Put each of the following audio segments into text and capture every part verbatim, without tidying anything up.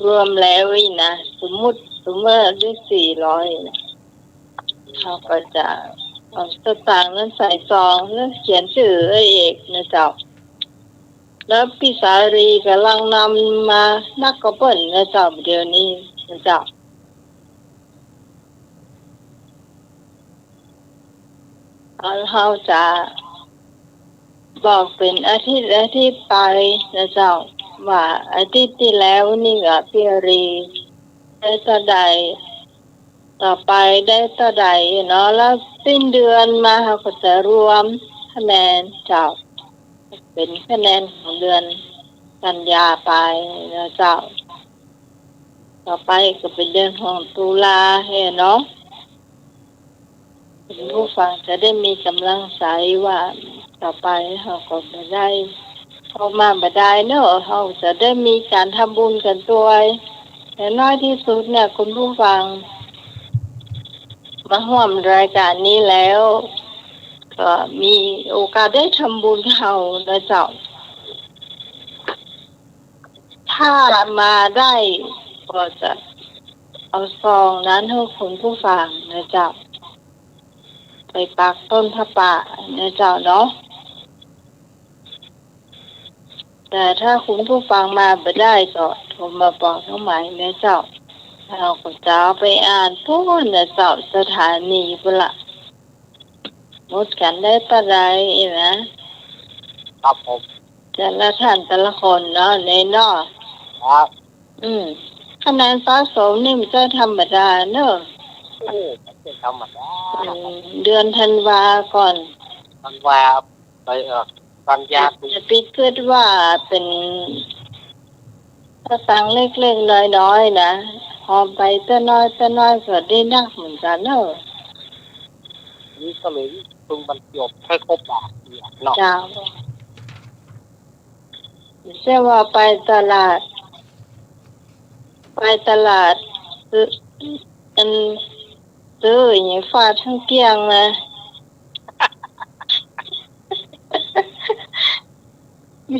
รวมแล้วนี่นะ สมมุติ สมมุติได้สี่ร้อยนะ เฮาก็จะเอาสตางค์นั้นใส่ซองแล้วเขียนจื้อเอกนะเจ้า แล้วปี้สาลีก่ำลังนำมานักก็เปิ้นนะเจ้า เดี๋ยวนี้นะเจ้า เฮาจะบอกเป๋นอาทิตย์อาทิตย์ไปนะเจ้า ว่าอาทิตย์ตี้แล้วนี่ก็ปี้สาลีได้เต้าใด ต่อไปได้เต้าใดเนาะ แล้วสิ้นเดือนมาเฮาก็จะรวมคะแนนเจ้า เป๋นคะแนนของเดือนกันยาไปนะเจ้า ต่อไปก็เป๋นเดือนของตุลาหั้นเนาะ คุณผู้ฟังจะได้มีก๋ำลังใจ๋ว่าต่อไปเฮาก็บ่ได้ เข้ามาบ่ได้เนาะ เฮาจะได้มีก๋านทำบุญกั๋นตวย อย่างน้อยตี้สุดเนี่ย คุณผู้ฟังมาฮ่วมรายก๋านนี้แล้ว ก็มีโอกาสได้ทำบุญกับเฮานะเจ้า ถ้ามาได้ก็จะเอาซองนั้นหื้อคุณผู้ฟังนะเจ้า ไปปักต้นผ้าป่านะเจ้าเนาะ แต่ถ้าคุณผู้ฟังมาบ่ได้ก็โทรมาบอกน้องไหมนะเจ้า เฮาก็จะเอาไปอ่านปู๊นนะเจ้า สถานีปู๊นละ หมดกั๋นได้เต้าใดนะ ครับผม แต่ละท่านแต่ละคนเนาะ เนเนาะ ครับ อืม คะแนนสะสมนี่มันจะธรรมดาเนาะ โอ้ มันจะธรรมดา อืม เดือนธันวาก่อน ธันวา ไป เอ่อ กันยา จะไปกึ๊ดว่าเป๋นสตางค์เล็กๆ น้อยๆ นะ หอมไปเต้าน้อยเต้าน้อยก็ได้นักเหมือนกั๋นเนาะ นี่ก็เลยเพิ่งบรรจบให้ครบบาทเดียวเนาะ เจ้า เสียว่าไปตลาด ไปตลาด ซื้อ อัน ซื้ออย่างฟาดทั้งเกลี้ยงนะ มี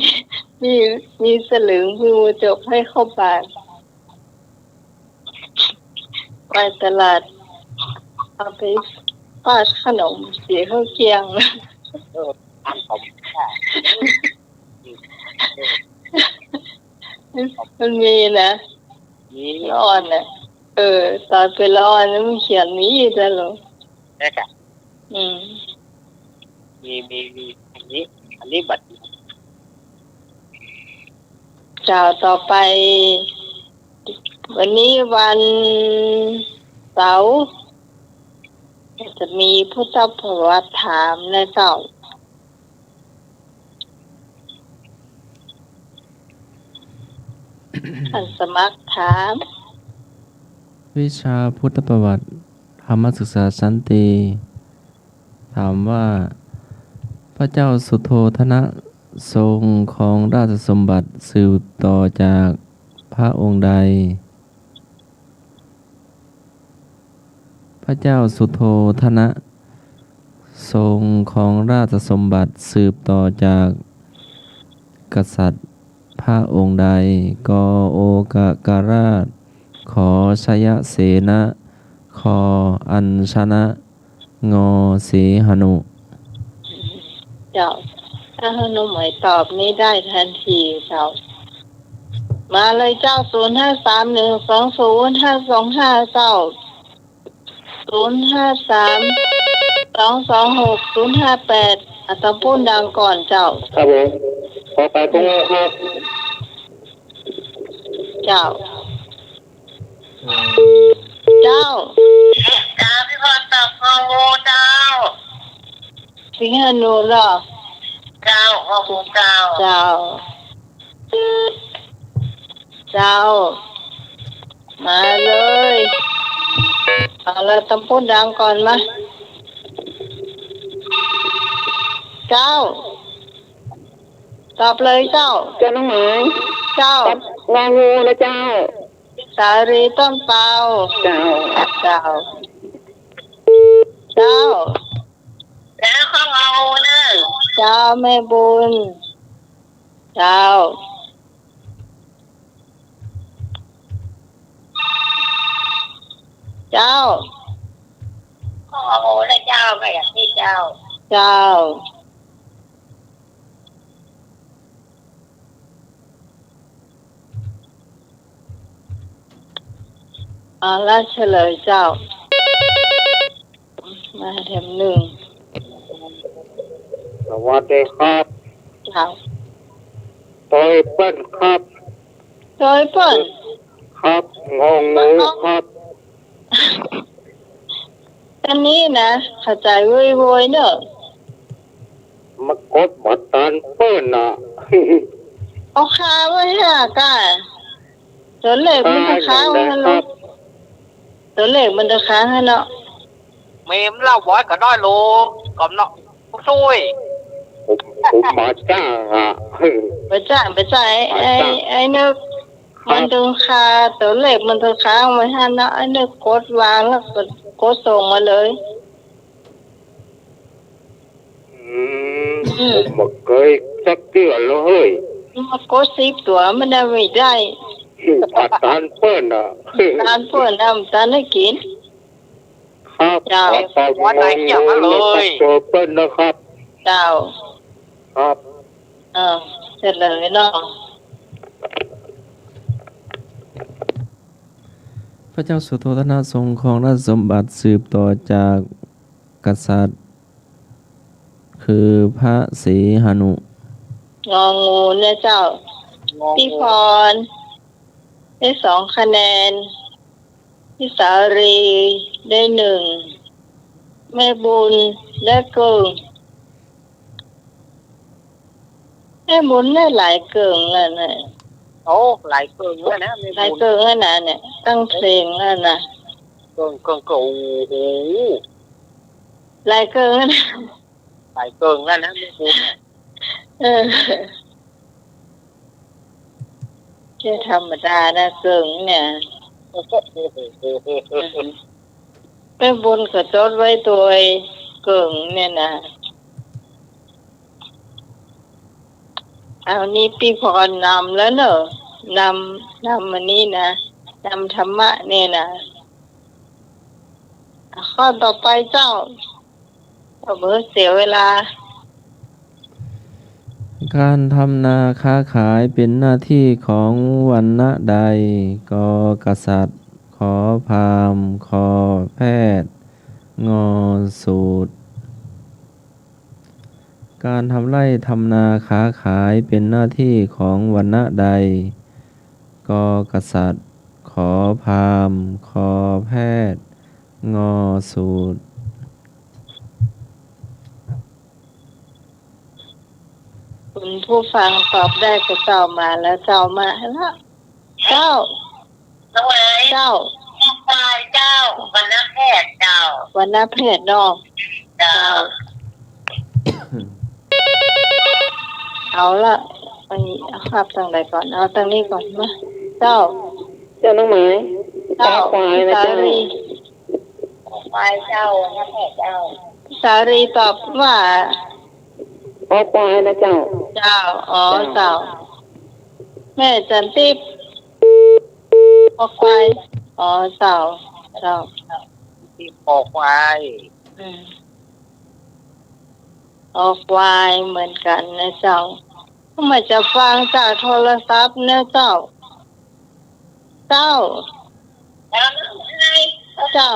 มี มีสลึงเพิ่งบรรจบให้ครบบาท ไปตลาด เอาไปฟาดขนมเสียเข้าเกลี้ยง เออ อันผม มันมีนะ มี ละอ่อนน่ะ เออ ต๋อนเป๋นละอ่อนน่ะมันเขียนมีอยู่ตลอด ใช่ค่ะ อืม มี มี มี อันนี้ อันนี้บัด เจ้า ต่อไป วันนี้วันเสาร์ จะมีพุทธประวัติถามนะเจ้า ท่านสมัครถาม วิชาพุทธประวัติ ธรรมศึกษาชั้นตรี ถามว่า พระเจ้าสุโธทนะทรงครองราชสมบัติสืบต่อจากพระองค์ใด พระเจ้าสุโธทนะทรงครองราชสมบัติสืบต่อจากกษัตริย์พระองค์ใด ก โอกกราช ข ชยเสนะ ค อัญชนะ ง สีหนุ เจ้า ถ้าหื้อน้องไหมตอบนี่ได้ทันทีเจ้า มาเลยเจ้า ศูนย์ห้าสาม หนึ่งสองศูนย์ ห้าสองห้า เจ้า ศูนย์ห้าสาม สองสองหก ศูนย์ห้าแปด อ่ะ ตำปู๊นดังก่อนเจ้า ครับผม ขอไปพรุ่งนี้ครับ เจ้า เจ้า เจ้า พี่พรตอบ ค งู เจ้า สิงหาหนูเหรอ เจ้า ค งู เจ้า เจ้า เจ้า มาเลย เอาละ ตำปู๊นดังก่อนมา เจ้า ตอบเลยเจ้า เจ้าน้องไหม เจ้า ตอบ ง งู นะเจ้า สาลีต้นเปา เจ้า เจ้า เจ้า แล้วก็เอาเนอะ เจ้า แม่บุญ เจ้า เจ้า โอ้โห นะเจ้า ก็อย่างนี้เจ้า เจ้า เอาละ เฉลยเจ้า มาแถมหนึ่ง สวัสดีครับ ครับ ตอยเปิ้นครับ ตอยเปิ้น ครับ งองูครับ อันนี้นะ เข้าใจ๋โวยๆ เนาะ มากดบ่ตันเปิ้นน่ะ เอาคาไว้ห้าก้า ตั๋วเลขมันจะค้างไว้ฮั้น ครับ ตั๋วเลขมันจะค้างไว้เนาะ เมมเล่าบ่อยก็ได้ลูก กำเนาะ ช่วย ผม ผมมาจ้างอะ ไปจ้าง ไปจ้าง ไอ้ มาจ้าง ไอ้ ไอ้นึก ครับ มันต้องคา ตั๋วเลขมันต้องค้างไว้ฮั้นเนาะ ไอ้นึกกดวางแล้วก็กดส่งมาเลย อืม อืม ผมบ่เกยจักเตื้อเลย มากดสิบตั๋วมันได้ไม่ได้ บ่ตันเปิ้นน่ะ ตันเปิ้นน่ะ ตันให้กิ๋น ครับ เจ้า ขอตอบ วันไหนเกี่ยวกันเลย งองู เจอเปิ้นนะครับ เจ้า ครับ เออ เสร็จเลยเนาะ พระเจ้าสุโธทนะทรงครองราชสมบัติสืบต่อจากกษัตริย์ คือพระศรีหนุ งองูนะเจ้า งองู พี่พรได้สองคะแนน พี่สาลีได้หนึ่ง แม่บุญได้เกิ่ง แม่บุญได้หลายเกิ่งแล้วนะ โอ้ หลายเกิ่งแล้วนะ แม่บุญ หลายเกิ่งแล้วนะเนี่ย ตั้งเพลงแล้วนะ เกิ่ง เกิ่ง เกิ่ง โอ้โห หลายเกิ่งแล้วนะ หลายเกิ่งแล้วนะ แม่บุญเนี่ย เออ ไม่ธรรมดานะ เกิ่งเนี่ย แม่บุญก็จดไว้ตวย เกิ่งเนี่ยนะ เอานี่พี่พรนำแล้วเนาะ นำ นำอันนี้นะ นำธรรมะเนี่ยนะ ข้อต่อไปเจ้า บ่เสียเวลา การทำนาค้าขายเป๋นหน้าตี้ของวรรณะใด ก.กษัตริย์ ข.พราหมณ์ ข.แพทย์ ง.สูตร การทำไร่ทำนาค้าขายเป๋นหน้าตี้ของวรรณะใด ก.กษัตริย์ ข.พราหมณ์ ข.แพทย์ ง.สูตร คุณผู้ฟังตอบได้ก็เจ้า มาแล้วเจ้า มาแล้ว เจ้า เจ้า เจ้า วรรณะแพทย์เจ้า วรรณะแพทย์เนาะ เจ้า เจ้า เอาละ อันนี้เอาภาพตางใดก่อน เอาตางนี้ก่อนมา เจ้า เจ้าน้องไหม เจ้า คอควายนะเจ้า สาลี คอควายเจ้า วรรณะแพทย์เจ้า สาลีตอบว่า คอควายนะเจ้า เจ้า อ๋อ เจ้า เจ้า แม่จันทิพย์ คอควาย อ๋อ เจ้า เจ้า คอควาย อืม คอควายเหมือนกั๋นนะเจ้า ทำไมจะฟังจากโทรศัพท์นะเจ้า เจ้า เจ้า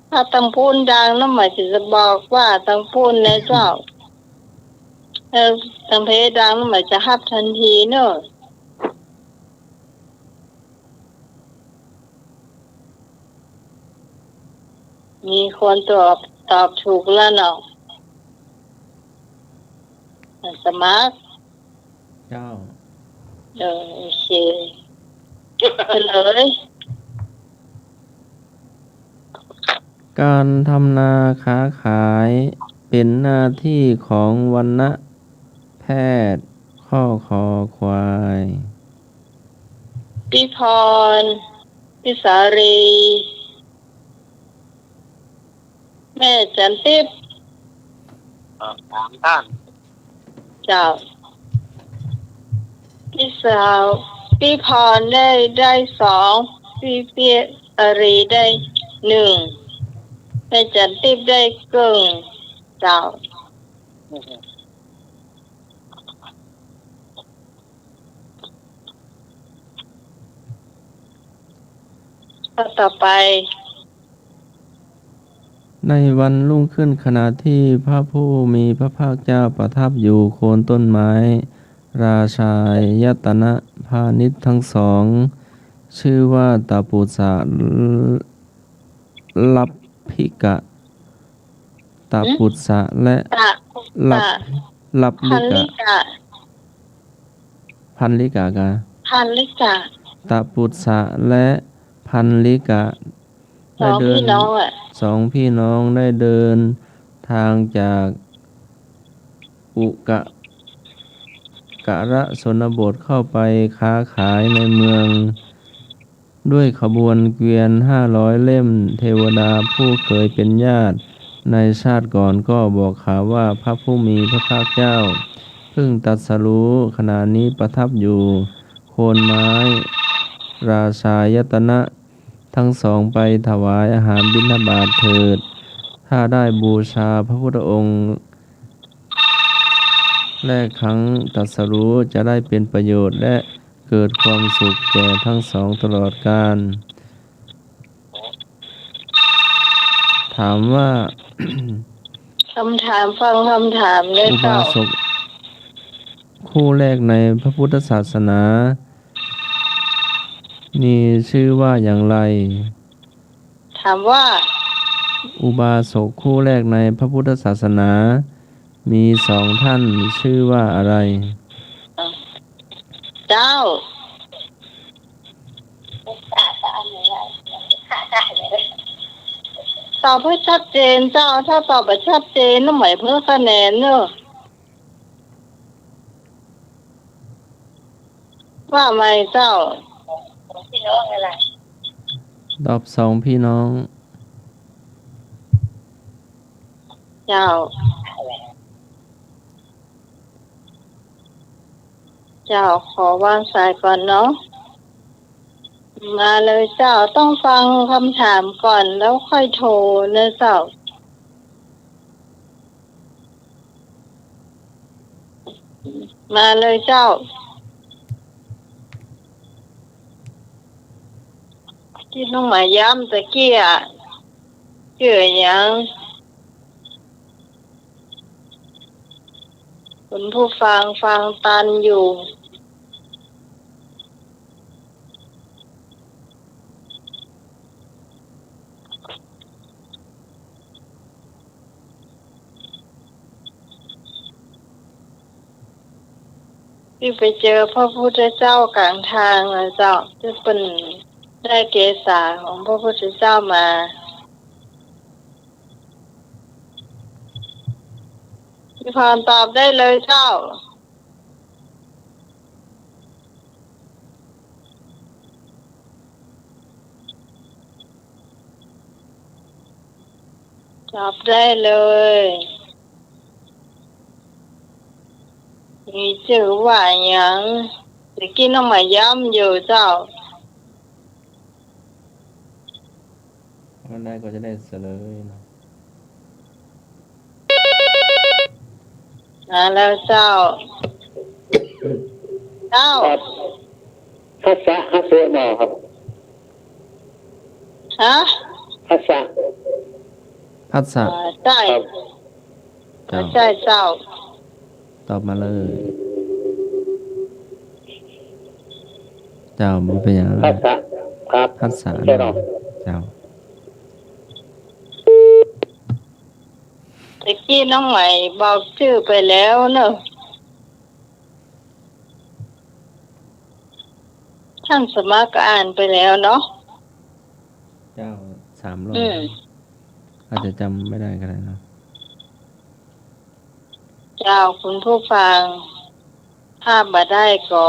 ถ้าตังปูนดังนะ หมายจะบอกว่าตังปูนนะเจ้า เออ ตังเพดังนะ หมายจะฮับตันทีเนาะ มีคนตอบ ตอบถูกแล้วเนาะ สมัคร เจ้า เออ โอเค เฉลย การทำนาค้าขายเป๋นหน้าตี้ของวรรณะแพทย์ ข้อคอควาย พี่พร พี่สาลี แม่จันทิพย์ อ่า สามท่าน เจ้า ตี้สาว ตี้พรได้ ได้สอง ตี้เปียรีได้หนึ่ง แม่จันทิพย์ได้เกิ่ง เจ้า ข้อต่อไป ในวันรุ่งขึ้นขณะที่พระผู้มีพระภาคเจ้าประทับอยู่โคนต้นไม้ ราชายตนะพาณิชย์ทั้งสอง ชื่อว่าตปุสสะ ลัพพิกะ ตปุสสะและ ตปุสสะ ลัพ ลัพพิกะ พัลลิกะ พัลลิกะกะ พัลลิกะ ตปุสสะและพัลลิกะ สองพี่น้องอะ ได้เดิน สองพี่น้องได้เดินทางจากอุกะ กะระชนบทเข้าไปค้าขายในเมือง ด้วยขบวนเกวียนห้าร้อยเล่ม เทวดาผู้เคยเป็นญาติในชาติก่อนก็บอกข่าวว่าพระผู้มีพระภาคเจ้าเพิ่งตรัสรู้ ขณะนี้ประทับอยู่โคนไม้ ราชายตนะทั้งสองไปถวายอาหารบิณฑบาตเถิด ถ้าได้บูชาพระพุทธองค์แรกครั้งตรัสรู้จะได้เป็นประโยชน์และ เกิดความสุขแก่ทั้งสองตลอดกาล ถามว่า คำถาม ฟังคำถามเลยเจ้า อุบาสกคู่แรกในพระพุทธศาสนา มีชื่อว่าอย่างไร ถามว่า อุบาสกคู่แรกในพระพุทธศาสนา มีสองท่านชื่อว่าอะไร เจ้า ตอบให้ชัดเจนเจ้า ถ้าตอบบ่ชัดเจน น้องไหมเพิ่มคะแนนเนอะ ว่าไหมเจ้า ตอบสองพี่น้อง เจ้า เจ้า ขอวางสายก่อนเนาะ มาเลยเจ้า ต้องฟังคำถามก่อนแล้วค่อยโทรนะเจ้า มาเลยเจ้า ตี้น้องไหมย้ำตะกี้อะ จื้อหยัง คุณผู้ฟังฟังตันอยู่ ตี้ไปเจอพระพุทธเจ้ากลางตางนะเจ้า ตี้เปิ้นได้เกศาของพระพุทธเจ้ามา พี่พรตอบได้เลยเจ้า ตอบได้เลย มีจื้อว่าหยัง ตะกี้น้องไหมย้ำอยู่เจ้า ถ้าได้ก็จะได้เฉลยเนาะ มาแล้วเจ้า เจ้า ครับ ภัสสะ ฮัสเซเนาะครับ ฮะ ภัสสะ ภัสสะ อ่า ใจ้ ครับ เจ้า ใจ้เจ้า ตอบมาเลย เจ้า บ่เป๋นหยัง ภัสสะ ครับ ภัสสะ ใจ้เนาะ เจ้า ตะกี้น้องไหมบอกจื้อไปแล้วเนาะ ท่านสมัครก็อ่านไปแล้วเนาะ เจ้า สามรอบ อืม อาจจะจำไม่ได้ก็ได้เนาะ เจ้า คุณผู้ฟัง ถ้าบ่ได้ก็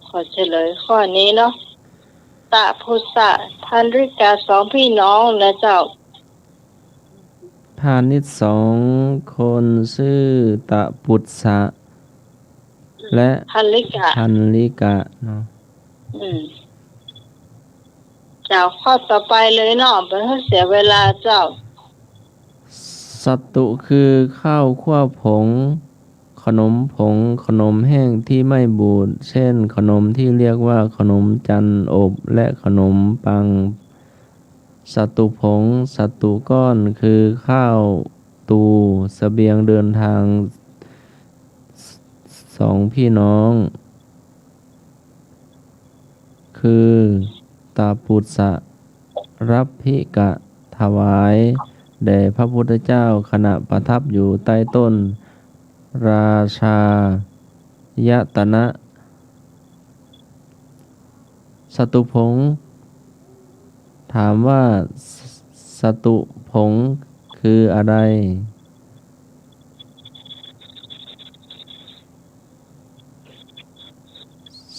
ขอเฉลยข้อนี้เนาะ ตปุสสะ พัลลิกะ สองพี่น้องนะเจ้า พาณิชย์สองคนชื่อตปุสสะ และ พัลลิกะ พัลลิกะเนาะ อืม เจ้า ข้อต่อไปเลยเนาะ บ่หื้อเสียเวลาเจ้า สตุคือข้าวคั่วผง ขนมผง ขนมแห้งที่ไม่บูด เช่น ขนมที่เรียกว่าขนมจันทร์อบ และขนมปัง สตุผง สตุก้อน คือข้าว ตู เสบียงเดินทาง สองพี่น้อง คือ ตปุสสะ รัพพิกะ ถวายแด่พระพุทธเจ้าขณะประทับอยู่ใต้ต้น ราชายตนะ สตุผง ถามว่า ส- สตุผงคืออะไร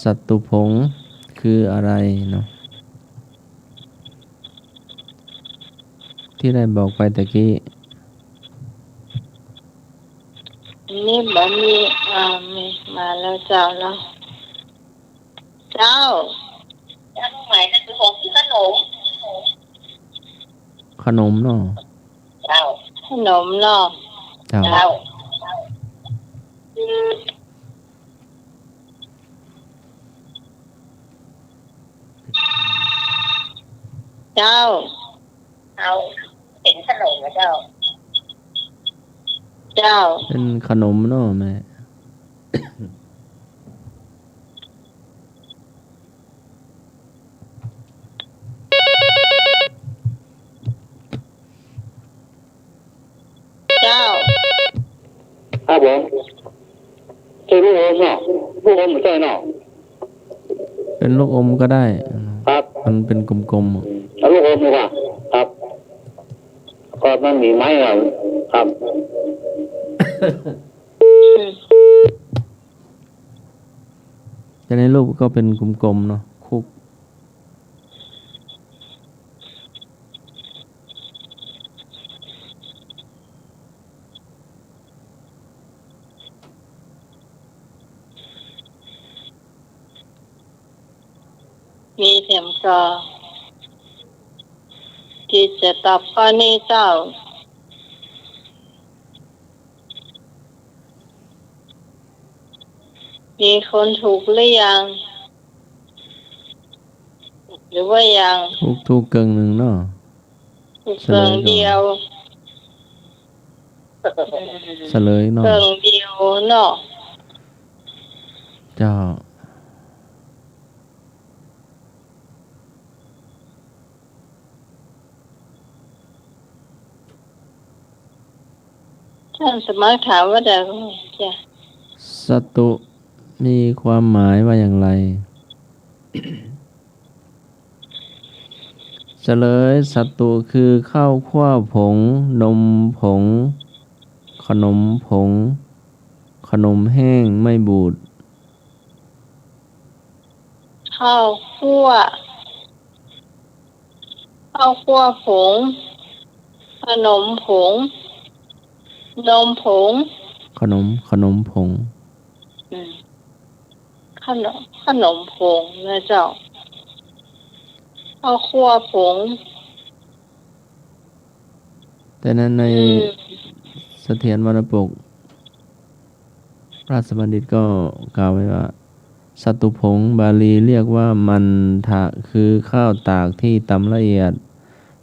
สตุผงคืออะไรเนาะ ตี้ได้บอกไปตะกี้ อันนี้บ่มี อ่า มี มาแล้วเจ้าเนาะ เจ้า เจ้า หมายถึงของที่ขนม ขนมเนาะ เจ้า ขนมเนาะ เจ้า เจ้า เจ้า เอา เป๋นขนมนะเจ้า เจ้า เป๋นขนมเนาะแม่ เจ้า ครับผม ใช่ลูกอมเนาะ ลูกอมใช่เนาะ เป๋นลูกอมก็ได้ ครับ มันเป๋นกลมๆ เอาลูกอมดีกว่า ครับ ก็มันมีไม้อะ ครับ จะในรูปก็เป๋นกลมๆ เนาะ คุก มีเตรียมก็ ตี้จะตอบข้อนี้เจ้า มีคนถูกหรือยัง หรือว่ายัง ถูก ถูกเกิ่งนึ่งเนาะ ถูกเกิ่งเดียว เฉลยก่อน เฉลยเนาะ เกิ่งเดียวเนาะ เจ้า ต้านสมัครถามว่าใด เจ้า สตุมีความหมายว่าอย่างไร เฉลย สตุคือข้าวคั่วผง นมผง ขนมผง ขนมแห้งไม่บูด ข้าวคั่ว ข้าวคั่วผง ขนมผง นมผง ขนม ขนมผง อืม ขนม ขนมผงนะเจ้า ข้าวคั่วผง แต่นั้นใน อืม เสถียรวรรณปก ราชบัณฑิตก็กล่าวไว้ว่า สตุผง บาลีเรียกว่า มันทะ คือข้าวตากที่ตำละเอียด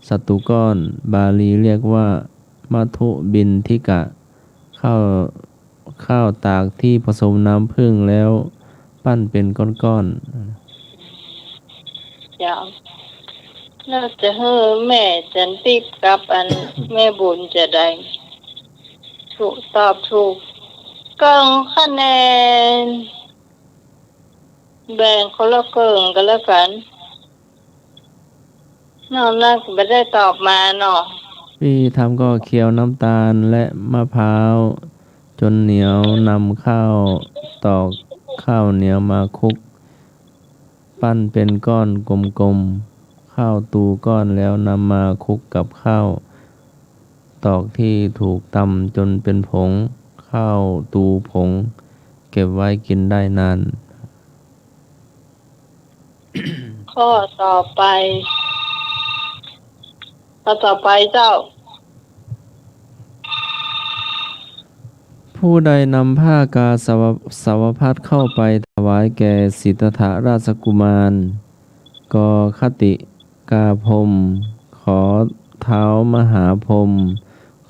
สตุก้อน บาลีเรียกว่า มัธุบิณฑิกะ ข้าว ข้าวตากที่ผสมน้ำผึ้งแล้วปั้นเป็นก้อนๆ เจ้า แล้วจะหื้อแม่จันทิพย์กับอันแม่บุญจะใด ถูก ตอบถูกเกิ่งคะแนน แบ่งคนละเกิ่งก็แล้วกั๋น นอกนั้นบ่ได้ตอบมาเนาะ วิธีทำก็เคี่ยวน้ำตาลและมะพร้าวจนเหนียว นำข้าวตอกข้าวเหนียวมาคลุก ปั้นเป็นก้อนกลมๆ ข้าวตูก้อนแล้วนำมาคลุกกับข้าวตอกที่ถูกตำจนเป็นผง ข้าวตูผง เก็บไว้กิ๋นได้นาน ข้อต่อไป ข้อต่อไปเจ้า ผู้ใดนำผ้ากาสาวะ- สาวพัสเข้าไปถวายแก่สิทธัตถราชกุมาร ก คติกาพรหม ข ท้าวมหาพรหม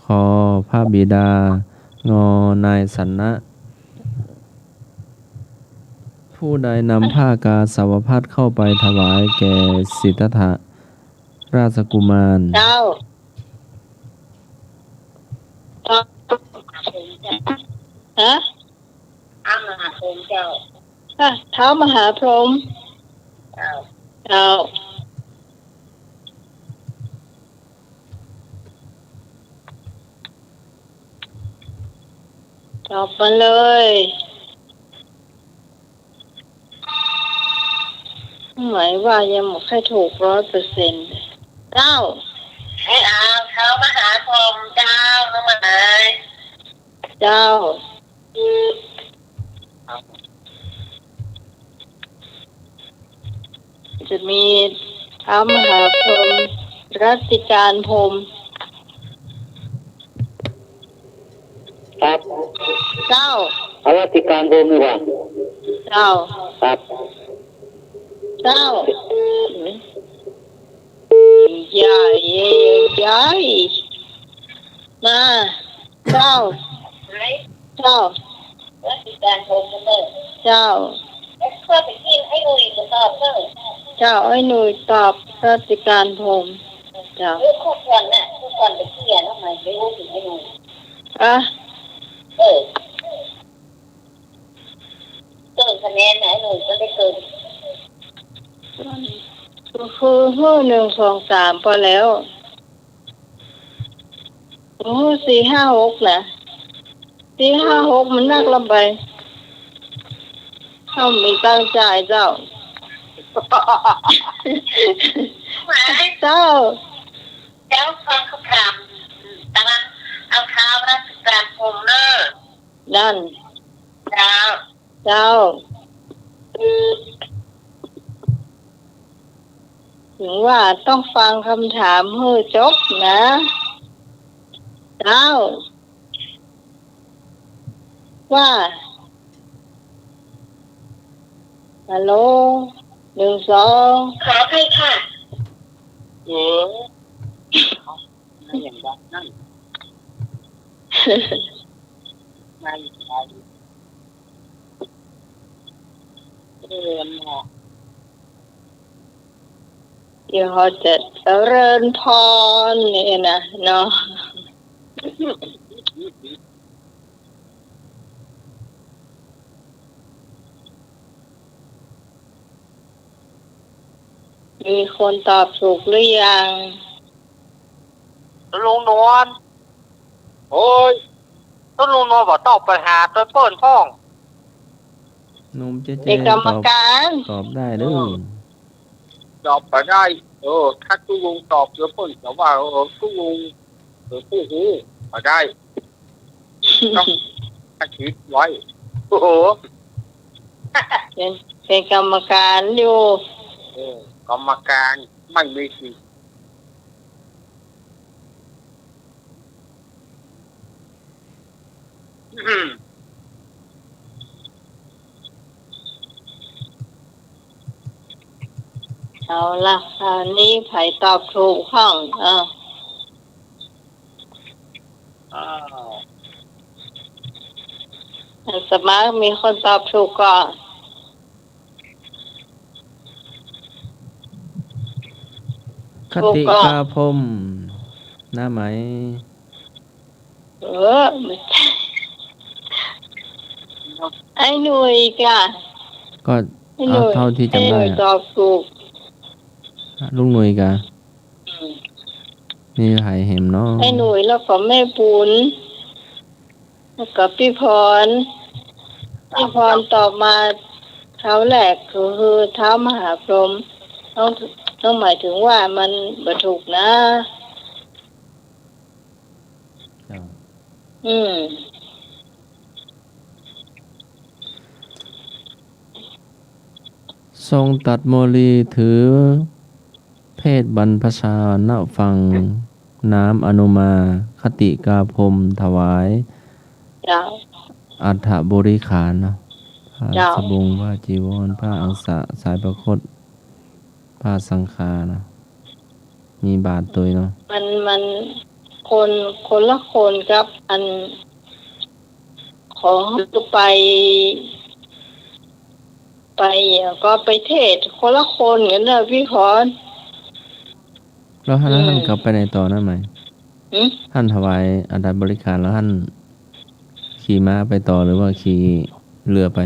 ค พระบิดา ง นายสัณณะ ผู้ใดนำผ้ากาสาวพัสเข้าไปถวายแก่สิทธัตถราชกุมาร เจ้า ฮะ ท้าวมหาพรหมเจ้า อ่ะ ท้าวมหาพรหม เจ้า เจ้า ตอบมาเลย หมายว่ายังบ่ค่อยถูกร้อยเปอร์เซ็นต์ เจ้า ให้เอาท้าวมหาพรหมเจ้า น้องหมาย เจ้า จะมีท้าวมหาพรหม รัตติกาพรหม ครับ เจ้า รัตติกาพรหมนี่หว่า เจ้า ครับ เจ้า ใหญ่ ใหญ่ มา เจ้า เจ้า รัตติกาพรหมเนอะ เจ้า ข้อตะกี้ไอ้หนุ่ยก็ตอบเนอะ เจ้า ไอ้หนุ่ยตอบรัตติกาพรหม เจ้า เออ คู่ก่อนน่ะ คู่ก่อนตะกี้อะ ทำไมไม่รู้ถึงไอ้หนุ่ย อ่ะ เออ เกินคะแนนน่ะ ไอ้หนุ่ยก็ได้เกิน คือ คือ หนึ่ง สอง สาม พอแล้ว โอ้ สี่ ห้า หก นะ สี่ ห้า หก มันนักลำไป เฮามีตังค์จ่ายเจ้า เจ้า เจ้า ฟังคำถาม ตะวัน เอาท้าวรัตติกาพรหมเนอะ นั่น เจ้า เจ้า ถึงว่าต้องฟังคำถามหื้อจบนะ เจ้า ว่า ฮัลโหล หนึ่ง สอง ขออภัยค่ะ เออ นั่นอย่างนั้น นั่น นั่น เจริญพร เดี๋ยวเขาจะเจริญพรนี่นะเนาะ มีคนตอบถูกหรือยัง ลุงนวล โอ้ย ต้นลุงนวลบ่ตอบปัญหาตัวเปิ้นพ่อง หนุ่มเจเจ เป็นกรรมการ ตอบ ตอบได้เด้อ อืม ตอบไปได้ เออ ถ้าตุ้งลุงตอบเดี๋ยวเปิ้นจะว่า เออ ตุ้งลุง เออ ผู้ฮู้ มาได้ ต้องคิดไว้ โอ้โห เป็น เป็นกรรมการอยู่ เออ กรรมการไม่มีสิทธิ์ เอาละ คราวนี้ใผตอบถูกพ่อง เออ อ้าว อาสามัคร มีคนตอบถูกก่อ คติกาพรหม น้าไหม เออ ไม่ใช่ ไอ้หนุ่ยก่ะ ก็ ไอ้หนุ่ย เอาเท่าที่จำได้อะ ไอ้หนุ่ยตอบถูก ลุงหนุ่ยก่ะ อืม มีใผแหมเนาะ ไอ้หนุ่ยแล้วก็แม่ปูน แล้วก็ปี้พร ปี้พรตอบมาคราวแรกก็คือท้าวมหาพรหม ต้อง ต้องหมายถึงว่ามันบ่ถูกนะ เจ้า อืม ทรงตรัสโมลีถือเพศบรรพชาณะฝั่งน้ำอนุมาคติกาพรมถวาย เจ้า อัฐบริขารเนาะ ผ้า เจ้า สบง ผ้าจีวร ผ้าอังสะ สายพระคต ผ้าสังฆาเนาะ มีบาตรตวยเนาะ มัน มันคน คนละคนกับอัน ของไป ไปก็ไปเทศน์คนละคนกั๋นเน่อพี่พร แล้วหั้น อืม หั้นกลับไปไหนต่อนะไหม หืม หั้นถวายอัฐบริขารแล้วหั้นขี่ม้าไปต่อหรือว่าขี่เรือไป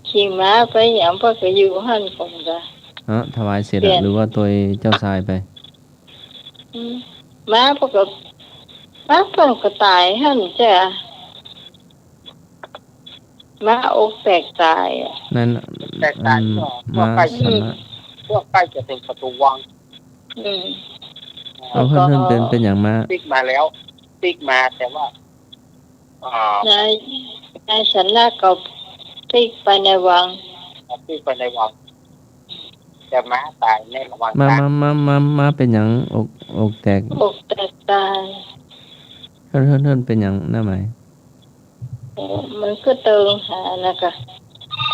ขี่ม้าไป หยัง เปิ้นก็อยู่หั้นก่อนกะ เอ้อ ถวายเสร็จอะ เปลี่ยน หรือว่าตวยเจ้าชายไป อืม ม้าเปิ้นก็ ม้าเปิ้นก็ต๋ายหั้นจ้ะ ม้าอกแตกต๋ายอะ นั่น แตกต๋าย อืม ก็ ม้า ก็ใกล้ ชนะ อืม ก็ใกล้จะเถิงประตู๋วัง อืม เอา เปิ้น เปิ้นเป๋น เป๋นหยังม้า ปิ๊กมาแล้ว ปิ๊กมา แต่ว่า อ่า นาย นายชนะก็ปิ๊กไปในวัง ปิ๊กไปในวัง แต่ม้าต๋ายในระหว่าง ม้า ทาง ม้า ม้า ม้า ม้าเป๋นหยัง อก อกแตก อกแตกต๋าย เปิ้น เปิ้น เปิ้นเป๋นหยังนะไหม โอ้ มันก็เติงหานะกะ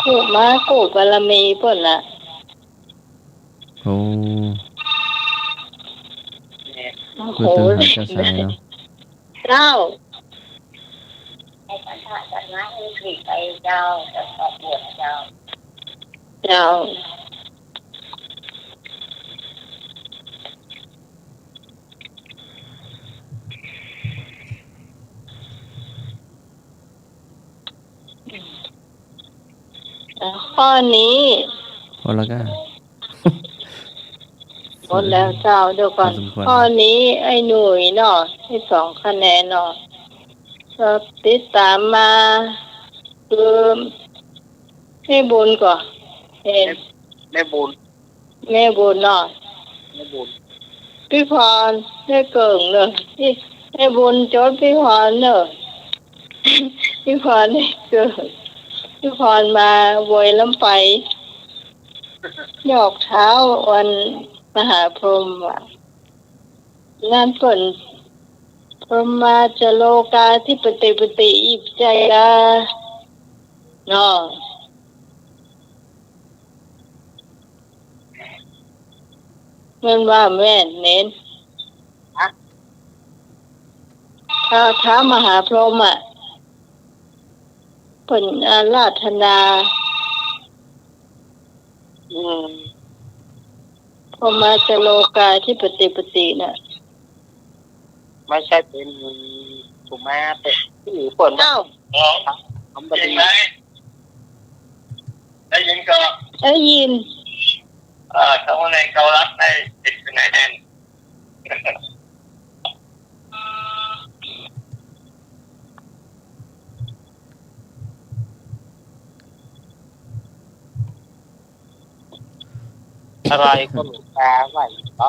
กู้ ม้ากู้บารมีเปิ้นน่ะ โอ้ โอ้โห เปิ้นเติงหาเจ้าชายเนาะ เจ้า เจ้า ข้อนี้ หมดแล้วก้า หมดแล้วเจ้า เดี๋ยวก่อน พอสมควร ข้อนี้ไอ้หนุ่ยเนาะ ได้สองคะแนนเนาะ ก็ติดต๋ามมา คือ แม่บุญก่อ เห็น แม่ แม่บุญ แม่บุญเนาะ แม่บุญ ปี้พรได้เกิ่งเน่อ ปี้ แม่บุญจดปี้พรเน่อ ปี้พรได้เกิ่ง ปี้พรมาโวยล้ำไป ยอกเท้าอันมหาพรหมอะ นั้นเปิ้น พรหมาจะโลกาธิปติปติอิปจายา เนาะ แม่นว่าแม่นเน้น ฮะ ท้าว ท้าวมหาพรหมอะ เปิ้นอาราธนา อืม พรหมาจะโลกาธิปติปติน่ะ ไม่ใช่เป๋นกุมาร แต่ตี้เปิ้นว่า อ้าว ทำบ่ดี ได้ยินก่อ ได้ยิน เอ่อ ทำคะแนนเกาลัดได้สิบคะแนน อะไรก็หลวงตาว่าอีกเหรอ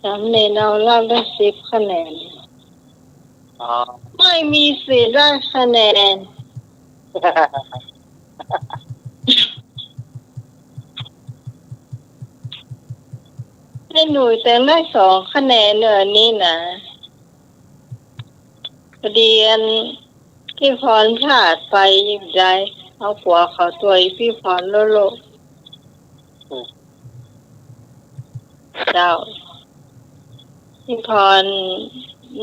สามเณรเอาเล่าได้สิบคะแนน อ๋อ ไม่มีสิทธิ์ได้คะแนน ไอ้หนุ่ยแตงได้สองคะแนนเน่ออันนี้นะ พอดีอันพี่พรพลาดไป ได้เอากั๋วเขาตวยพี่พรโลโล อืม เจ้า พี่พร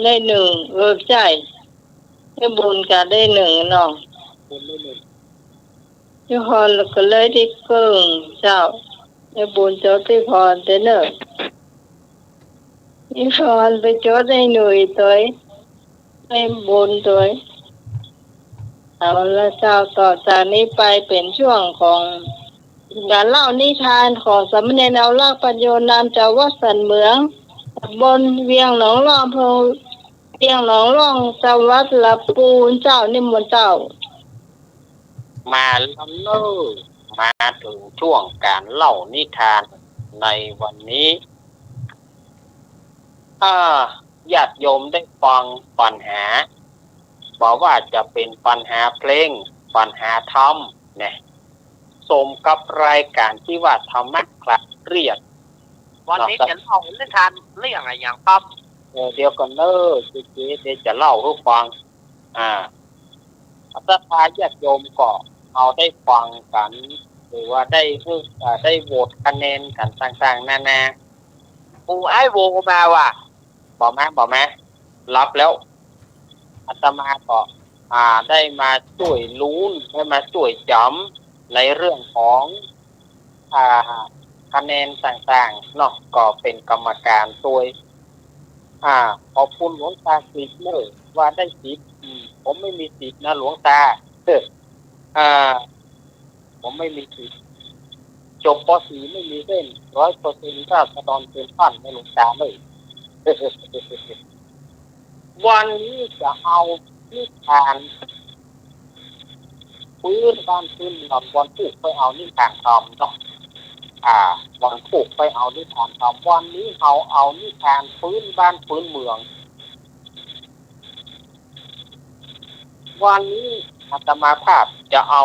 ได้หนึ่ง เออ ใจ้ แม่บุญก็ได้หนึ่งเนาะ บุญได้หนึ่ง พี่พรก็เลยได้เกิ่งเจ้า แม่บุญจดพี่พรเต๊อะเน่อ พี่พรไปจดไอ้หนุ่ยตวย แม่บุญตวย เอาละเจ้า ต่อจากนี้ไปเป๋นช่วงของก๋านเล่านิทานของสามเณรเอาลักษณ์ ปัญโญ นามจากวัดสันเหมือง ตำบลเวียงหนองล่อง อำเภอเวียงหนองล่อง จังหวัดลำพูนเจ้า นิมนต์เจ้า มาแล้วเน่อ มาเถิงช่วงก๋านเล่านิทานในวันนี้ ถ้าญาติโยมได้ฟังปัญหา บ่ว่าจะเป๋นปัญหาเพลง ปัญหาธรรมเนี่ย สมกับรายก๋านตี้ว่าธรรมะคลายเครียด วันนี้ เนาะ จะเล่านิทานเรื่องอะหยังครับ เออ เดี๋ยวก่อนเน่อ เจ๊ๆ เดี๋ยวจะเล่าหื้อฟัง อ่า ศรัทธาญาติโยมก็เอาได้ฟังกั๋น หรือว่าได้หื้อ อ่า ได้โหวตคะแนนกั๋นต่างๆ นานา ปู่ไอ้โหวตมาว่ะ บ่มา บ่มา หลับแล้ว อาตมาก็ อ่า ได้มาจ้วยลุ้น ได้มาจ้วยจ๋ำในเรื่องของ อ่า คะแนนต่างๆ เนาะ ก็เป๋นกรรมก๋านจ้วย อ่า ขอบคุณหลวงตาสิบเน่อ ว่าได้สิบ อืม ผมไม่มีสิบนะหลวงตา เออ อ่า ผมไม่มีสิบ จบ ป.สี่ ไม่มีเส้น ร้อยเปอร์เซ็นต์ ราษฎรเต็มบ้านนะหลวงตาเน่อ วันนี้จะเอานิทาน ปื๊นบ้านปื๊นเมือง วันพูกค่อยเอานิทานธรรมเนาะ อ่า วันพูกค่อยเอานิทานธรรม วันนี้เฮาเอานิทานปื๊นบ้านปื๊นเมือง วันนี้อาตมาภาพจะเอา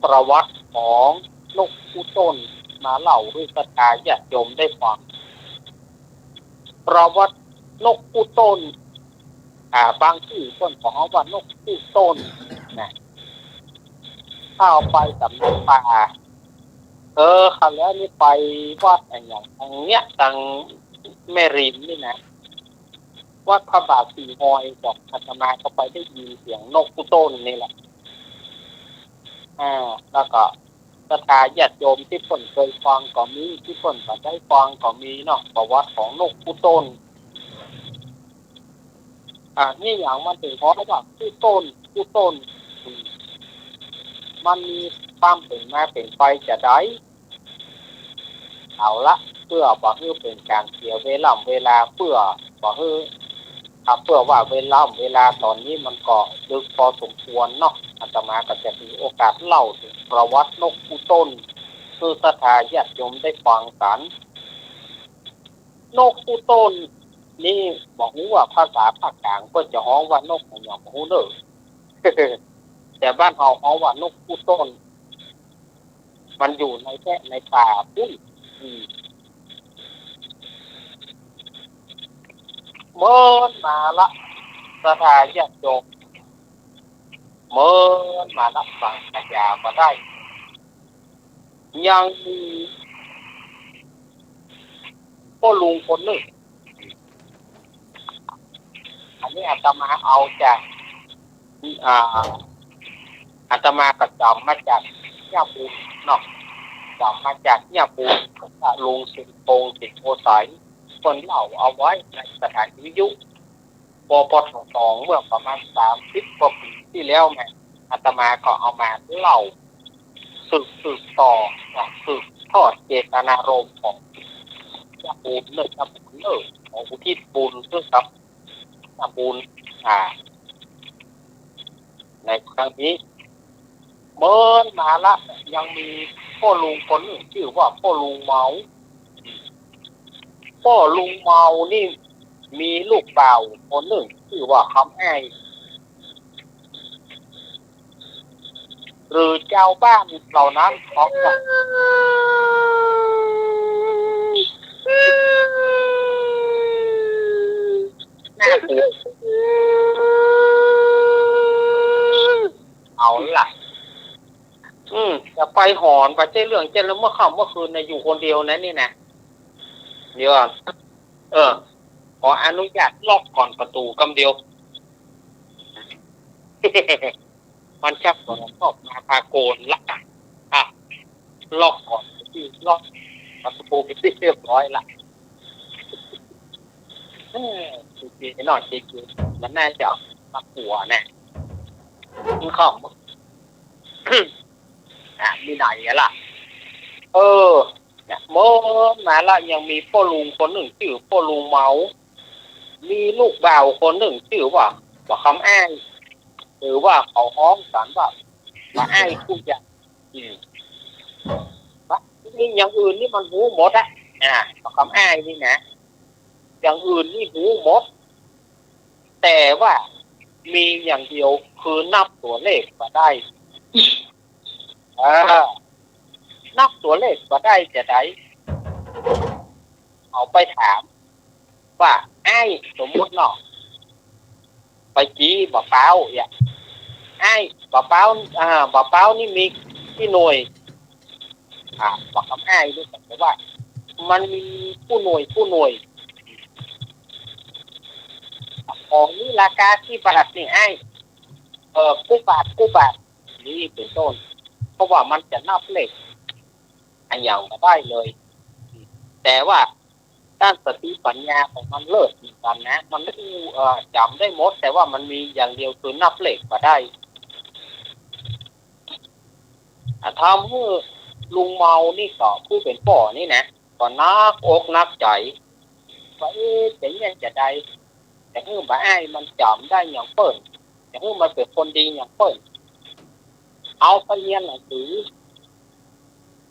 ประวัติของนกคู่ต้นมาเล่าหื้อศรัทธาญาติโยมได้ฟัง ประวัตินกคู่ต้น อ่า บางตี้เปิ้นก็ฮ้องว่านกคู่ต้นนะ ถ้าเอาไปสำนักป่า เออ คราวแล้วนี่ไปวัดอะหยัง ตางเนี้ย ตางแม่ริมนี่นะ วัดพระบาทสี่ฮอย บอกอาตมาก็ไปได้ยินเสียงนกคู่ต้นนี่แหละ อ่า แล้วก็ศรัทธาญาติโยมตี้เปิ้นเกยฟังก็มี ตี้เปิ้นบ่ได้ฟังก็มีเนาะ ประวัติของนกคู่ต้น อ่า นี่หยังมันเถิงฮ้องว่าคู่ต้น คู่ต้น อืม มันมีความเป๋นมาเป๋นไปจาใด เอาละ เปื้อบ่หื้อเป๋นก๋านเสียเวล่ำเวลา เปื้อบ่หื้อ อ่า เปื้อว่าเวล่ำเวลาต๋อนนี้มันก็ดึกปอสมควรเนาะ อาตมาก็จะถือโอกาสเล่าเถิงประวัตินกคู่ต้น หื้อศรัทธาญาติโยมได้ฟังกั๋น นกคู่ต้นนี่ บ่ฮู้ว่าภาษาภาคก๋างเปิ้นจะฮ้องว่านกอะหยังบ่ฮู้เน่อ แต่บ้านเฮาฮ้องว่านกคู่ต้น มันอยู่ในแต๊ในป่าปุ้น อืม เมินมาละ ศรัทธาญาติโยม เมินมาละ ฟังอาตมาบ่ได้ ยังมีป้อลุงคนนึ่ง อันนี้อาตมาเอาจาก อ่า อาตมาก็จ๋ำมาจากเฮียบุญเนาะ จ๋ำมาจากเฮียบุญ ลุงสิงห์พงษ์ สิงห์โพธิ์ใส เปิ้นเล่าเอาไว้ในสถานีวิทยุ ปปท สอง เมื่อประมาณสามสิบกว่าปี๋ตี้แล้วแหม อาตมาก็เอามาเล่า สืบ สืบต่อ อ่ะ สืบทอดเจตนารมณ์ของเฮียบุญเน่อ เฮียบุญเน่อ ขออุทิศบุญหื้อกับเฮียบุญ อ่า ในครั้งนี้ เมินมาละ ยังมีป้อลุงคนนึ่งจื้อว่าป้อลุงเมา ป้อลุงเมานี่มีลูกบ่าวคนนึ่งจื้อว่าคำอ้าย หรือจาวบ้านเหล่านั้นฮ้องว่า เอาละ อืม จะไปหอนไปเจ๊เรื่องเจ๊แล้ว เมื่อค่ำเมื่อคืนน่ะอยู่คนเดียวนะนี่นะ เดี๋ยว เออ ขออนุญาตล็อกก่อนประตู๋กำเดียว มันจับก่อน ออกมาพาโกนละ อ่ะ ล็อกก่อน ล็อกประตู๋ไปนตี้เรียบร้อยละ เออ เจ๊ๆ เนาะ เจ๊ๆ มันน่าจะเอามาขัวนะ มันเข้า อ่ะ มีไหนอะล่ะ เออ เนี่ย เมินมาละ ยังมีป้อลุงคนนึ่งจื้อป้อลุงเมา มีลูกบ่าวคนนึ่งจื้อว่า บ่าวคำอ้าย หรือว่าเขาฮ้องกั๋นว่า บ่าวอ้ายผู้ใหญ่ อืม นี่อย่างอื่นนี่มันฮู้หมดอะ อ่า บ่าวคำอ้ายนี่นะ อย่างอื่นนี่ฮู้หมด แต่ว่ามีอย่างเดียวคือนับตั๋วเลขบ่ได้ เออ นับตั๋วเลขบ่ได้จาใด เอาไปถามว่า อ้าย สมมุติเนาะ ไปจี๋บ่าวเปาอย่าง อ้าย บ่าวเปา อ่า บ่าวเปานี่มีกี่หน่วย อ่า บ่าวกำอ้ายนี่ก็แปลว่า มันมีกู้หน่วย กู้หน่วย ของนี่ราคากี่บาทนี่อ้าย เออ กู้บาท กู้บาท นี่เป๋นต้น เพราะว่ามันจะนับเลขอะหยังบ่ได้เลย แต่ว่า ด้านสติปัญญาของมันเลิศเหมือนกั๋นนะ มัน เอ่อ จ๋ำได้หมด แต่ว่ามันมีอย่างเดียวคือนับเลขบ่ได้ อ่ะ ทำหื้อลุงเมานี่ก็ผู้เป๋นป้อนี่นะ ก็หนักอกหนักใจ๋ ว่า เอ๊ะ จะเยียะจาใด จะหื้อบ่าวอ้ายมันจ๋ำได้อย่างเปิ้น จะหื้อมันเป๋นคนดีอย่างเปิ้น เอาไปเฮียนหนังสือ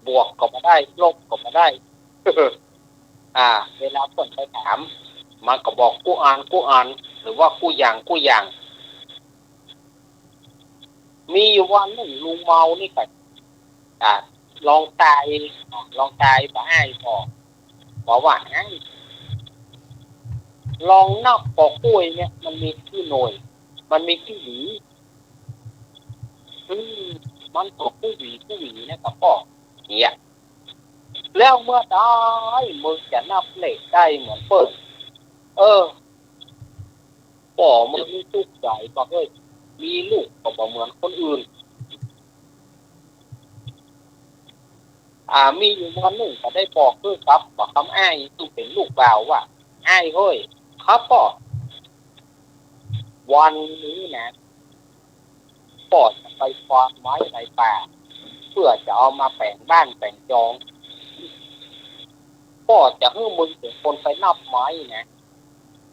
บวกก็บ่ได้ ลบก็บ่ได้ อ่า เวลาเปิ้นไปถาม มันก็บอกกู้อัน กู้อัน หรือว่ากู้อย่าง กู้อย่าง มีอยู่วันนึ่งลุงเมานี่ก็ อ่า ลองตาย อ่า ลองตายบ่าวอ้ายก็ บอกว่า อ้าย ลองนับปอกกล้วยเนี่ย มันมีกี่หน่วย มันมีกี่หวี อืม มันก็กู้หวีกู้หวีนะกับป้อ เนี่ย แล้วเมื่อใดมึงจะนับเลขได้เหมือนเปิ้น เออ ป้อมึงนี่ตุ๊กใจ๋บ่าวเฮ้ย มีลูกก็บ่เหมือนคนอื่น อ่า มีอยู่วันนึ่งก็ได้บอกหื้อกับบ่าวกำอ้าย ซึ่งเป๋นลูกบ่าวว่า อ้ายเฮ้ย ครับป้อ วันนี้นะ ป้อจะไปควานไม้ในป่า เปื้อจะเอามาแป๋งบ้านแป๋งจอง ป้อจะหื้อมึงเป๋นคนไปนับไม้นะ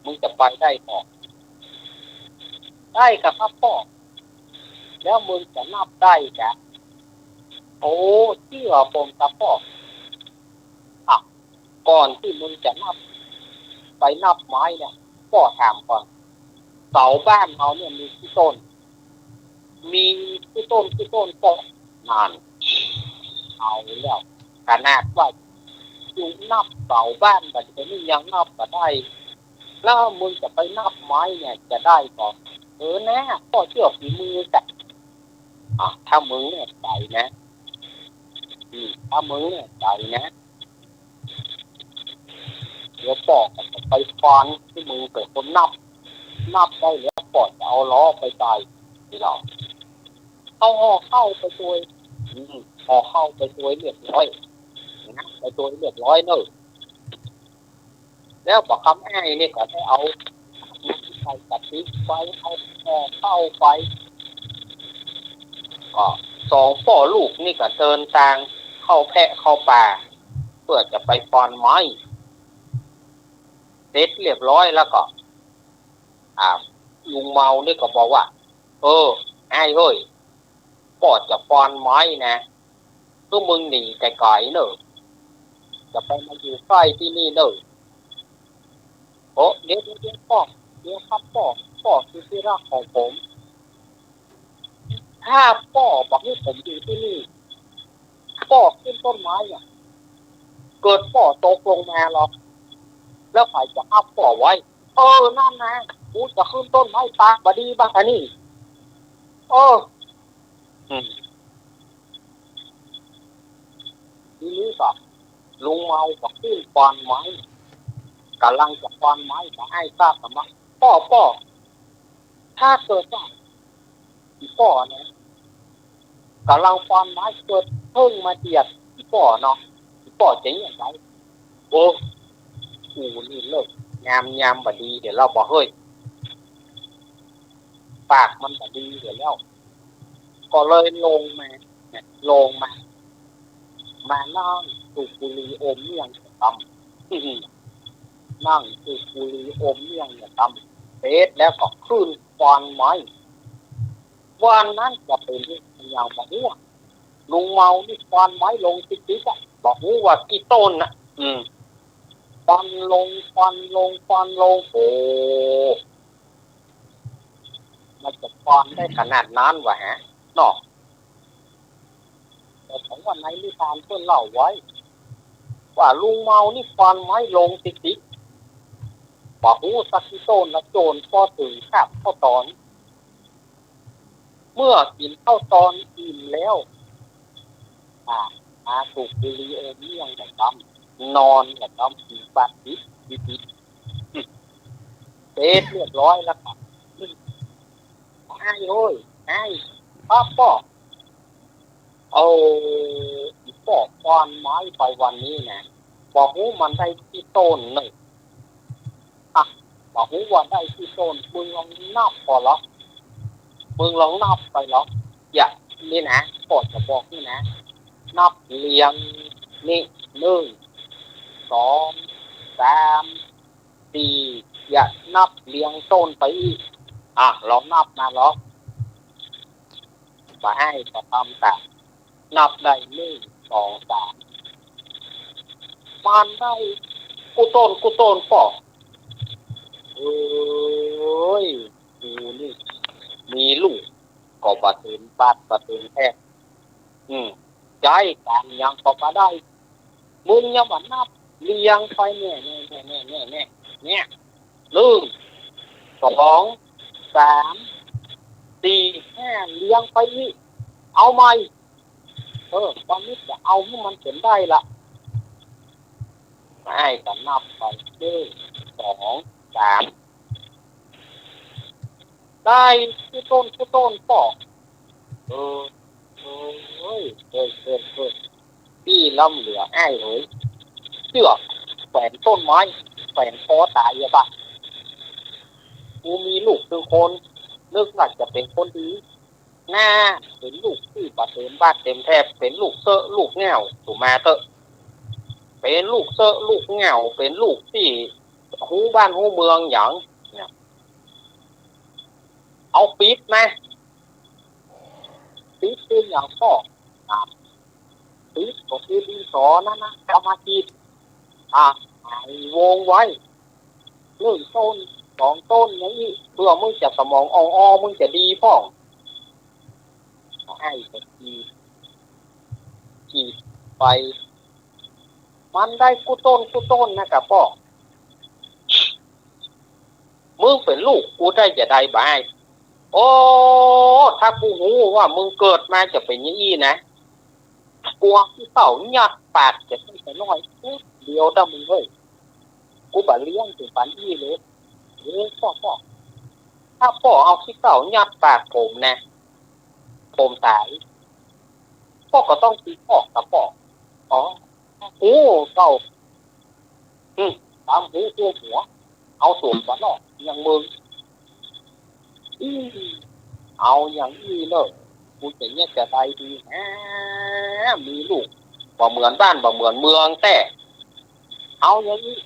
มึงจะไปได้บ่ ได้กาครับป้อ แล้วมึงจะนับได้กา โอ้ เจื้อผมกาป้อ อ่ะ ก่อนตี้มึงจะนับ ไปนับไม้เนี่ย ป้อถามก่อน เสาบ้านเฮาเนี่ยมีกี่ต้น มีกี่ต้น กี่ต้นป้อ นั่น เอาแล้ว ขนาดว่าจุนับเสาบ้านบ่าเดี๋ยวนี้ยังนับบ่ได้ แล้วมึงจะไปนับไม้เนี่ยจะได้ก่อ เออนะ ป้อเจื้อฝีมือจ้ะ อ่ะ ถ้ามึงแน่ใจ๋นะ อืม ถ้ามึงแน่ใจ๋นะ เดี๋ยวป้อก็จะไปควานหื้อมึงเป๋นคนนับ นับได้แล้วป้อจะเอาล้อไปใส่ นี่เนาะ เอาห่อข้าวไปตวย อืม ห่อข้าวไปตวยเรียบร้อยนะ ไปตวยเรียบร้อยเน่อ แล้วบ่าวกำอ้ายนี่ก็ได้เอา ใส่กะติไป เอาห่อข้าวไป ก็สองป้อลูกนี่ก็เดินตางเข้าแพะเข้าป่า เปื้อจะไปควานไม้ เสร็จเรียบร้อยแล้วก็ อ่า ลุงเมานี่ก็บอกว่า เออ อ้ายเฮ้ย ป้อจะควานไม้นะ คือมึงหนีไก๋ๆ เน่อ จะไปมาอยู่ใก้ตี้นี่เน่อ โอ้ เดี๋ยว เดี๋ยว เดี๋ยวป้อ เดี๋ยวครับป้อ ป้อคือตี้ฮักของผม ถ้าป้อบ่หื้อผมอยู่ตี้นี่ ป้อขึ้นต้นไม้อะ เกิดป้อตกลงมาหรอก แล้วใผจะฮับป้อไว้ เออ นั่นนะ กูจะขึ้นต้นไม้ปากบ่ดีบ่าอันนี้ เออ อืม ทีนี้ก็ลุงเมาก็ขึ้นควานไม้ ก่ำลังจะควานไม้ก็อ้ายซากก็มา ป้อ ป้อ ถ้าเกิดว่า อีป้อนะ ก่ำลังควานไม้เกิดเปิ้งมาเตียดอีป้อเนาะ อีป้อจะเยียะไง โอ้ กูนี่เลิกงามยามบ่ดีเดี๋ยวแล้วบ่าเฮ้ย ปากมันบ่ดีเดี๋ยวแล้ว ก็เลยลงมา เนี่ย ลงมา มานั่งสูบบุหรี่อมเมี่ยงตำ นั่งสูบบุหรี่อมเมี่ยงเนี่ยตำ เสร็จแล้วก็ขึ้นควานไม้ วันนั้นจะเป๋นยังบ่ฮู้ ลุงเมานี่ควานไม้ลงติ๊กๆ อะ บ่ฮู้ว่ากี่ต้นน่ะ อืม ควานลง ควานลง ควานลง โอ้ มันจะควานได้ขนาดนั้นวะฮะ เนาะ ว่าในนิทานเปิ้นเล่าไว้ ว่าลุงเมานี่ฟันไม้ลงติ๊กๆ บ่ฮู้สักกี่ต้นละ จ๋นปอเถิงคาบข้าวตอน เมื่อกิ๋นข้าวตอนอิ่มแล้ว อ่า มาสูบบุหรี่อมเมี่ยงละกำ นอนละกำ ปีบบัดปิดปิดปิด เสร็จเรียบร้อยแล้วครับ อ้ายโอ้ย อ้าย ป้อ ป้อ เอา อีป้อฟันไม้ไปวันนี้นะ บ่ฮู้มันได้กี่ต้นเน่อ อ่ะ บ่ฮู้ว่าได้กี่ต้น มึงลองนับก่อนละ มึงลองนับไปละ อย่างนี้นะ ป้อจะบอกนี่นะ นับเรียงนี่ นึ่ง สอง สาม สี่ อย่านับเรียงต้นไปอีก อ่ะ ลองนับมาลอง บ่าอ้ายก็ต๋ามต๋า นับได้นึ่ง สอง สาม มันได้กู้ต้นกู้ต้นป้อ เอ้ย กูนี่มีลูกก็บ่เต็มบาตรบ่เต็มแถบ อืม ใจ๊ก๋านหยังก็บ่ได้ มึงยังบ่นับเรียงไปเนี่ย เนี่ย เนี่ย นึ่ง สอง สาม สี่ ห้า เรียงไปอีก เอาใหม่ เออ บ่มิจะเอาหื้อมันเป๋นได้ละ อ้ายก็นับไป นึ่ง สอง สาม ได้กู้ต้นกู้ต้นป้อ เออ เอ้ย เอ้ย เอ้ย เอ้ย ปี้ล้ำเหลืออ้ายเหย เสื้อแขวนต้นไม้ แขวนคอต๋ายอะบ่า กูมีลูกตึงคน นึกว่าจะเป๋นคนดี หน้าเป๋นลูกตี้บ่เต็มบาตรเต็มแถบ เป๋นลูกเซ้อลูกเหง้า ถูกมาเต๊อะ เป๋นลูกเซ้อลูกเหง้า เป๋นลูกตี้ฮู้บ้านฮู้เมืองหยังเนี่ย เอาปิ๊บนะ ปิ๊บคือหยังป้อ อ่ะ ปิ๊บก็คือดินสอนั่นนะ เอามาขีด อ่ะ ให้วงไว้ นึ่งต้น สองต้น อย่างอี้ เปื้อมึงจะสมองอ่องออ มึงจะดีพ่อง อ้ายก็ขีด ขีดไป มันได้กู้ต้นกู้ต้นนะกะป้อ มึงเป๋นลูกกูได้จาใดบ่าอ้าย โอ้ ถ้ากูฮู้ว่ามึงเกิดมาจะเป๋นอย่างอี้นะ กูเอาขี้เถ้ายัดปากจะตั้งแต่น้อย เดียวเต๊อะมึงเอ้ย กูบ่เลี้ยงเป๋นปันอี้เลย เอ้ย ป้อ ป้อ ถ้าป้อเอาขี้เถ้ายัดปากผมนะ ผมต๋าย ป้อก็ต้องตีป้อกะป้อ อ๋อ ฮู้เก่า อืม ต๋ามฮู้ทั่วหัว เอาตั๋วบ่รอดอย่างมึง อืม เอาอย่างอี้เน่อ กูจะเยียะจาใดดีนะ มีลูกบ่เหมือนบ้านบ่เหมือนเมืองแต๊ เอาอย่างอี้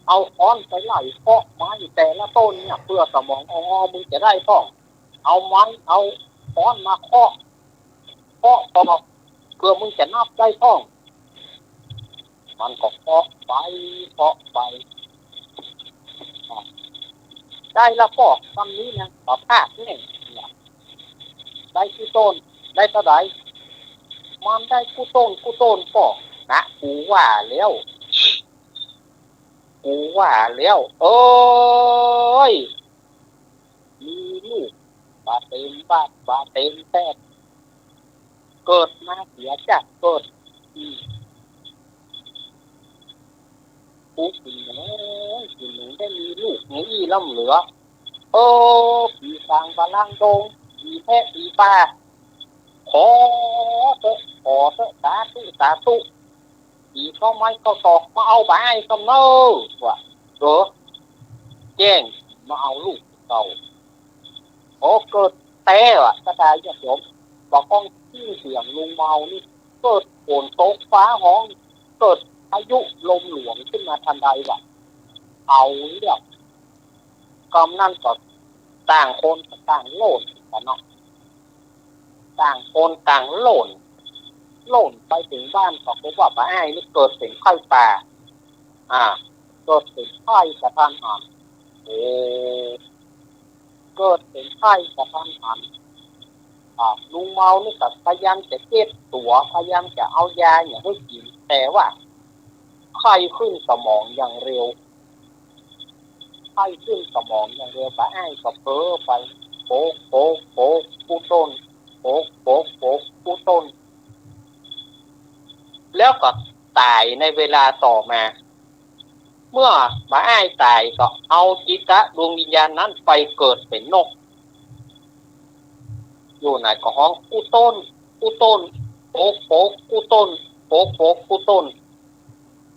เอาค้อนไปไล่เคาะไม้แต่ละต้นเนี่ย เปื้อสมองอ่องออ มึงจะได้พ่อง เอาไม้ เอาค้อนมาเคาะ เคาะตอก เปื้อมึงจะนับได้พ่อง มันก็เคาะไป เคาะไป ได้ละป้อ ซ้ำนี้นะ บ่พลาดแน่ เนี่ย ได้กู้ต้น ได้เต้าใด มันได้กู้ต้น กู้ต้นป้อ นะ กูว่าแล้ว กูว่าแล้ว เอ้ย มีลูกบ่เต็มบาตรบ่เต็มแถบ เกิดมาเสียจากเกิด อืม กูกิ๋นหมู กิ๋นหมูได้มีลูกหมูอี้ล้ำเหลือ เออ ผีสางบาลางดง ผีแพะผีป่า ขอเต๊อะ ขอเต๊อะ สาธุ สาธุ ผีเข้าไม้เข้าตอกมาเอาบ่าอ้ายซ้ำเน่อ ว่า เออ แจ้งมาเอาลูกเก่า โอ้ เกิดแต๊ว่ะ กระดายญาติโยม บ่าก้องตี้เสียงลุงเมานี่ เกิดฝนตกฟ้าฮ้อง เกิดพายุลมหลวงขึ้นมาตันใดว่ะ เอาเรื่อง กำนั้นก็ต่างคนต่างโล่นกั๋นเนาะ ต่างคนต่างโล่น โล่นไปเถิงบ้านก็พบว่าบ่าอ้ายนี่เกิดเป๋นไข้ป่า อ่า เกิดเป๋นไข้กะทันหัน โอ้ เกิดเป๋นไข้กะทันหัน อ่า ลุงเมานี่ก็พยายามจะเจ็ดตั๋ว พยายามจะเอายาอย่างหื้อกิ๋น แต่ว่าไข้ขึ้นสมองอย่างเร็ว ไข้ขึ้นสมองอย่างเร็ว บ่าอ้ายก็เผลอไป โปก โปก โปก กู้ต้น โปก โปก โปก กู้ต้น แล้วก็ต๋ายในเวลาต่อมา เมื่อบ่าอ้ายต๋ายก็เอาจิตดวงวิญญาณนั้นไปเกิดเป๋นนก อยู่ไหนก็ฮ้องกู้ต้น กู้ต้น โปก โปก กู้ต้น โปก โปก กู้ต้น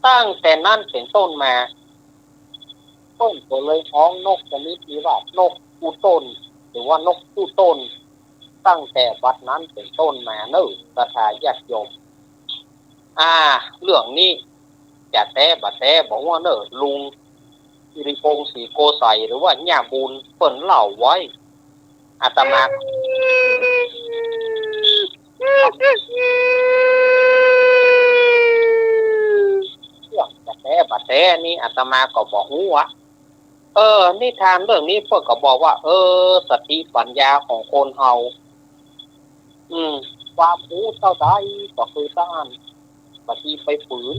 ตั้งแต่นั้นเป๋นต้นมา เปิ้นก็เลยฮ้องนกชนิดนี้ว่านกกู้ต้น หรือว่านกกู้ต้น ตั้งแต่บัดนั้นเป๋นต้นมาเน่อ ศรัทธาญาติโยม อ่า เรื่องนี้จะแต๊บ่แต๊บ่ฮู้เน่อ ลุงสิริพงษ์ ศรีโกไสย หรือว่าย่าบุญเปิ้นเล่าไว้ อาตมา เรื่องจะแต๊บ่แต๊นี่อาตมาก็บ่ฮู้อะ เออ นิทานเรื่องนี้เปิ้นก็บอกว่า เออ สติปัญญาของคนเฮา อืม ความฮู้เต้าใดก็คือเต้าอั้น บ่ดีไปฝืน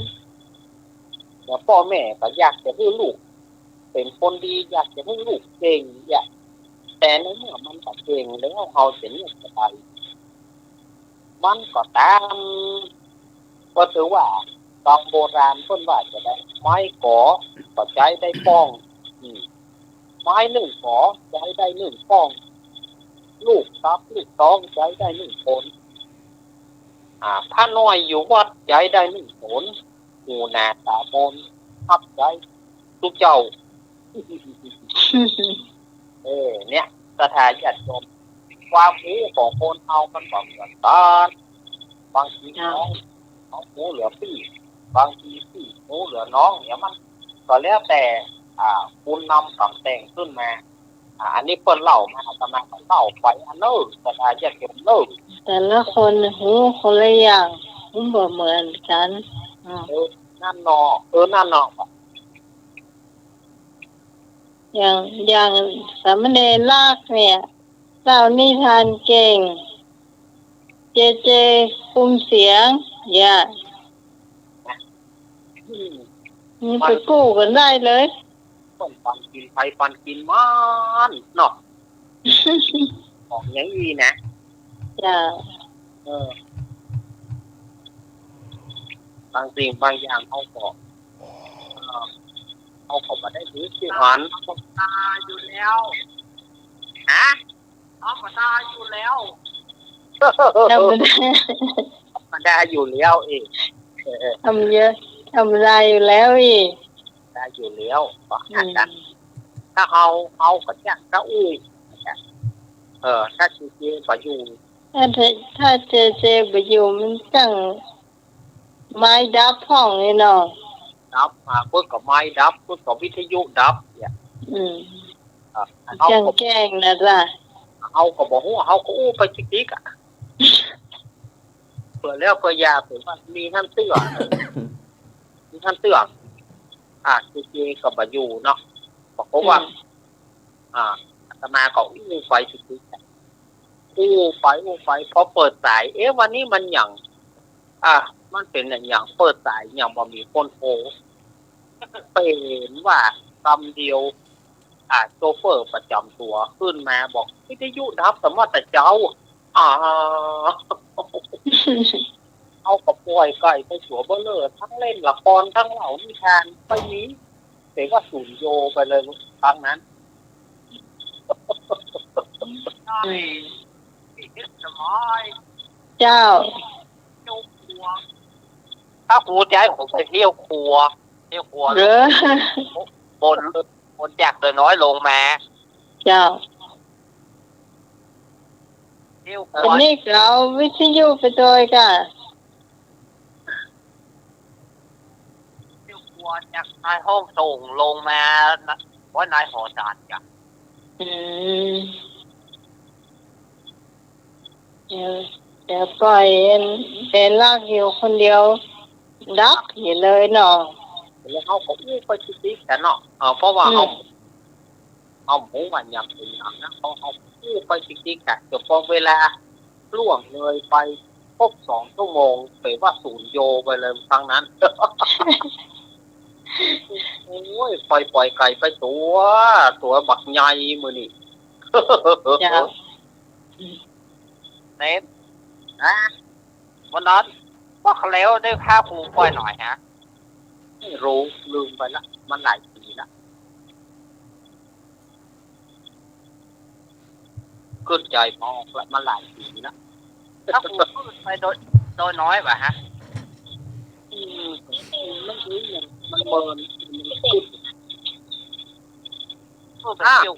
แล้วป้อแม่ก็อยากจะหื้อลูกเป๋นคนดี อยากจะหื้อลูกเก่ง อยาก แต่ในเมื่อมันบ่เก่งแล้ว เฮาจะเยียะจะใด มันก็ต๋าม ก็ถือว่าต๋ามโบราณเปิ้นว่าจะใด ไม้ก๋อก็ใจ๊ได้ป้อง อืม ไม้นึ่งก๋อใจ๊ได้นึ่งป้อง ลูกทรัพย์ลูกตองใจ๊ได้นึ่งต๋น อ่า พระน้อยอยู่วัดใจ๊ได้นึ่งต๋น หูหน้าต๋ามน ฮับใจ๊ตุ๊เจ้า เออ เนี่ย ศรัทธาญาติโยม ความฮู้ของคนเฮามันบ่เหมือนกั๋น บางที เจ้า น้อง น้องฮู้เหลือปี้ บางทีปี้ฮู้เหลือน้อง เนี่ยมันก็แล้วแต่ อ่า บุญนำกรรมแต่งขึ้นมา อ่า อันนี้เปิ้นเล่ามา อาตมาก็เล่าไปอันเน่อ ศรัทธาญาติโยมเน่อ แต่ละคนฮู้คนละอย่าง มันบ่เหมือนกั๋น อ่า เออ นั่นเนาะ เออ นั่นเนาะ อย่าง อย่างสามเณรลักษณ์เนี่ย เล่านิทานเก่ง เจเจ คุมเสียง อย่า อืม มันไปกู้กั๋นได้เลย ต้องปันกิ๋นไผปันกิ๋นมันเนาะ ของอย่างอี้นะ จ้า เออ บางสิ่งบางอย่างเฮาก็ เออ เฮาก็บ่ได้ถือถือหัน ธรรมดาอยู่แล้ว ฮะ ธรรมดาอยู่แล้ว ธรรมดา ธรรมดาอยู่แล้วเอง เออ ธรรมเยอะ ธรรมดาอยู่แล้วอีก ธรรมดาอยู่แล้ว เพราะ อืม อาจารย์ ถ้าเฮา เฮาก็จักจะอู้ เออ ถ้าเจเจบ่อยู่ ถ้า ถ้าเจเจบ่อยู่มันจั่ง ไม้ดับพ่องนี่เนาะ ดับ อ่า เปิ้นก็ไม้ดับ เปิ้นก็วิทยุดับ เนี่ย อืม อ่า เฮาก็ แจ้งๆ นะจ๊ะ เฮาก็บ่ฮู้ เฮาก็อู้ไปจิกๆ อะ เปื้อแล้วเปื้ออย่า เปื้อว่ามีหั้นเตื้อ มีหั้นเตื้อ อ่า เจเจก็บ่อยู่เนาะ บอกว่า อืม อ่า อาตมาก็อู้ไปจิกๆ อู้ไปอู้ไป พอเปิดสาย เอ๊ะ วันนี้มันหยัง อ่ะ มันเป๋นอะหยัง เปิดสายหยังบ่มีคนโทร เป๋นว่ากำเดียว อ่ะ โชเฟอร์ประจ๋ำตั๋วขึ้นมาบอก วิทยุดับสะมัดแต่เจ๊า อ่า เอาก็ป่อยไก่ไปตั๋วเบ้อเร่อ ทั้งเล่นละคร ทั้งเล่านิทาน ไปมี เป๋นว่าสูญโยไปเลยครั้งนั้น อืม เจ้า ถ้าครูจะหื้อผมไปเที่ยวครัว เที่ยวครัว เออ บน บนจากเดินน้อยลงมา เจ้า เที่ยว อันนี้ก็เอาวิทยุไปด้วยก่ะ เที่ยวครัวจากในห้องส่งลงมานะ ไว้ในหอฉันจ้ะ อืม เดี๋ยว เดี๋ยวป่อยเอน เอนลากอยู่คนเดียว ดับอยู่เลยเนาะ แล้วเฮาก็อู้ไปติ๊กๆ กันเนาะ เออ เพราะว่า อืม เฮา เฮาบ่ฮู้ว่าหยังเป๋นหยังนะ เฮา เฮาอู้ไปติ๊กๆ อะ เดี๋ยวพอเวลา ล่วงเลยไปครบสองชั่วโมง เป๋ว่าสูญโยไปเลยครั้งนั้น โอ้ย ปล่อย ปล่อยไก่ไปตั๋ว ตั๋วบักใหญ่มื้อนี้ เจ้า เน้น ฮะ วันนั้น ว่าเขาแล้วได้พาครูปล่อยหน่อยฮะ ไม่รู้ ลืมไปละ มันหลายปีละ กึ๊ดใจ๋บ่ออกละ มันหลายปีละ ถ้าครูพูดไปโดย โดยน้อยบ่ะฮะ อืม มัน มันเมิน มันกึ๊ด พูดไป อ่ะ เที่ยว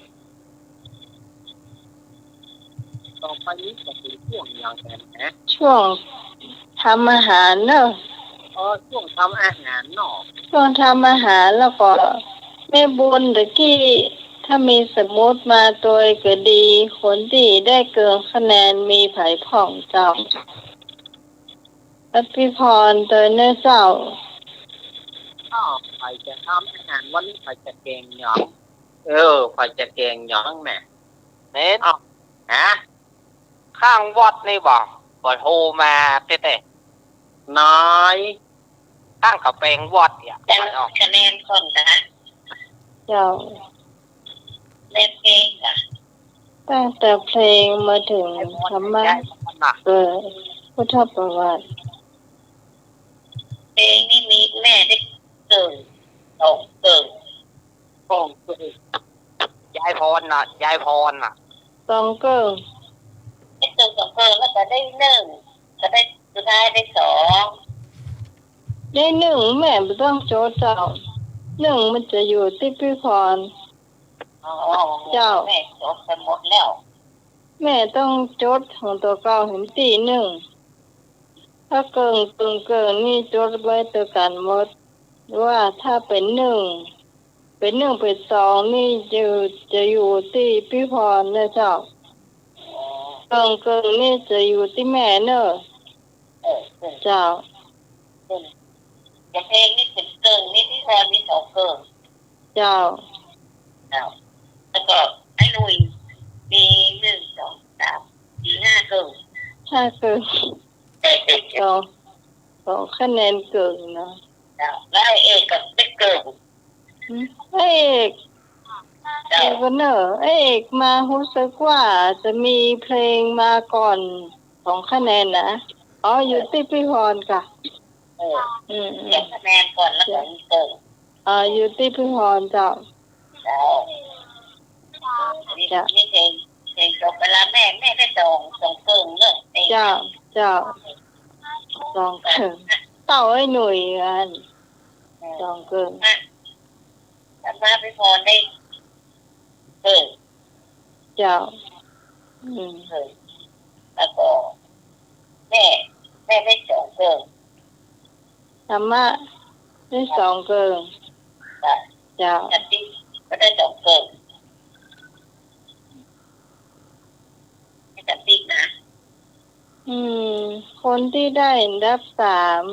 ต่อไปนี้จะเป๋นช่วงอย่างแหม ช่วงทำอาหารเนอะ อ๋อ ช่วงทำอาหารเนาะ ช่วงทำอาหารแล้วก็ แม่บุญตะกี้ ถ้ามีสมมุติมาตวยก็ดี คนตี้ได้เกิ่งคะแนนมีใผพ่องเจ้า อภิพรตวยเน่อเจ้า อ้าว ใผจะทำอาหารวันนี้ ใผจะแก๋งหยัง เออ ใผจะแก๋งหยังแหม เน้น อ้าว ฮะ ข้างวัดนี่บ่ บ่โทรมาเต๊ะๆ น้อย ตั้งกะแปงวัดเนี่ย ตั้งคะแนนก่อนนะ เจ้า เล่นเพลงอ่ะ ตั้งแต่เพลงมาถึงธรรมะ เออ พุทธประวัติ เพลงนี่มีแม่ได้เกิ่ง สองเกิ่ง สองเกิ่ง ยายพรน่ะ ยายพรน่ะ สองเกิ่ง ได้เกิ่งสองเกิ่ง แล้วก็ได้หนึ่ง ก็ได้ สุดท้ายได้สอง ได้หนึ่ง แม่บ่ต้องจดเจ้า หนึ่งมันจะอยู่ตี้พี่พร อ๋อ เจ้า แม่จดไปหมดแล้ว แม่ต้องจดของตั๋วเก่าหื้อตี้หนึ่ง ถ้าเกิ่ง เกิ่ง เกิ่งนี่จดไว้ตวยกั๋นหมด ว่าถ้าเป๋นหนึ่ง เป๋นหนึ่ง เป๋นสองนี่จะ จะอยู่ตี้พี่พรเน่อเจ้า เกิ่ง เกิ่งนี่จะอยู่ตี้แม่เน่อ เออ เกิ่ง เจ้า เกิ่ง อย่างเพลงนี่เป๋นเกิ่ง นี่พี่พรมีสองเกิ่ง เจ้า เจ้า แล้วก็ไอ้หนุ่ยมีหนึ่ง สอง สาม สี่ ห้าเกิ่ง ห้าเกิ่ง สอง สองคะแนนเกิ่งเนาะ เจ้า แล้วไอ้เอกก็ได้เกิ่ง หืม ไอ้เอก เจ้า เดี๋ยวก่อนเน่อ ไอ้เอกมาฮู้สึกว่าจะมีเพลงมาก่อนสองคะแนนนะ อ๋อ อยู่ตี้พี่พรก่ะ เออ อืม อืม เสียคะแนนก่อนแล้วก็มีเกิ่ง อ่า อยู่ตี้พี่พรเจ้า เจ้า นี่ เจ้า นี่เพลง เพลงจบไปละ แม่ แม่ได้สอง สองเกิ่งเน่อ เจ้า เจ้า สองเกิ่ง เต้าไอ้หนุ่ยอัน เออ สองเกิ่ง อ่ะ ธรรมะพี่พรได้เกิ่ง เจ้า อืม เกิ่ง แล้วก็ แม่ แม่ได้สองเกิ่ง ธรรมะได้สองเกิ่ง เจ้า เจ้า สันติก็ได้สองเกิ่ง ให้สันตินะ อืม คนตี้ได้อันดับสาม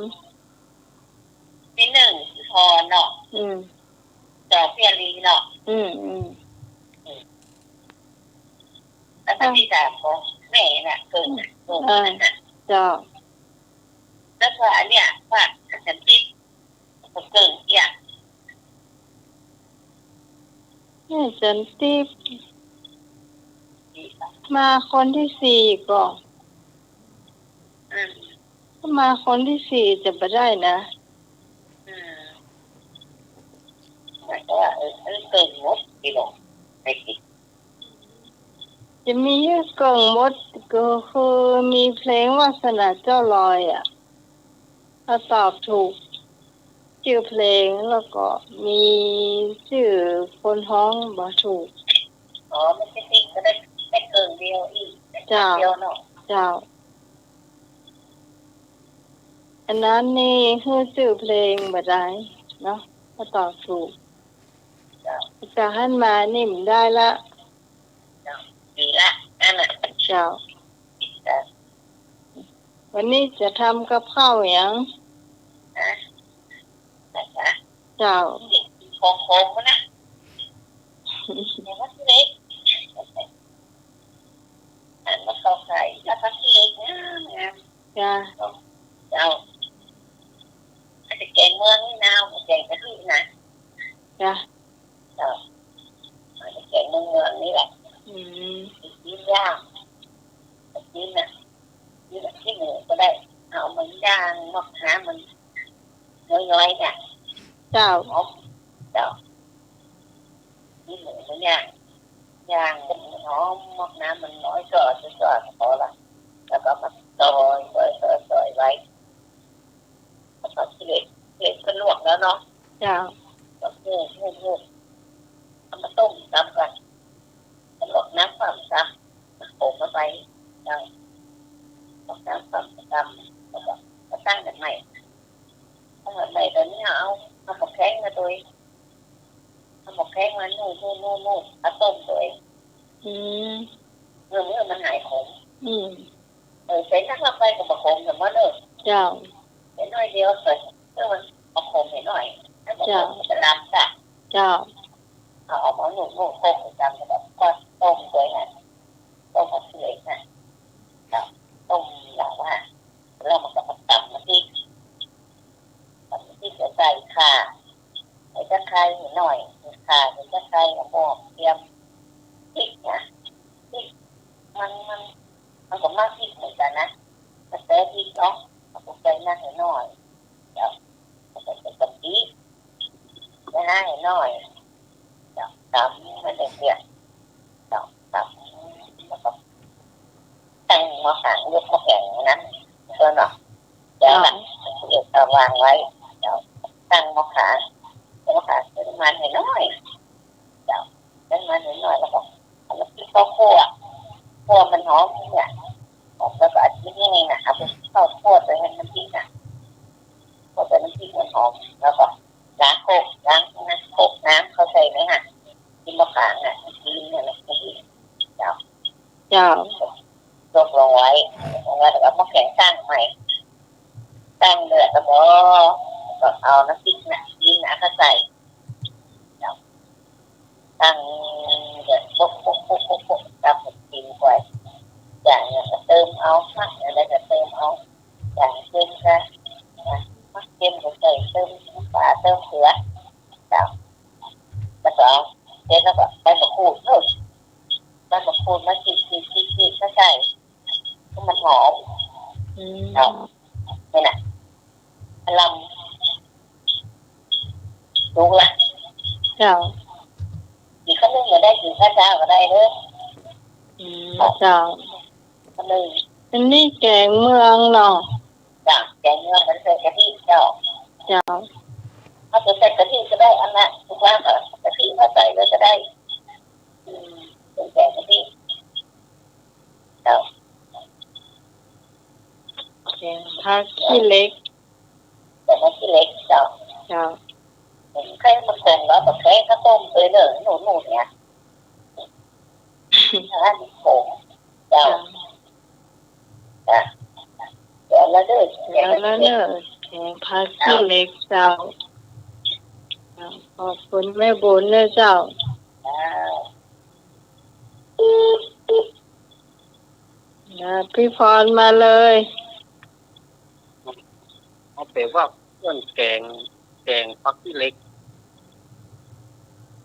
ตี้หนึ่ง พรเนาะ อืม สอง เปียรีเนาะ อืม อืม แล้วตี้สามของแม่น่ะ เกิ่งน่ะ เกิ่ง อ่า นั่นน่ะ เจ้า แล้วก็อันเนี้ย ว่าสันติ เกิ่งเนี่ย แม่สันติมาคนตี้สี่ก่อ อืม ถ้ามาคนตี้สี่จะบ่ได้นะ อืม หมายความว่า เออ เออ เกิ่งหมดตี้เนาะ ไอ้ตี้ จะมีเกิ่งหมดก็คือมีเพลงวาสนาเจ้าลอยอะ ถ้าตอบถูกจื้อเพลงแล้วก็มีจื้อคนฮ้องบ่ถูก อ๋อ มันจะติดก็ได้แค่เกิ่งเดียวอี้ เจ้า เดียวเนาะ เจ้า อันนั้นนี่หื้อจื้อเพลงบ่ได้เนาะ ถ้าตอบถูก เจ้า จากหั้นมานี่บ่ได้ละ เจ้า ดีละ นั่นน่ะ เจ้า เจ้า วันนี้จะทำกับข้าวหยัง ฮะ เจ้า ของขมนะ เดี๋ยวมันเล็ก อันนั้นเขาขาย แล้วก็เล็ก จ้า เจ้า อาจจะแกงเมืองนี่นะ แกงกะทินะ จ้า เจ้า อาจจะแกงเมืองเมืองนี่แหละ อืม กินย่าง กินน่ะ กินน่ะ ขี้หมูก็ได้ เอามันย่าง นอกน้ำมัน น้อยๆ เนี่ย เจ้า หอม เจ้า ขี้หมูมันย่าง ย่างหอม นอกน้ำมันน้อย ก็ ก็ ก็พอละ แล้วก็มาซอย ซอย ซอย ซอยไว้ แล้วก็ขี้เหล็ก เหล็กก็ลวกแล้วเนาะ เจ้า ก็หูบ หูบ หูบ เอามาต้มตำกัน ลวกน้ำความซะ โขลกเข้าไป เจ้า ลวกน้ำความตำ แล้วก็มาตั้งกันใหม่ ตั้งกันใหม่ ตอนนี้เอา เอาหมกแข้งมาตวย เอาหมกแข้งมาหนูบ หนูบ หนูบ หนูบ เอาต้มตวย อืม เพื่อ เพื่อมันหายขม อืม เออ ใส่นักลงไปก็บ่ขมสมมุติเนอะ เจ้า ใส่น้อยเดียว ใส่ เพื่อมันบ่ขมหน่อย ให้มัน เจ้า ขมจะลำจ้ะ เจ้า เอา เอามาหนูบ หนูบ โขลกกัน แล้วก็ ก็ต้มตวยนะ ต้มกับขี้เหล็กนะ เจ้า ต้มแล้วว่า แล้วมันก็มาตำน้ำพริก ตำน้ำพริกก็ใส่ข่า ใส่ตะไคร้หน่อย ข่า ใส่ตะไคร้ หอม กระเทียม พริกนะ พริก มัน มัน มันก็มักพริกเหมือนกันนะ แต่พริกเนาะ เอาไปใส่นั่นหน่อย เจ้า เอาไปใส่กะทิ นะฮะ หน่อย เจ้า ตำให้ละเอียด เจ้า ตำ แล้วก็ตั้งหม้อขาง ยกหม้อแกงนั้น เจ้าเนาะ เจ้า เจ้า ละ เอาวางไว้ เจ้า ตั้งหม้อขาง หม้อขาง ใส่น้ำมันหน่อย เจ้า ใส่น้ำมันหน่อย แล้วก็เอาน้ำพริกเข้าคั่ว คั่วมันหอมเนี่ย หอมแล้วก็เอาพริกนี่นะ เอาไปเข้าคั่วใส่น้ำพริกนะ คั่วใส่น้ำพริกมันหอม แล้วก็ล้างโคก ล้างนะ โคกน้ำเข้าใส่ไหมฮะ ที่หม้อขางน่ะ กินเนี่ยนะ เจ้า เจ้า ยกลงไว้ ยกลงไว้ แล้วก็เอาหม้อแกงตั้งใหม่ ตั้งเดือดแล้วก็ ก็เอาน้ำพริกน่ะ กินน่ะ ก็ใส่ ตั้งเดือด ปุ๊บ ปุ๊บ ปุ๊บ ปุ๊บ ปุ๊บ ตำกินไป อย่างเนี่ยก็เติมเอา ผักอะไรก็เติมเอา อย่างเค็มก็ อ่ะ ผักเค็มก็ใส่ เติมน้ำปลา เติมเกลือ เจ้า แล้วก็เอา เสร็จแล้วก็ใบมะกรูด เออ ใบมะกรูดมาขีด ขีด ขีด ขีด มาใส่ ให้มันหอม อืม เจ้า นี่น่ะ กะหล่ำ สุกละ เจ้า กิ๋นข้าวนึ่งก็ได้ กิ๋นข้าวเจ้าก็ได้เด้อ อืม เจ้า ข้าวนึ่ง อันนี้แกงเมืองเนาะ จ้ะ แกงเมืองมันใส่กะทิเจ้า เจ้า เอาไปใส่กะทิก็ได้ อันน่ะ ทุกร้านก็กะทิมาใส่เลยก็ได้ อืม เป็นแกงกะทิ เจ้า แกงผักขี้เหล็ก แกงผักขี้เหล็กเจ้า เจ้า ใครมาขมก็บอกใครข้าวต้มไปเนอะ หนูๆ เนี่ย ถ้ามันขม เจ้า เจ้า จ้ะ เดี๋ยวละเด้อ เดี๋ยวละเด้อ แกงผักขี้เหล็กเจ้า เจ้า ขอบคุณแม่บุญนะเจ้า เจ้า อ่า พี่พรมาเลย เอาแป๋ว่าเปิ้นแกง แกงผักขี้เหล็ก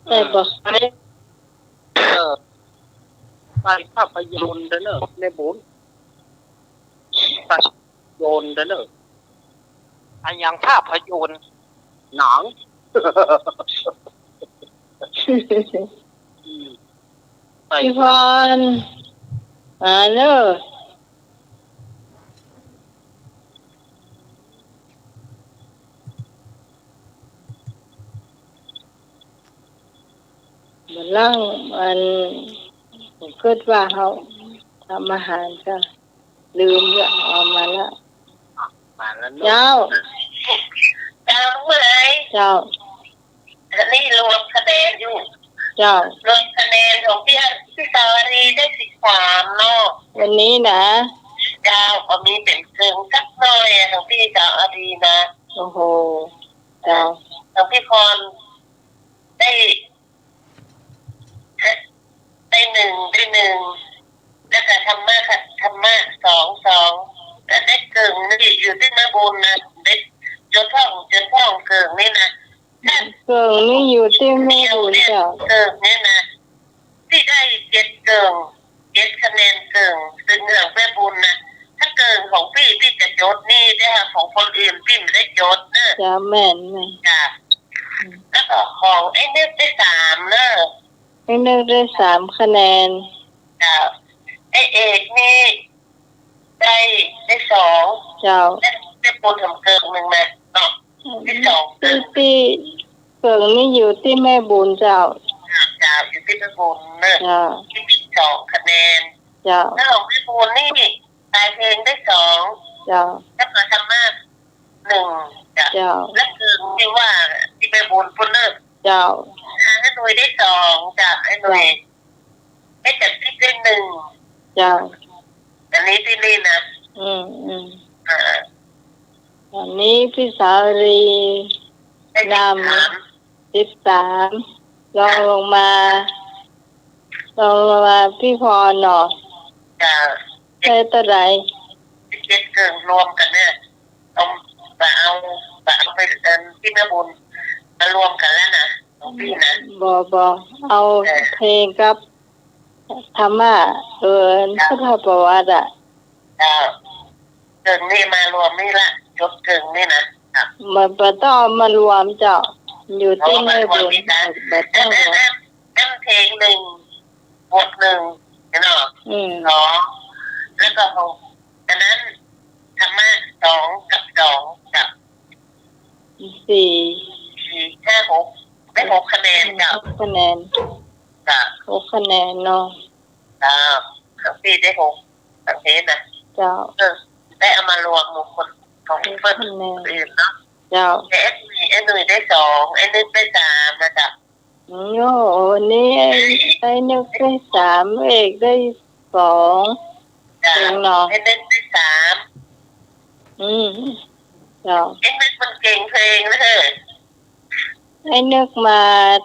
ใส่บ่ เออ ใส่ภาพยนตร์เด้อเนอะ แม่บุญ ภาพยนตร์เด้อเนอะ อะหยังภาพยนตร์ หนัง อืม ใส่ พี่พร มาเนอะ มื้อหลัง อัน ผมคิดว่าเฮาทำอาหารจ้ะ ลืมละ เอามาละ มาแล้วเนอะ เจ้า เจ้า เมื่อย เจ้า อันนี้รวมคะแนนอยู่ เจ้า รวมคะแนนของพี่อัน พี่สาวอารีได้สิบสามเนาะ วันนี้นะ เจ้า ก็มีเป๋นเกินสักหน่อยอะ ของพี่สาวอารีนะ โอ้โห เจ้า ของพี่พรได้ ได้หนึ่ง ได้หนึ่ง แล้วก็ธรรมะค่ะ ธรรมะสอง สอง แล้วได้ เกิ่งนี่อยู่ตี้แม่บุญนะ เด็กจดท่อง จดท่องเกิ่งนี่นะ เกิ่งนี่อยู่ตี้แม่บุญเจ้า เกิ่งนี่นะ ตี้ได้เจ็ดเกิ่ง เจ็ดคะแนนเกิ่ง ตึงเกิ่งแม่บุญนะ ถ้าเกิ่งของปี้ ปี้จะจดนี่ แต่ของคนอื่นปี้ไม่ได้จดเนอะ จ้า แม่น แม่น จ้า แล้วก็ของไอ้นึกได้สามเนอะ ไอ้นึกได้สามคะแนน จ้า ไอ้เอกนี่ได้ ได้สอง เจ้า ได้ ได้ปูนแถมเกิ่งหนึ่งมาเนาะ ได้สอง ตี้ ตี้เกิ่งนี่อยู่ตี้แม่บุญเจ้า เจ้า อยู่ตี้แม่บุญเนอะ เจ้า ตี้มีสองคะแนน เจ้า แล้วของแม่บุญนี่ ตายเพลงได้สอง เจ้า แล้วก็ธรรมะหนึ่ง เจ้า เจ้า แล้วเกิ่งตี้ว่าตี้แม่บุญปูนเนอะ เจ้า อ่า ไอ้หน่วยได้สอง เจ้า ไอ้หน่วย เจ้า ไอ้จัดตี้ได้หนึ่ง เจ้า อันนี้ตี้นี่นะ อืม อืม อ่า อันนี้พี่สาลี ได้สิบสาม นำ สิบสาม รองลงมา รองลงมาพี่พรเนาะ จ้า ได้เต้าใด สิบเจ็ดเกิ่งรวมกั๋นเนี่ย เอา จะเอา จะเอาไป เอิ่ม ตี้แม่บุญมารวมกั๋นแล้วนะ ของปี้นะ บ่ บ่ เอา เออ เพลงกับธรรมะ เออ จ้า พุทธประวัติอะ จ้า เกิ่งนี่มารวมนี่ละ จดเกิ่งนี่นะ จ้า บ่ บ่ต้องเอามารวมเจ้า อยู่ตี้แม่บุญ เอามารวมนี่นะ บ่ต้องรวม อัน อัน อันเพลงหนึ่ง บวกหนึ่งเนาะ อืม สอง แล้วก็หก อันนั้นธรรมะสองกับสอง จ้า สี่ สี่ ห้า หก ได้หกคะแนน เจ้า หกคะแนน จ้า หกคะแนนเนาะ จ้า ของปี้ได้หก สังเกตนะ เจ้า เออ ได้เอามารวมหมู่คนของเปิ้น หกคะแนน คนอื่นเนาะ เจ้า แต่ไอ้หนุ่ย ไอ้หนุ่ยได้สอง ไอ้นึกได้สามนะ จ้า โอ้โห วันนี้ไอ้ ไอ้นึกได้สาม เอกได้สอง จ้า เก่งเนาะ ไอ้นึกได้สาม อืม เจ้า ไอ้นึกมันเก่งเพลงนะเฮ้ย ไอ้นึกมา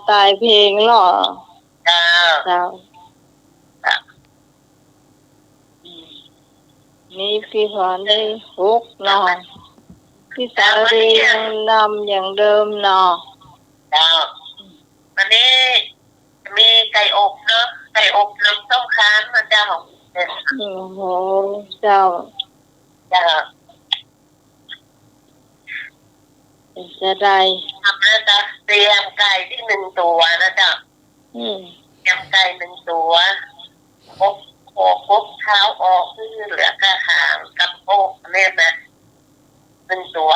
ตายเพลงเหรอ เจ้า เจ้า จ้า นี่พี่พรได้หกเนาะ พี่สาลียังนำอย่างเดิมเนาะ เจ้า วันนี้มีไก่อบเนาะ ไก่อบน้ำส้มค้างนะเจ้า โอ้โห เจ้า เจ้า จะได้ ทำแล้วจะเตรียมไก่ตี้หนึ่งตั๋วนะเจ้า อืม เตรียมไก่หนึ่งตั๋ว กกหัวกกเท้าออก หื้อเหลือก้าหางกับโป๊ะเนี่ยนะ หนึ่งตั๋ว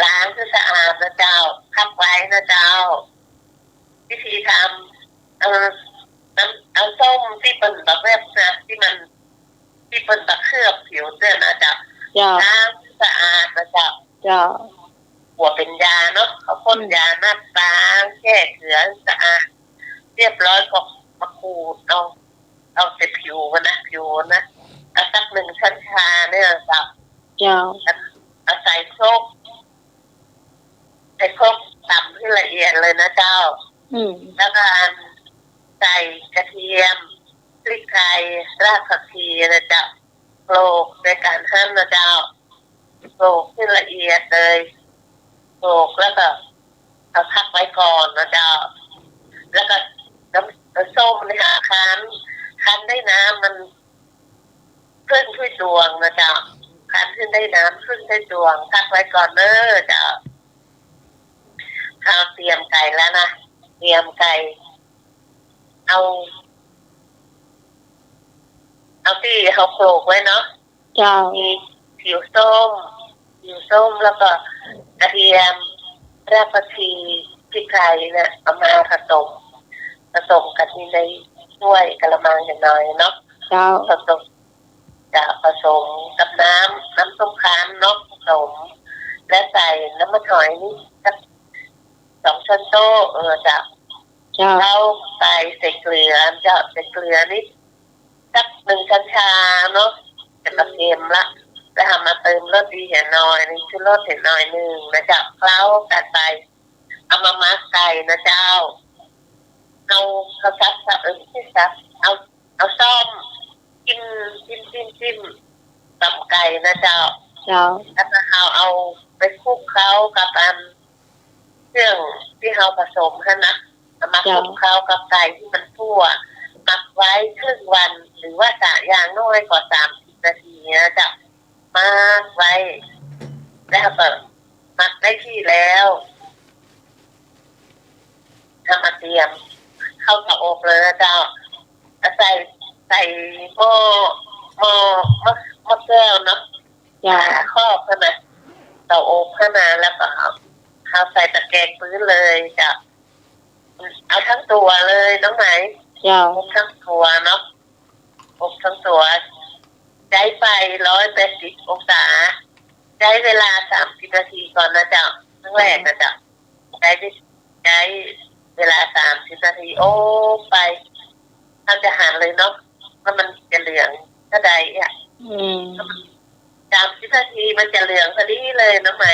ล้างหื้อสะอาดนะเจ้า พักไว้นะเจ้า วิธีทำ เอาน้ำ เอาส้มตี้เปิ้นบ่าแว็บนะ ตี้มัน ตี้เปิ้นบ่าเคลือบผิวเตื้อนะเจ้า เจ้า ล้างหื้อสะอาดนะเจ้า เจ้า กั๋วเป๋นยาเนาะ เขาพ่น อืม ยาหน้าปลา แก้เกลือสะอาด เรียบร้อยก็มาขูดเอา เอาแต่ผิวมันนะ ผิวมันนะ เอาสักหนึ่งช้อนชาเนี่ยเจ้า เจ้า เอาใส่ครก ใส่ครกต๋ำหื้อละเอียดเลยนะเจ้า อืม แล้วก็อันใส่กระเทียม พริกไทย รากผักชีนะเจ้า โขลกในก๋านหั้นนะเจ้า โขลกหื้อละเอียดเลย โขลกแล้วก็เอาพักไว้ก่อนนะเจ้า แล้วก็น้ำ น้ำส้มเนี่ยค่ะ คั้น คั้นได้น้ำมันครึ่งถ้วยตวงนะเจ้า คั้นหื้อได้น้ำครึ่งถ้วยตวง พักไว้ก่อนเน้อเจ้า เอาเตรียมไก่แล้วนะ เตรียมไก่ เอา เอาตี้เอาโขลกไว้เนาะ เจ้า มีผิวส้ม ผิวส้มแล้วก็กระเทียม รากผักชี พริกไทยเนี่ย เอามาผสม ผสมกั๋นในถ้วยกะละมังหน่อยเนาะ เจ้า ผสม จะผสมกับน้ำ น้ำส้มคั้นเนาะ ผสม และใส่น้ำมันหอยนี่สักสองช้อนโต๊ะ เออ เจ้า เจ้า แล้วใส่ ใส่เกลือ เจ้า ใส่เกลือนี่ สักหนึ่งช้อนชาเนาะ จะบ่เค็มละ แล้วเอามาเติมรสดีเหียหน่อยนึ่ง ชูรสเหียหน่อยนึ่งนะเจ้า เคล้ากั๋นไป เอามาหมักไก่นะเจ้า เอา เอาสับ สับ เออ ไม่ใช่สับ เอา เอาส้อม จิ้ม จิ้ม จิ้ม จิ้ม ต๋ำไก่ นะเจ้า เจ้า แล้วก็เฮาเอาไปคลุกเคล้ากับอันเครื่องตี้เฮาผสมหั้นนะ เอามา เจ้า คลุกเคล้ากับไก่ตี้มันทั่ว หมักไว้ครึ่งวัน หรือว่าจะอย่างน้อยก็สามสิบนาทีนะเจ้า หมักไว้ แล้วก็หมักได้ที่แล้ว เฮามาเตรียมเข้าเตาอบเลยนะเจ้า ใส่ ใส่หม้อ หม้อ หม้อ หม้อแก้วเนาะ เจ้า อ่า ครอบหั้นนะ เตาอบหั้นนะ แล้วก็เอา เอาใส่ตะแกรงปื๊ดเลยเจ้า เอาทั้งตั๋วเลยน้องไหม เจ้า อบทั้งตั๋วเนาะ อบทั้งตั๋ว ใจ๊ไฟร้อยแปดสิบองศา ใจ๊เวลาสามสิบนาทีก่อนนะเจ้า ครั้งแรกนะเจ้า ใจ๊ ใจ๊เวลาสามสิบนาที อบไป เฮาจะหันเลยเนาะ ว่ามันจะเหลืองเต้าใดอะ อืม สามสิบนาทีมันจะเหลืองพอดีเลยน้องไหม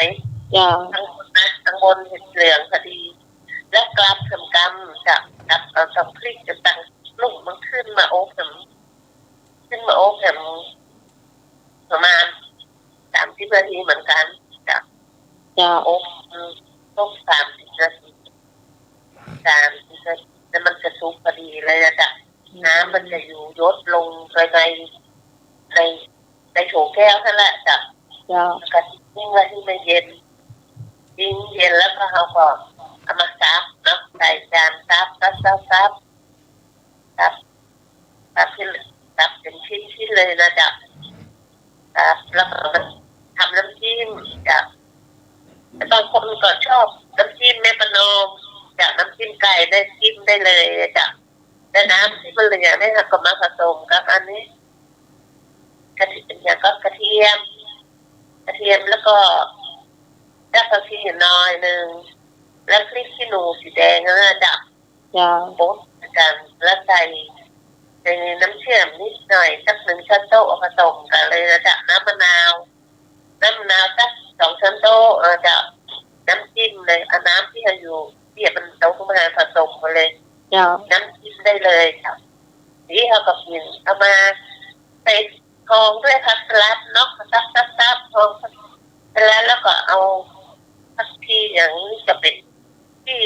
เจ้า ข้างบนนะ ข้างบนเห็นเหลืองพอดี แล้วกลับเถิมกำ จะกลับเอาตำพริกจะตั้งลุ่มมันขึ้นมาอบเถิม ขึ้นมาอบเถิมประมาณสามสิบนาทีเหมือนกัน จะ เจ้า อบ อืม อบสามสิบนาที สามสิบนาที แล้วมันจะสุกพอดีเลยนะเจ้า อืม น้ำมันจะอยู่หยดลงไปใน ใน ในโถแก้วหั้นแหละเจ้า เจ้า แล้วก็ทิ้งไว้ให้มันเย็น ทิ้งเย็นแล้วก็เฮาก็เอามาสับเนาะ ใส่จานสับ สับ สับ สับ สับ สับเป็นชิ้นๆเลยนะเจ้า สับ แล้วก็มาทำน้ำจิ้มเจ้า บางคนก็ชอบน้ำจิ้มแม่ประนอมเจ้า น้ำจิ้มไก่ได้ จิ้มได้เลยเจ้า แต่น้ำตี้มันเหลือเนี่ยค่ะ ก็มาผสมกับอันนี้ กระเทียม อย่างก็กระเทียม กระเทียม แล้วก็รากผักชีหน่อยหนึ่ง แล้วพริกขี้หนูสีแดงนะเจ้า เจ้า บดกัน แล้วใส่ในน้ำเชื่อมนิดหน่อย สักหนึ่งช้อนโต๊ะ เอาผสมกันเลยนะเจ้า น้ำมะนาว น้ำมะนาวสักสองช้อนโต๊ะ เออเจ้า น้ำจิ้มเลย เอาน้ำตี้เฮาอยู่ ตี้มันเต้าหู้มะนาวผสมกันเลย เจ้า น้ำจิ้มได้เลยเจ้า นี่เฮาก็กิน เอามาใส่หอมด้วยผักสลัดเนาะ สับๆๆ หอมผักสลัด แล้วก็เอาผักชีอย่างนี้ก็เป็นตี้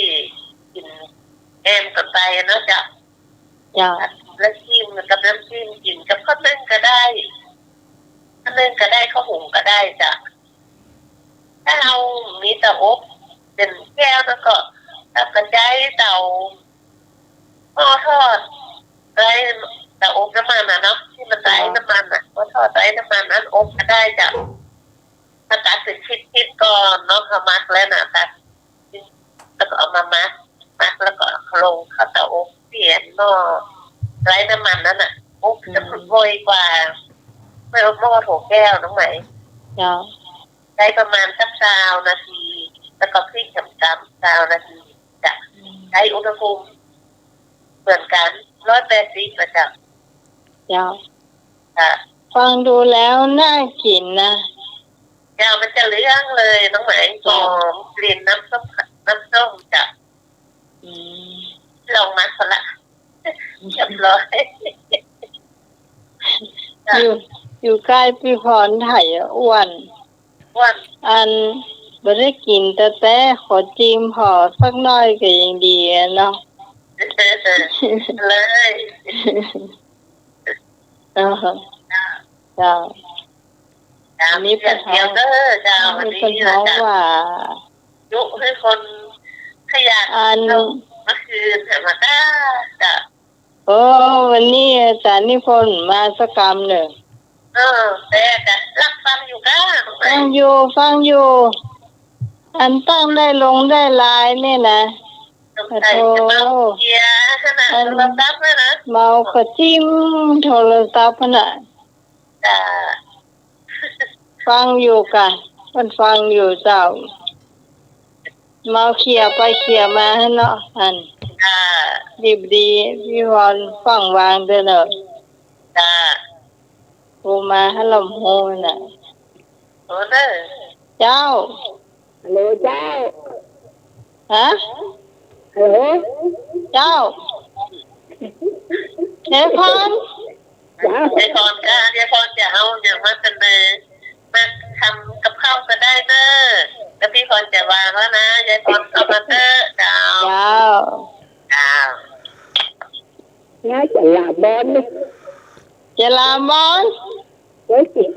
กิ๋นแอมกั๋นไปเนาะเจ้า เจ้า แล้วจิ้มกับน้ำจิ้ม กิ๋นกับข้าวนึ่งก็ได้ ข้าวนึ่งก็ได้ ข้าวหุงก็ได้เจ้า ถ้าเฮามีเตาอบเป๋นแก้วแล้วก็ แล้วก็ใจ๊เตาหม้อทอด ใจ๊เตาอบน้ำมันน่ะเนาะ ตี้มันใจ๊น้ำมันน่ะ หม้อทอดใจ๊น้ำมันอั้นอบก็ได้เจ้า มาตัดเป๋นชิ้นๆก่อนเนาะ เฮาหมักแล้วน่ะ ตัด แล้วก็เอามาหมัก หมักแล้วก็เอาลงเข้าเตาอบ เป๋นหม้อไร้น้ำมันนั้นน่ะ อบจะสุกไวกว่า ไม่เอาหม้อโถแก้วน้องไหม เจ้า ใจ๊ประมาณสักซาวนาที แล้วก็พลิกกำๆ ซาวนาทีจ้ะ อืม ใจ๊อุณหภูมิเหมือนกัน ร้อยแปดสิบนะจ๊ะ เจ้า ค่ะ ฟังดูแล้วน่ากิ๋นนะ เจ้า มันจะเหลืองเลยน้องไหม เจ้า หอมกลิ่นน้ำส้ม น้ำส้มจ้ะ อืม ลองมาคนละ เรียบร้อย อยู่ อยู่ใก้ปี้พรไถ่อะ อ้วน อ้วน อันบ่ได้กิ๋นแต๊ๆ ขอจิมผ่อสักหน้อยก็ยังดีอะเนาะ เลย เออ เจ้า จ้า อันนี้เป๋น เดี๋ยวเด้อ เจ้า อันนี้เป๋นฮ้องว่า ยุให้คนขยัน อัน เมื่อคืนเถิงมาจ้า จ้า โอ้ วันนี้อาจ๋ารย์นิพนธ์มาสักกำนึ่ง เออ แต่ก็รับฟังอยู่ก้า ฟังอยู่ ฟังอยู่ อันตั้งได้ลงได้ลายเนี่ยนะ สงสัยจะเมาเกียร์ขนาด อัน โทรศัพท์เนี่ยนะ เมาก็จิ้มโทรศัพท์นั่นน่ะ จ้า ฟังอยู่กะ เปิ้นฟังอยู่เจ้า เมาเขี่ยไปเขี่ยมาหั้นเนาะ อัน อ่า ดีบ่ดี ปี้พรฟังวางเต๊อะเนาะ จ้า โทรมาหั้นลำโพงน่ะ โอ้เด้อ เจ้า ฮัลโหลเจ้า ฮะ ฮัลโหล เจ้า ยายพร เจ้า ยายพรก้า ยายพรจะเอาอย่างมาเสนอ เน่อ แล้วปี้พรจะวางแล้วนะ ยายพรเข้ามาเต๊อะ เจ้า เจ้า เจ้า ยายจะลาบอนนี่ จะลาบอน เจ๊กิ๋น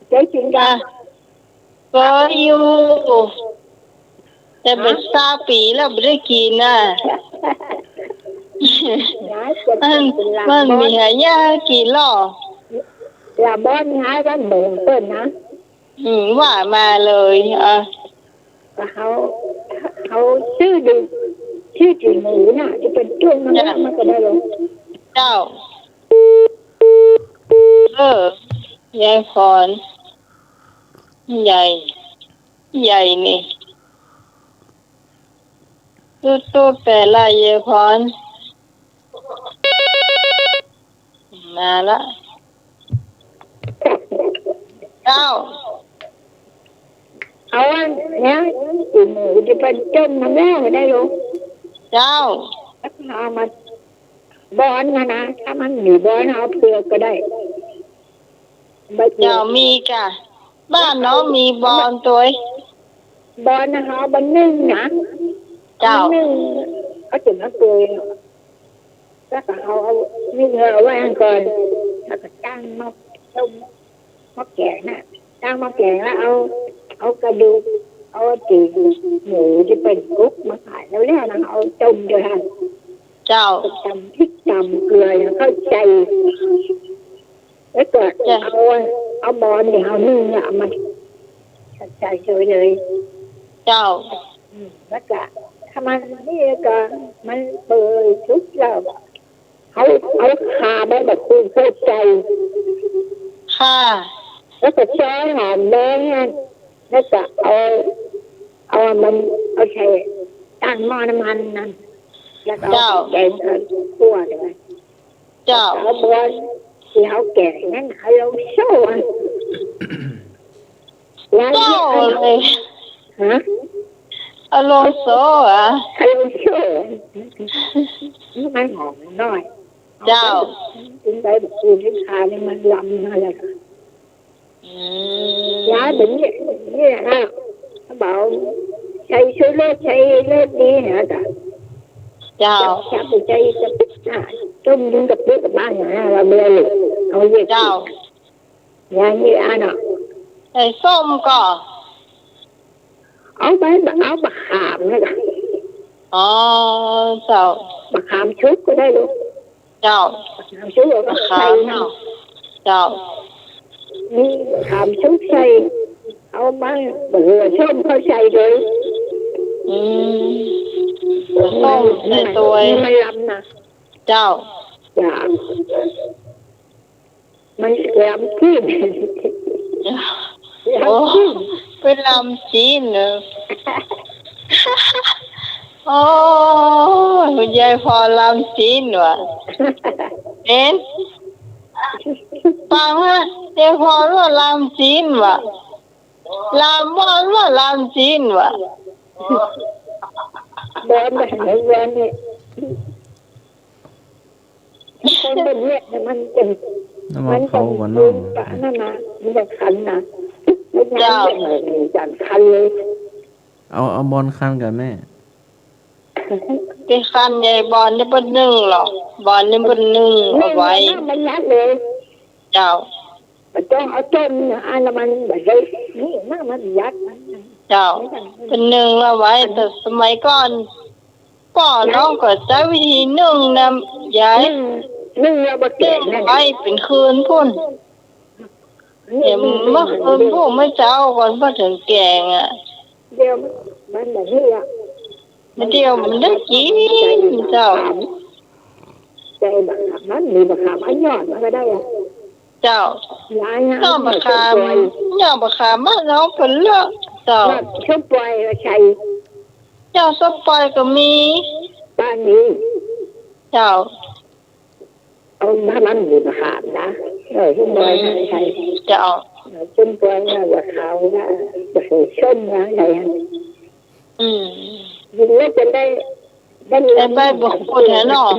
เจ๊กิ๋นกั๋น อ่ะ ก็อยู่ แต่เบ็ดซาวปี๋แล้วบ่ได้กิ๋นน่ะ ยายจะ มัน กิ๋นลาบอน มันมีหายากกิ๋นหรอ ลาบอนหายากเหมือนเปิ้นนะ อืม ว่ามาเลย อ่ะ ก็เขา เขาซื้อดู ซื้อจี๋หมูน่ะ ตี้เปิ้นจุ่มน้ำมันก็ได้ลง เจ้า เออ ยายพร ใหญ่ ใหญ่นี่ ตุ๊ดๆ แต่ละยายพร มาละ เจ้า เอาอันเนี้ย จี๋หมูตี้เปิ้นจุ่มน้ำแล้วก็ได้ลง เจ้า เอามาบอนนะนะ ถ้ามันมีบอนเอาเผือกก็ได้ เจ้า มีก่ะ บ้านน้องมีบอนตวย บอนนะ เอาบอนนึ่งนะ เจ้า บอนนึ่ง เอาจุ่มน้ำเกลือ แล้วก็เอา เอานึ่งเอาไว้อันก่อน แล้วก็ตั้งหม้อต้ม หม้อแกงน่ะ ตั้งหม้อแกงแล้วเอา เอากระดูก เอาจี๋หมูตี้เปิ้นกุ๊กมาขายแล้ว แล้วนะ เอาจุ่มด้วยค่ะ เจ้า ตำพริกตำเกลือ เข้าใจ๋ แล้วก็ เจ้า เอา เอาบอนนี่ เอานึ่งเนี่ย เอามาใส่โดยเลย เจ้า อืม แล้วก็ ถ้ามันนี่ก็ มันเปื่อยสุกแล้ว เอา เอาข่าใบมะกรูดใส่ ค่ะ แล้วก็ซอยหอมแดงนั่น แล้วก็เอา เอามัน เอาใส่ ตั้งหม้อน้ำมันนั่น แล้วก็เอา เจ้า แกงกับขั่วเลย เจ้า เอาบอนตี้เฮาแกงนั่น เอาลงโซ่อะ แล้ว โซ่เลย ฮะ เอาลงโซ่อะ เอาลงโซ่ มันหอมหน่อย เจ้า กิ๋นใบมะกรูดตี้ข่านี่มันลำนั่นแหละค่ะ อืม ยายแบบนี้ นี่นะ เขาบอกใส่ชูรส ใส่รสดีนะจ๊ะ เจ้า จับ จับใส่กะปินะ ต้มกิ๋นกับปิ๊กกับบ้านนะ เราเบื่อเลย เอาเยอะ เจ้า อย่างนี้อ่ะเนาะ ใส่ส้มก่อ เอาใบ เอาบักขามนี่ก่ะ อ๋อ เจ้า บักขามสุกก็ได้ลูก เจ้า บักขามสุกเอามาใส่นะ บักขามเนาะ เจ้า นี่บักขามสุกใส่ เอามา บักเขือส้มเข้าใส่เลย อืม ส้มใส่ตวย มันลำนะ เจ้า จ้ะ มันลำจี๋น โอ้ ลำจี๋น เป๋นลำจี๋นเหรอ โอ้ ยายพรลำจี๋นว่ะ เห็น ฟังนะ ยายพรว่าลำจี๋นว่ะ ลำบอนว่าลำจี๋นว่ะ บอนแบบไหน บอนเนี่ย คนแบบเนี้ยมันจะ น้ำมันเขาบ่เนาะ มันจะ นั่นนะ มันจะคันนะ เจ้า ไม่ใช่แบบนี้ จังคันเลย เอา เอาบอนคันก่อแม่ ตี้คันใหญ่บอนนี่เปิ้นนึ่งหรอก บอนนี่เปิ้นนึ่งเอาไว้ นึ่งน้ำมันยัดเลย เจ้า บ่ต้องเอาต้มนะ อันนั้นมันบ่ได้ นี่น้ำมันยัด เจ้า เปิ้นนึ่งเอาไว้ แต่สมัยก่อน ป้อน้องก็ใจ๊วิธีนึ่งนะยาย นึ่ง นึ่งแล้วบ่แกง นึ่ง นั่น ไว้เป๋นคืนปู้น นึ่ง เดี๋ยว นึ่ง เมื่อคืนปู้น เมื่อเจ๊าก่อน พอเถิงแกงอะ เดี๋ยวมันแบบนี้อะ มันเดี๋ยวมันได้กิ๋นเจ้า ใส่บักขาม มันมีบักขามอันยอดมันก็ได้อะ เจ้า ยายนะ ยอดบักขาม ยอดบักขามบ้านน้องเปิ้นเลือกเจ้า ยอดส้มปล่อยก็ใส่ เจ้า ส้มปล่อยก็มี บ้านนี้ เจ้า เอาน้ำมันมีบักขามนะ เออ ส้มปล่อยก็ใส่ เจ้า เออ ส้มปล่อยนะ บักขามนะ บักขามส้มนะ อะไรอะ อืม กิ๋นแล้วจะได้ ได้ ใส่ใบบักขูดแหน่เนาะ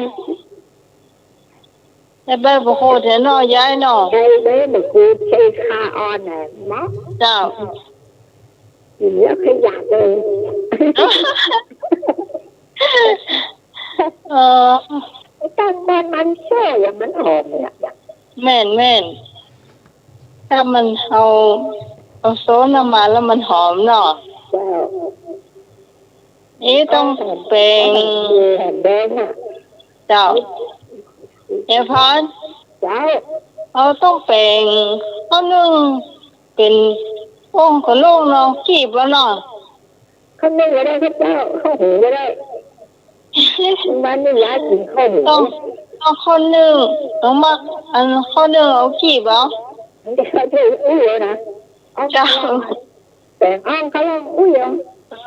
ใส่ใบบักขูดแหน่เนาะ ยายเนาะ ใส่ใบบักขูด ใส่ข่าอ่อนน่ะเนาะ เจ้า กิ๋นแล้วขยับเลย เออ ไอ้ตังมัน มันแซ่บอย่างมันหอมเนี่ย แม่น แม่น ถ้ามันเอา เอาโซนออกมาแล้วมันหอมเนาะ เจ้า เอ๊ะ ต้องแป๋ง หอมแดงอะ เจ้า ยายพร เจ้า เฮาต้องแป๋งข้าวนึ่งเป๋นอ่องกะล่องเนาะ กีบเอาเนาะ ข้าวนึ่งก็ได้ครับเจ้า ข้าวหุงก็ได้ วันนี้ยายกิ๋นข้าวหุง ต้อง ต้องข้าวนึ่ง ต้องมา อันข้าวนึ่งเอากีบเอา มันจะเข้าใจอู้แล้วนะ เอา เจ้า แป๋งอ่องกะล่องอู้เอา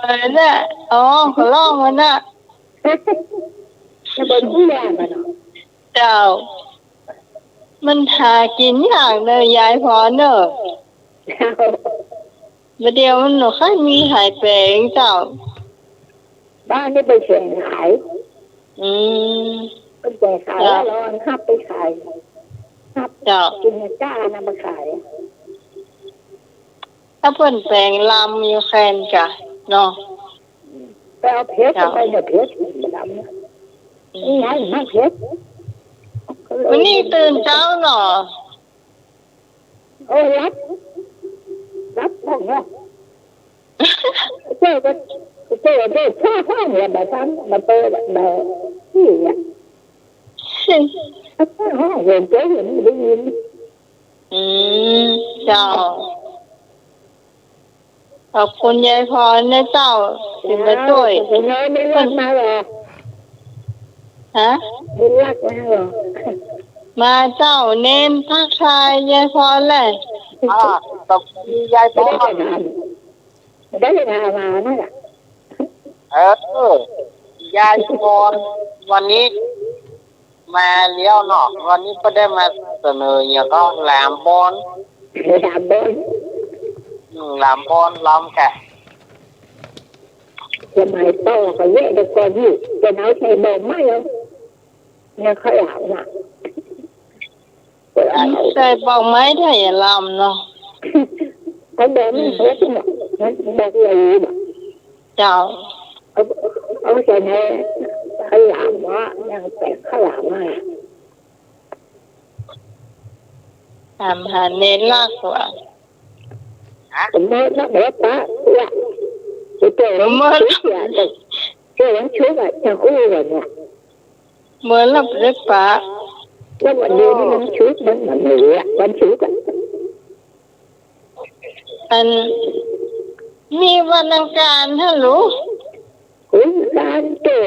เออ เนี่ย อ่องกะล่องมันน่ะ จะเปิ้นอู้แล้วมันเนาะ เจ้า มันหากิ๋นยากเน่อยายพรเน่อ เจ้า บ่าเดี่ยวมันบ่ค่อยมีใผแป๋งเจ้า บ้านนี้ไปแป๋งขาย อืม ไปแป๋งขาย เจ้า แล้วเราหับไปขาย หับ เจ้า กิ๋นกับจ้านะมาขาย ถ้าเปิ้นแป๋งลำอยู่แคนกะเนาะ ไปเอาเพชร เจ้า ไปเนี่ย เพชรลำ อืม นี่ไง มาเพชร วันนี้ตื่นเจ๊าเนาะ โอ้ หลับ หลับห้องเนาะ เจ้าก็ เจ้าก็เปิดห้องแล้ว บ่าฟัง บ่าเปิด บ่า นี่อะ เปิดห้อง เสียงเจ๊ายังบ่ได้ยิน อืม เจ้า ขอบคุณยายพรนะเจ้า ตี้มาจ้วย เจ้า เปิ้น ฮะ มาเจ้า เณรทักทายยายพรแล อ่า สวัสดียายพร ได้ถามมานั่นแหละ เออ ยายพร วันนี้มาแล้วเนาะ วันนี้ก็ได้มาเสนออย่างก็แหลมบอน แหลมบอน อืม แหลมบอนลำแกะ สมัยป้อก็เยอะแต่ก่อนนี่ จะเอาใส่บ่อไม้เอา เนี่ยเขาหลามน่ะ ใส่บ่อไม้ได้อย่าลำเนาะ เขาบอกมันเผ็ดน่ะ มันบอกเลยน่ะ เจ้า เอา เอาใส่ในข้าวหลามวะ ยังแปะข้าวหลามมา ถามหาเณรลักษณ์ว่ะ สมมตินะ เดี๋ยวปะ เนี่ย เดี๋ยวเจอ สมมติ เดี๋ยวเจอวันชุกร์อะ จะอู้กันเนี่ย เมื่อหลับได้ปะ แล้ววันเดียวนี่มันชุกร์ มันเหมือนหมูอะ วันชุกร์อะ อัน มีวันอังคารฮะลูก วันอังคารเตะ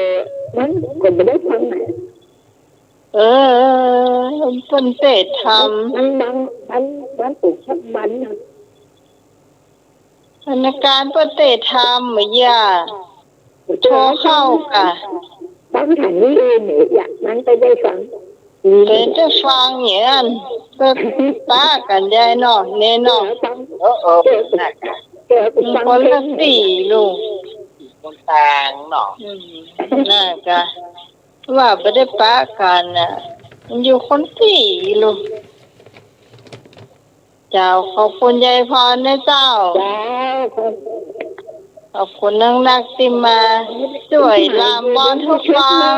มันก็บ่ได้ฟังอะ เออ เปิ้นเตะธรรม มันบาง มัน มันปลูกสักวันน่ะ วันอังคารเปิ้นเตะธรรม เมื่อย่า โทรเข้ากะ ฟังฐานนี้เองเนี่ย อยากมันไปได้ฟัง อืม เปิ้นจะฟังอย่างนั้น ก็ปะกั๋นได้เนาะ เณรเนาะ เออ เออ เออ น่ะ เออ ฟัง คนละตี้ลูก คนต่างเนาะ อืม น่ะกะ ว่าบ่ได้ปะกั๋นน่ะ มันอยู่คนตี้ลูก เจ้า ขอบคุณยายพรนะเจ้า เจ้า ขอบคุณนักๆ ตี้มาจ้วยลำบอนทุกวัง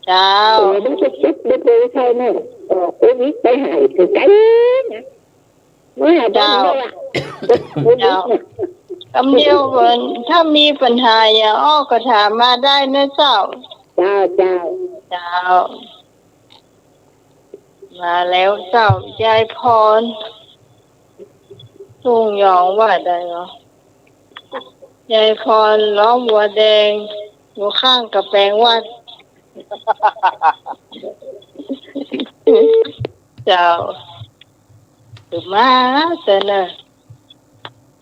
เจ้า เออ มันจะคิดบ่ถูกใครเนี่ย เออ โควิดไปหายไกลๆ นะ เมื่อ เจ้า บ้านเราอะ โควิดเนี่ย เจ้า กำเดียวก่อน ถ้ามีปัญหาอย่างอ้อก็ถามมาได้นะเจ้า เจ้า เจ้า เจ้า มาแล้วเจ้า ยายพร ทุ่งหยองว่าได้เหรอ ยายพรล้อมวัวแดง วัวข้างกำแพงวัด เจ้า ถือมาแต่เนิ่น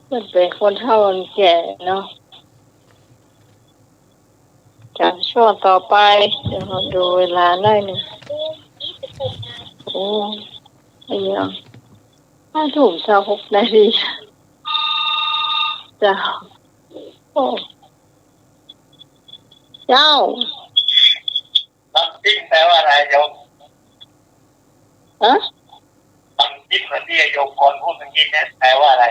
เปิ้นเป๋นคนเฒ่าคนแก่เนาะ จ้ะ ช่วงต่อไป เดี๋ยวเราดูเวลาหน่อยหนึ่ง โอ้ ไอ้เนาะ ห้าทุ่มซาวหกนาที เจ้า โอ้ เจ้า บังซิบแปลว่าอะไรโยม ฮะ บังซิบเหมือนที่โยมพรพูดเมื่อกี้เนี่ย แปลว่าอะไร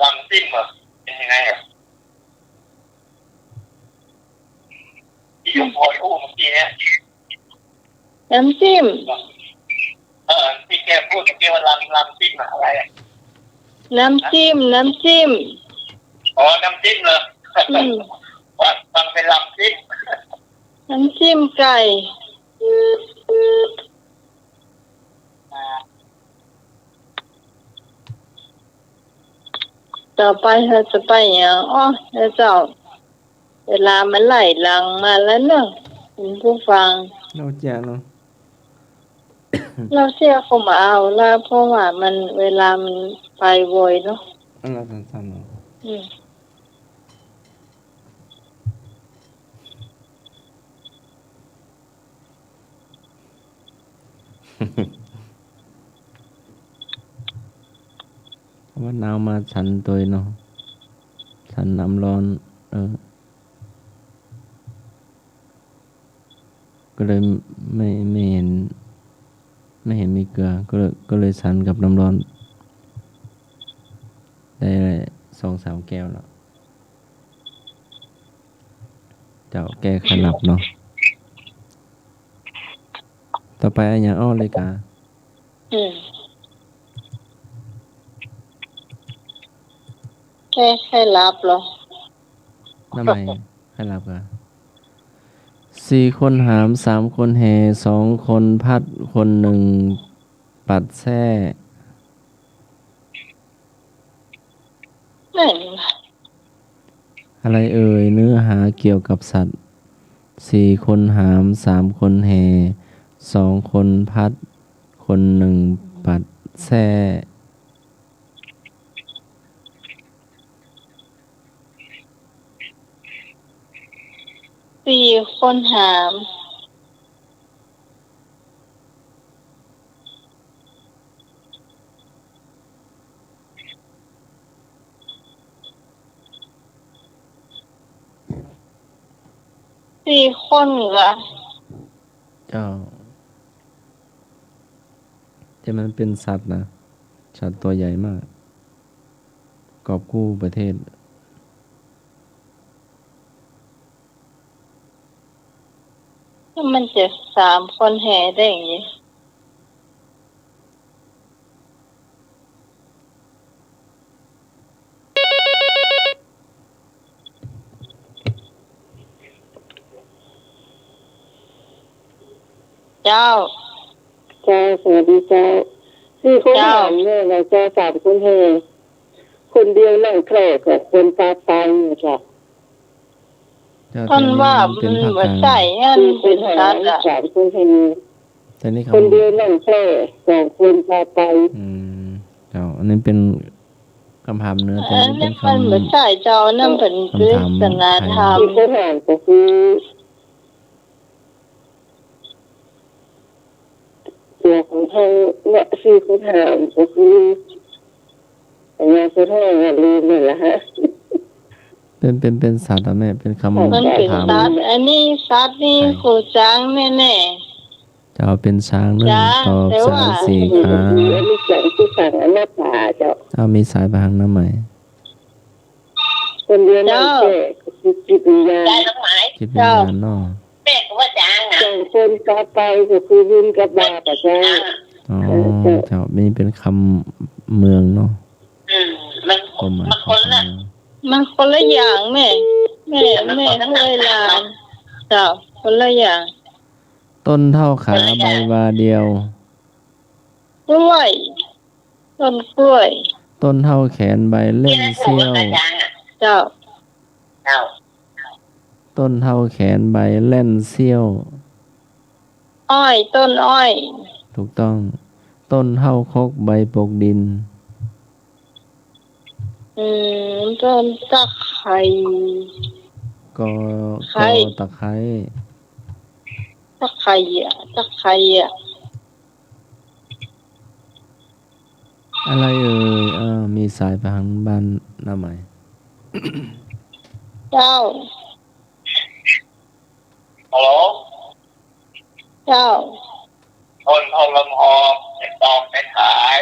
ลำซิ่มเหรอ เป็นยังไงอ่ะ ที่ยกพลอยอู้เมื่อกี้เนี่ย น้ำจิ้ม เออ ที่แกพูดเมื่อกี้ว่าลำ ลำซิ่มอะ อะไรอะ น้ำจิ้ม น้ำจิ้ม อ๋อ น้ำจิ้มเหรอ อืม ว่าฟังเป็นลำซิ่ม น้ำจิ้มไก่ ต่อไปเฮาจะไปหยัง อ้อ เจ้า เวลามันไหลหลังมาแล้วเนาะ คุณผู้ฟัง เฮาจะเนาะ เฮาเสียก็บ่เอาละ เพราะว่ามัน เวลามันไปไวเนาะ อันละสั้นๆเนาะ อืม ว่าหนาวมาฉันตวยเนาะ ฉันน้ำร้อน เออ ก็เลยไม่ ไม่เห็น ไม่เห็นมีเกลือ ก็เลย ก็เลยฉันกับน้ำร้อน ได้สองสามแก้วแล้ว เจ้า แก้ไข้หลับเนาะ ต่อไปอะหยังอ้อเลยกา อืม แก้ไข้หลับเหรอ น้ำไหม ไข้หลับกา สี่คนหาม สามคนแห่ สองคนพัด คนหนึ่งปัดแส้ นั่น อะไรเอ่ย เนื้อหาเกี่ยวกับสัตว์ สี่คนหาม สามคนแห่ สองคนพัด คนหนึ่งปัดแส้ สี่คนหาม สี่คนเหรอ เจ้า แต่มันเป็นสัตว์นะ สัตว์ตัวใหญ่มาก กอบกู้ประเทศ แล้วมันจะสามคนแห่ได้ไง เจ้า เจ้า สวัสดีเจ้า สี่คน เจ้า หามเนี่ยนะเจ้า สามคนแห่ คนเดียวนั่งแคร่ สองคนพาไปเนี่ยเจ้า เจ้า ต้นว่ามันบ่ใช่ อันเป็นสัตว์อะ แต่นี่เขา คนเดียวนั่งแคร่ สองคนพาไป อืม เจ้า อันนี้เป็นคำถามเหนือ แต่อันนี้เป็นคำ มันบ่ใช่เจ้า นั่นเป็น คำถาม ปริศนาธรรม ไทย ที่เขาถามก็คือ ตัวของเฮาเนี่ย สี่คนหามก็คือ อันนี้คือเฮาลืมนั่นแหละฮะ เป็น เป็น เป็นสัตว์อะแม่ เป็นคำ มันเป็น ถาม สัตว์ อันนี้สัตว์นี่ ไทย ฮู้จักแน่ๆ เจ้า เป็นช้างนึ่ง เจ้า ตอบ แต่ว่า สาม สี่ ขา อันนี้จังคือสั่งอนัตตาเจ้า เอามีสายไปหาน้ำไหม คนเดียวนั่งแคร่ เจ้า คือจิตวิญญาณ จิตวิญญาณเนาะ เจ้า แม่ก็ว่าจางนะ สองคนพาไปก็คือบุญกับบาปอะเจ้า อ๋อ เออ เจ้า เจ้า มีเป็นคำเมืองเนาะ อืม มัน ความหมาย มันคนละ ของคำเมือง มันคนละอย่างแม่ แม่ แม่ห้วยลาน เจ้า คนละอย่าง ต้นเท่าขา คนละอย่าง ใบวาเดียว กล้วย ต้นกล้วย ต้นเท่าแขนใบแล่นเสี้ยว เจ้า เจ้า ต้นเท่าแขนใบแล่นเสี้ยว อ้อย ต้นอ้อย ถูกต้อง ต้นเท่าคกใบปกดิน อืม ต้นตะไคร้ กอ ไคร้ กอตะไคร้ ตะไคร้อะ ตะไคร้อะ อะไรเอ่ย เออ มีสายไปทางบ้านน้าไหม เจ้า ฮัลโหล เจ้า ต้นเท่าลำฮอง เป็นตอกเป็นขาย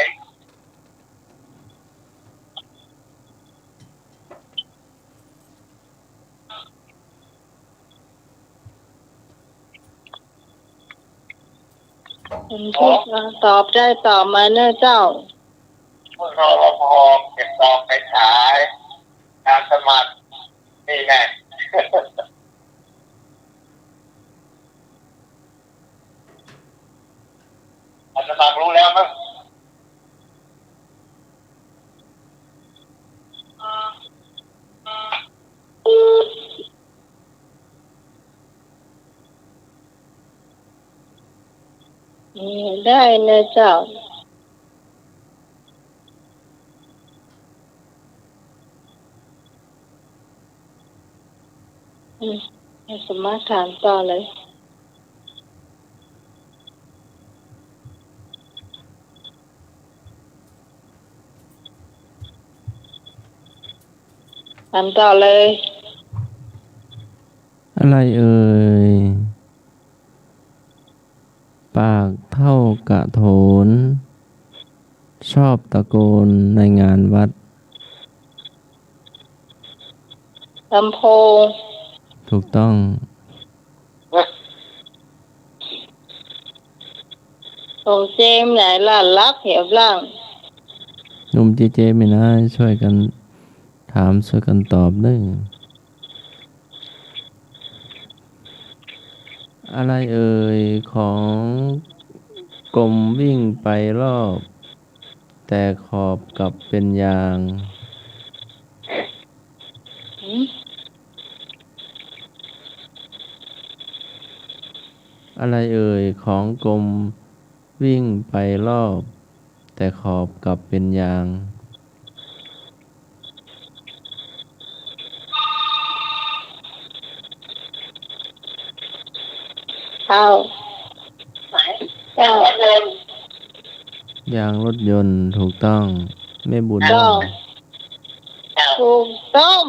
คนที่ตอบได้ตอบมาเน่อเจ้า ผู้สอบ เก็บซองไปขาย การสมัคร นี่แน่ อาจจะฟังรู้แล้วมั้ง อืม ได้เน่อเจ้า อืม ให้สามารถถามต่อเลย ถามต่อเลย อะไรเอ่ย ปากเต้ากระโถน ชอบตะโกนในงานวัด ลำโพง ถูกต้อง ของเจมส์ไหนล่ะ ลักเหียบล่าง หนุ่มเจเจไม่นะ ช่วยกั๋นถาม ช่วยกั๋นตอบเน่อ อะไรเอ่ย ของกลมวิ่งไปรอบ แต่ขอบกลับเป๋นยาง หืม อะไรเอ่ย ของกลมวิ่งไปรอบ แต่ขอบกลับเป๋นยาง เจ้า เจ้า ยางรถยนต์ ถูกต้อง แม่บุญ เจ้า เนาะ ถูกต้อง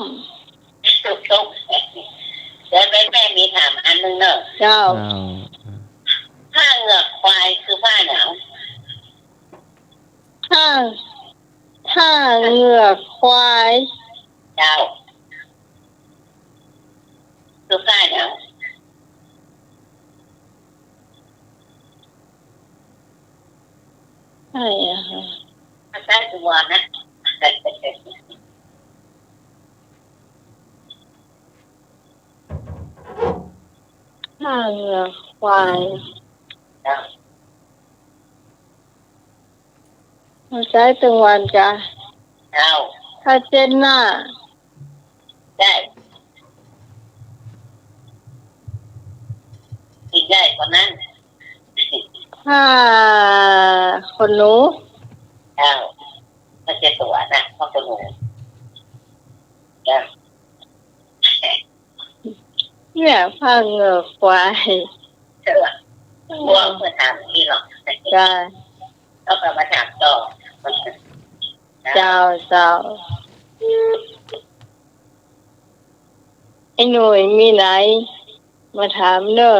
ถูกต้อง เดี๋ยวแม่ แม่มีถามอันนึ่งเน่อ เจ้า เจ้า ผ้าเหงือกควายคือผ้าหยัง ผ้า ผ้าเหงือกควาย เจ้า คือผ้าหยัง ใช่อะค่ะ ผ้าใต้ตัวนะ ผ้าเหงือกควาย เจ้า ใช้ตึงวันกะ เจ้า ผ้าเช็ดหน้า ได้ อีกได้กว่านั้น ผ้าขนหนู เจ้า ผ้าเช็ดตัวนะ ผ้าขนหนู เจ้า เนี่ย ผ้าเหงือกควาย เออ พวกเพื่อถามนี่หรอก จ้า ก็กลับมาถามต่อ เจ้า เจ้า ไอ้หนุ่ยมีไหน มาถามเน่อ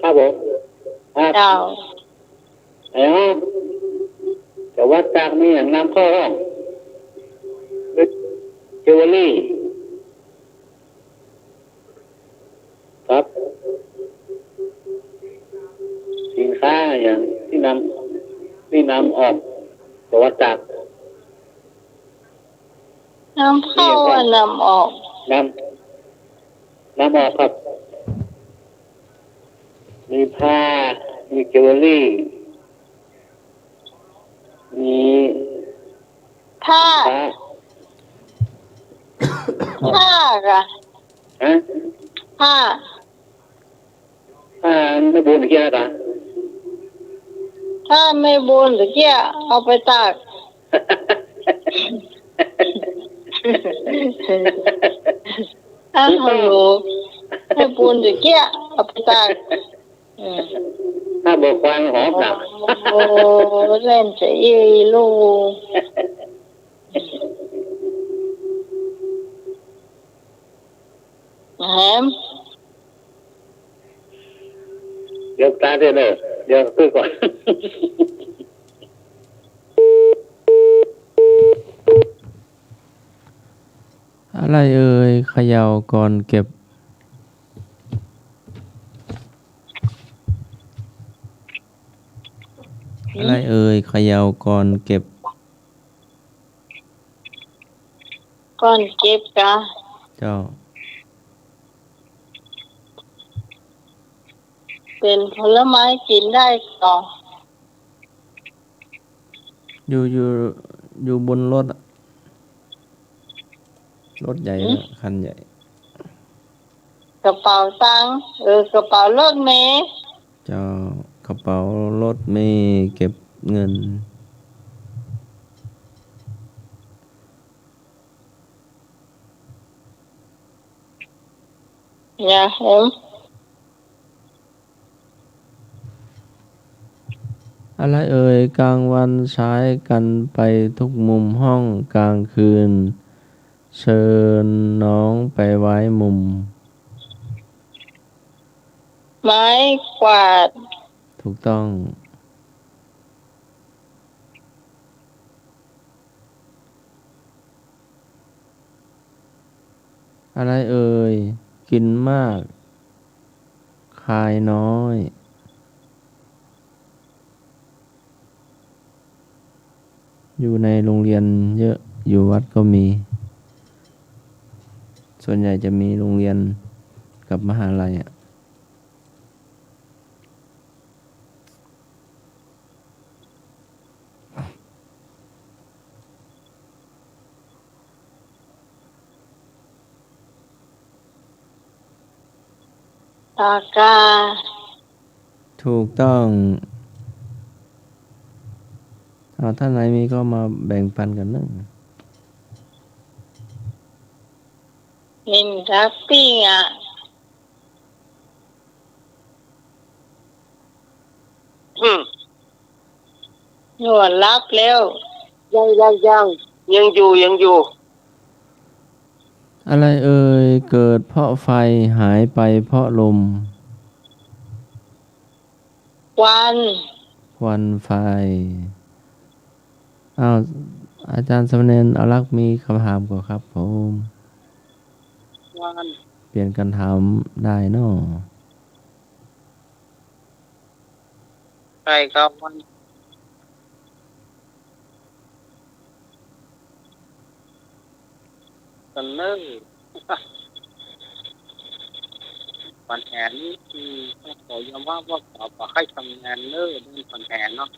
ครับผม ครับ เจ้า เอ้า แต่ว่าจากนี่นำเข้าห้อง จิวเวลรี่ ครับ สินค้าอะหยังตี้นำ ตี้นำออก แต่ว่าจาก นำเข้าอะ นำออก นำ นำออกครับ มีผ้า มีจิวเวลรี่ มี ผ้า ผ้า ผ้ากะ ฮะ ผ้า ผ้าแม่บุญตะเกียะกะ ผ้าแม่บุญตะเกียะ เอาไปตาก ผ้าขนหนู แม่บุญตะเกียะ เอาไปตาก อืม ผ้าบ่ควายหอมหนัก โอ้ เล่นจะอี้ลูก แหม เดี๋ยวตาเดี๋ยวเนอะ เดี๋ยวคุยก่อน อะไรเอ่ย เขย่าก่อนเก็บ หืม อะไรเอ่ย เขย่าก่อนเก็บ ก่อนเก็บกา เจ้า เป๋นผลไม้กิ๋นได้ก่อ อยู่ อยู่ อยู่บนรถอะ รถใหญ่ หืม นะ คันใหญ่ กระเป๋าตังค์ เออ กระเป๋ารถเมล์ เจ้า กระเป๋ารถเมล์เก็บเงิน อย่า เอ็ม อะไรเอ่ย กลางวันใช้กันไปทุกมุมห้อง กลางคืนเชิญน้องไปไว้มุม ไม้กวาด ถูกต้อง อะไรเอ่ย กิ๋นมาก คายน้อย อยู่ในโรงเรียนเยอะ อยู่วัดก็มี ส่วนใหญ่จะมีโรงเรียนกับมหาลัยอะ ปากกา ถูกต้อง เอา ท่านไหนมีก็มาแบ่งปันกั๋นเน่อ เห็นครับปิ้งอะ อืม หนวดหลับแล้ว ยัง ยัง ยัง ยังอยู่ ยังอยู่ อะไรเอ่ย เกิดเพราะไฟ หายไปเพราะลม ควัน ควันไฟ อ้าว อาจารย์สามเณรอรักษ์มีคำถามก่อครับผม ควัน เปลี่ยนกั๋นถามได้เนาะ ใครครับ ควัน เสนอ ปัญหานี้ อืม ต้องขอยอมรับว่า ว่า ว่าใค่ชำนาญเน่อ เรื่องปัญหาเนาะ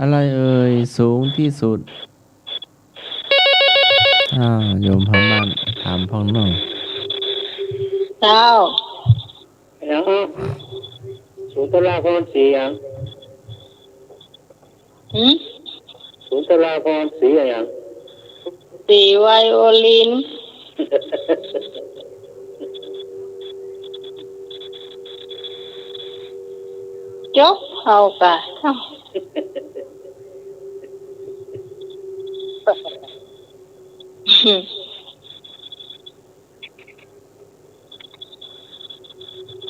อะไรเอ่ย สูงที่สุด อ้าว โยมพม่านถามพ่องเน่อ เจ้า หยัง สุนทราภรณ์สีหยัง หืม สุนทราภรณ์สีอะหยัง สีไวโอลิน จบ เอากะ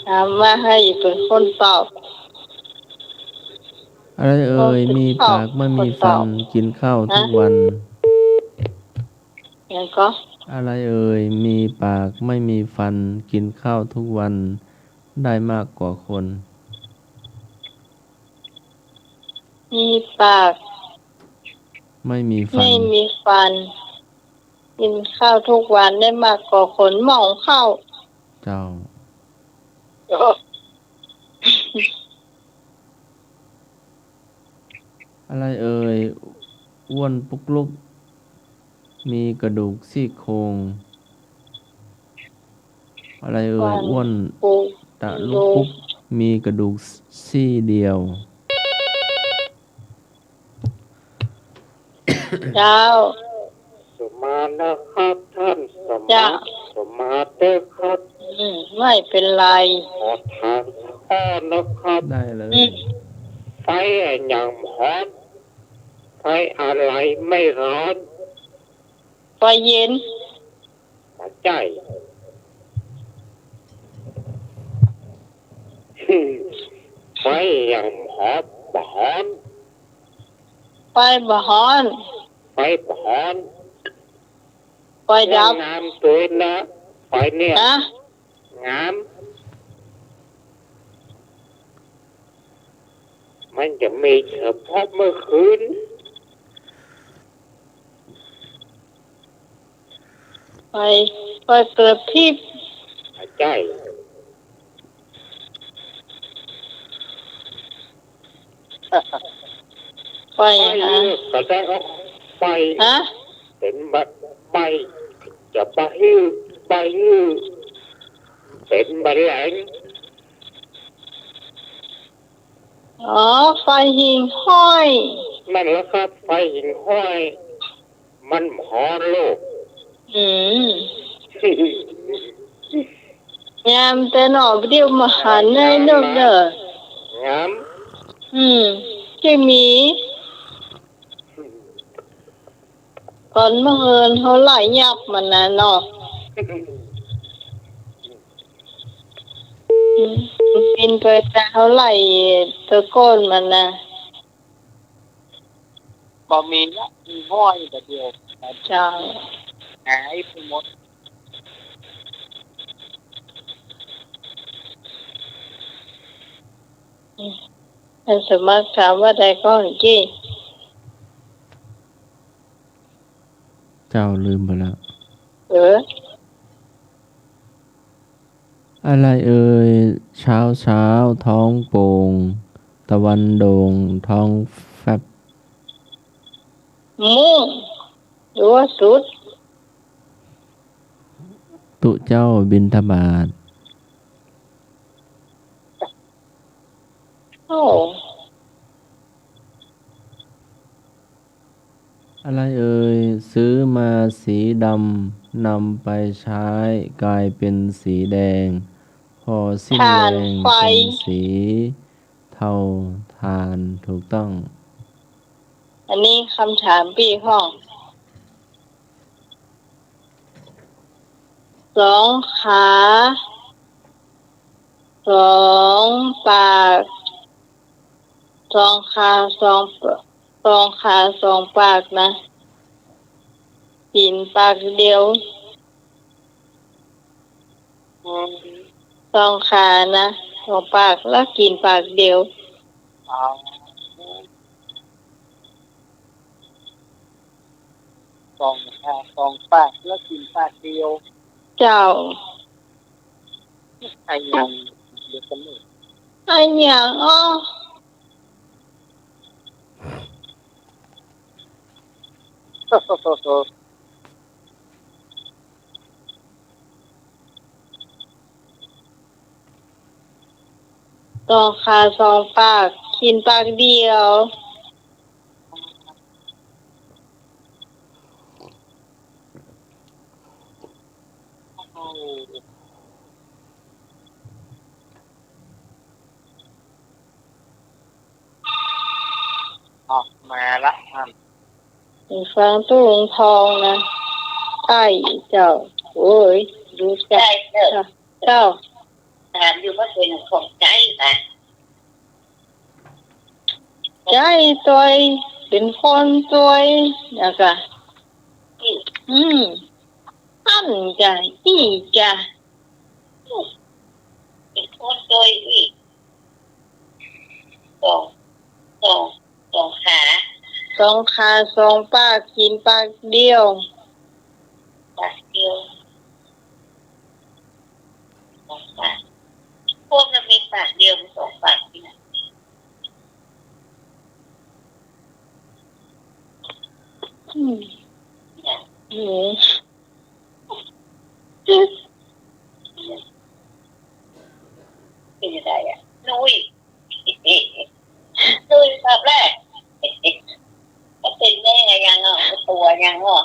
ถามว่าใผเป๋นคนตอบ อะไรเอ่ย คนตอบ มีปากไม่มีฟัน คนตอบ กิ๋นข้าวทุกวัน ฮะ หยังก่อ อะไรเอ่ย มีปากไม่มีฟัน กิ๋นข้าวทุกวัน ได้มากกว่าคน มีปาก ไม่มีฟัน ไม่มีฟัน กิ๋นข้าวทุกวันได้มากกว่าคน หม้อข้าว เจ้า อะไรเอ่ย อ้วนปุ๊กลุก มีกระดูกซี่โครง อะไรเอ่ย อ้วน อ้วนปุ๊กลุก ตะลุกปุ๊ก มีกระดูกซี่เดียว เจ้า สมานนะครับท่าน สมาน เจ้า สมานเต๊อะครับ อืม ไม่เป๋นไร ขอถามข้อนะครับ ได้เลย อืม ไฟอะหยังฮ้อน ไฟอะไรไม่ร้อน ไฟเย็น บ่ใจ้ ไฟอย่างฮ้อน บ่ฮ้อน ไฟบ่ฮ้อน ไฟบ่ฮ้อน ไฟดับ งามตวยนะ ไฟเนี่ย ฮะ งาม มันจะมีเฉพาะเมื่อคืน ไฟ ไฟกระพริบ บ่ใจ้ ไฟ ไฟ ฮะ เออ ก็ได้ออก ไฟ ฮะ เป๋นบ่ ไฟ จะบ่หื้อ บ่หื้อ เป๋นบ่แหลง อ๋อ ไฟหิ่งห้อย นั่นแหละครับ ไฟหิ่งห้อย มันฮ้อนลูก อืม งามแต๊เนาะ บ่าเดี่ยวมาหันในนกเน่อ งาม อืม ตี้มี ต๋อนเมื่อเอิญเฮาไล่ยับมันนะเนาะ อืม มันเป๋นไปต๋ามเฮาไล่ตะโกนมันนะ บ่มีละ มีห้อยบ่าเดี่ยว เจ้า หายไปหมด อืม ท่านสมัครถามว่าใดก่อเมื่อกี้ เจ้าลืมไปแล้ว เออ อะไรเอ่ย เช้าเช้าท้องโป่ง ตะวันโด่งท้องแฟบ มุ่ง หรือว่าสุด ตุ๊เจ้าบิณฑบาต โอ้ อะไรเอ่ย ซื้อมาสีดำ นำไปใช้กลายเป็นสีแดง พอสิ้นแรง ถ่านไฟ เป็นสีเทา ถ่าน ถูกต้อง อันนี้กำถามปี้พ่อง สองขา สองปาก สองขา สอง สองขา สองปากนะ กิ๋นปากเดียว อืม สองขานะ สองปาก แล้วกิ๋นปากเดียว อ๋อ สองขา สองปาก แล้วกิ๋นปากเดียว เจ้า อะหยัง เดี๋ยวก่อนเน่อ อะหยัง อ้อ สองขา สองปาก กิ๋นปากเดียว ออกมาละ อ่ะ ฟังตุ๊ลุงทองนะ ใจ้เจ้า โอ้ย ดูจัก ใจ้เจ้า เจ้า ถามอยู่ว่าเป๋นของใจ้ปะ ใจ้ตวย เป๋นคนตวย นะกะ อืม อืม อั้นกะ อี้กะ เป๋นคนตวยอี้ สอง สอง สองขา สองขา สองปาก กิ๋นปากเดียว ปากเดียว สองปาก พวกมันมีปากเดียว มีสองปากนี่นะ อืม เนี่ย อืม เป๋นยังไงอะ นุ้ย นุ้ย ตอบแล ก็เป๋นแม่ยังอ่ะ ตั๋วยังอ่ะ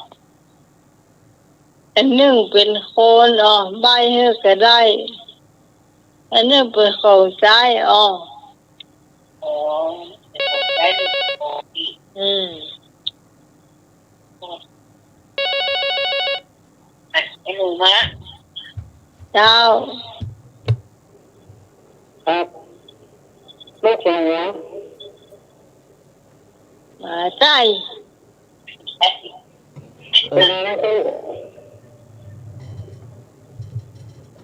อันนึ่งเป๋นคนอ่ะ ใบ้หื้อก็ได้ อันนึ่งเป๋นของใจ๊อ่ะ อ๋อ เป๋นของใจ๊ อืม เจ้า ครับ นกสองหัว บ่าใจ้ เออ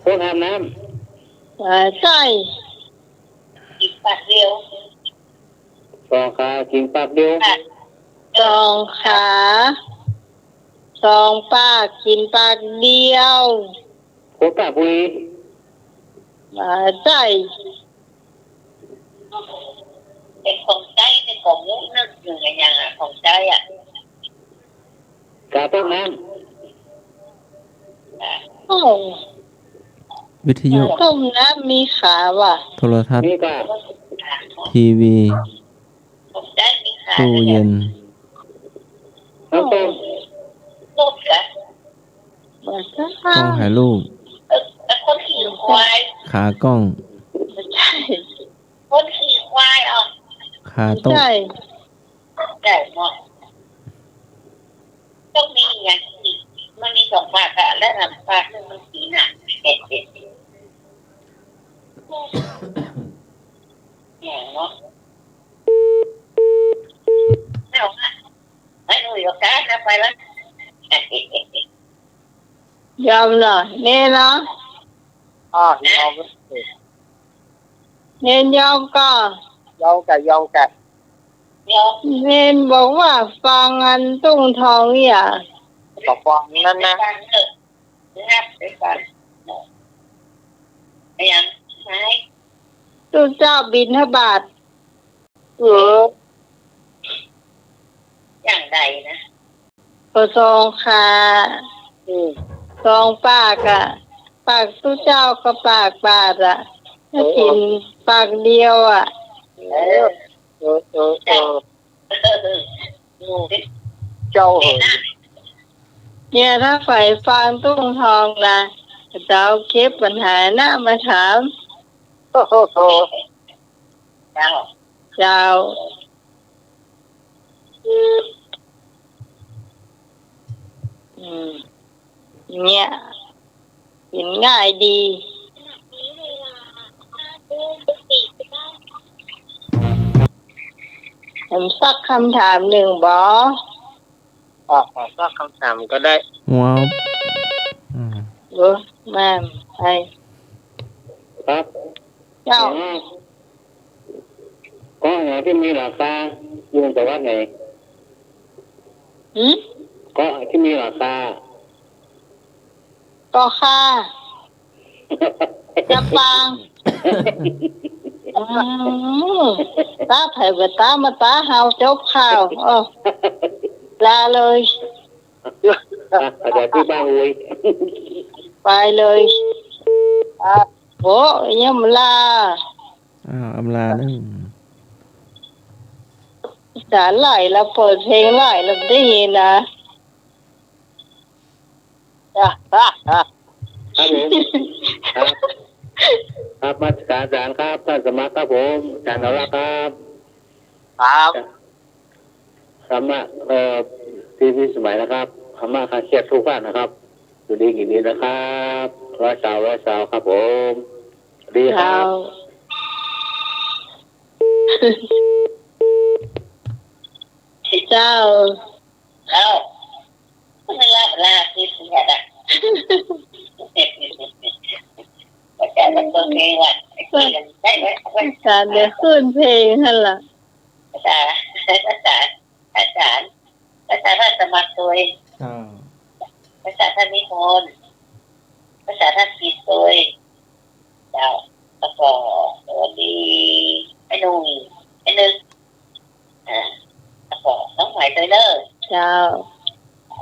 คนอาบน้ำ บ่าใจ้ สองขากิ๋นปากเดียว สองขา สองปากกิ๋นปากเดียว คนปากบุรี บ่าใจ้ เป๋นของใจ๊ เป๋นของมุกนึกอยู่ไงยังอะ ของใจ๊อะ กาต้มน้ำ โอ้ วิทยุ ต้มน้ำมีขาว่ะ โทรทัศน์ มีกา ทีวี ของใจ๊มีขา ตู้เย็น น้ำต้ม ต้มกา บ่าใจ้ กล้องถ่ายรูป เออ แล้วคนขี่ควาย ขากล้อง บ่าใจ้ คนขี่ควายอ่ะ ขาโต๊ะ บ่าใจ้ ใหญ่หมด ต้องมีอย่างอีก มันมีสองปากอะ แล้วหลังปากนึงมันสีหนัก อย่างเนาะ เอาอะ ให้หนูอยู่กันนะ ไปละ ยอมเนาะ เน้นเนาะ อ่ะ ยอม เน้นยอมก่อ ยอมก่ะ ยอมก่ะ เน้นบอกว่าฟังอันตุ้งทองเนี่ย ก็ฟังนั้นนะ ฟังเถอะ งับไปฟัง ไอ้หยัง ไหน ตุ๊เจ้าบิณฑบาต เออ อย่างใดนะ ก็สองขา อืม สองปากอะ ปากตุ๊เจ้ากับปากบาทอะ เออ กิ๋นปากเดียวอะ เออ เออ เออ เออ เจ้าเหย เนี่ยถ้าใผฟังตุ้งทองนะ เจ้าเก็บปัญหานะมาถาม โอ้โห เจ้า เจ้า อืม เนี่ย กิ๋นง่ายดี แถมสักคำถามนึ่งบ่ อ่ะ ขอสักคำถามก็ได้ ว้าว อืม เออ มา ไป ครับ เจ้า เกาะไหนตี้มีหลังคา อยู่จังหวัดไหน หืม เกาะตี้มีหลังคา เกาะคา ลำปาง อืม ต๋าไผบ่ต๋ามาต๋าเฮาจบข่าว เออ ลาเลย อ่ะ อาจารย์ตี้บ้านอุย ไปเลย อ่ะ โห ยังบ่ลา อ้าว อำลานึ่ง จ๋าหลายละ เปิดเพลงหลายละ ได้ยินนะ ครับผม ครับ ครับ นมัสก๋านอาจ๋ารย์ครับ ต้านสมัครครับผม อาจ๋ารย์เอาละครับ ครับ ธรรมะ เอ่อ ที่มีสมัยนะครับ ธรรมะคลายเครียดทุกท่านนะครับ อยู่ดีกิ๋นดีนะครับ ร้อยซาว ร้อยซาวครับผม สวัสดีครับ เจ้า เจ้า เวลา เวลาคือเนี่ยนะ อาจ๋ารย์มันเปิดเพลงว่ะ ได้ไหม อาจ๋ารย์เดี๋ยวขึ้นเพลงหั้นล่ะ ภาษา ภาษา อาจ๋ารย์ ภาษาท่านสมัครโดย เจ้า ภาษาท่านนิพนธ์ ภาษาท่านกิตโดย เจ้า แล้วก็สวัสดีไอ้หนุ่ม ไอ้นึก อ่า แล้วก็น้องใหม่โดยเนอะ เจ้า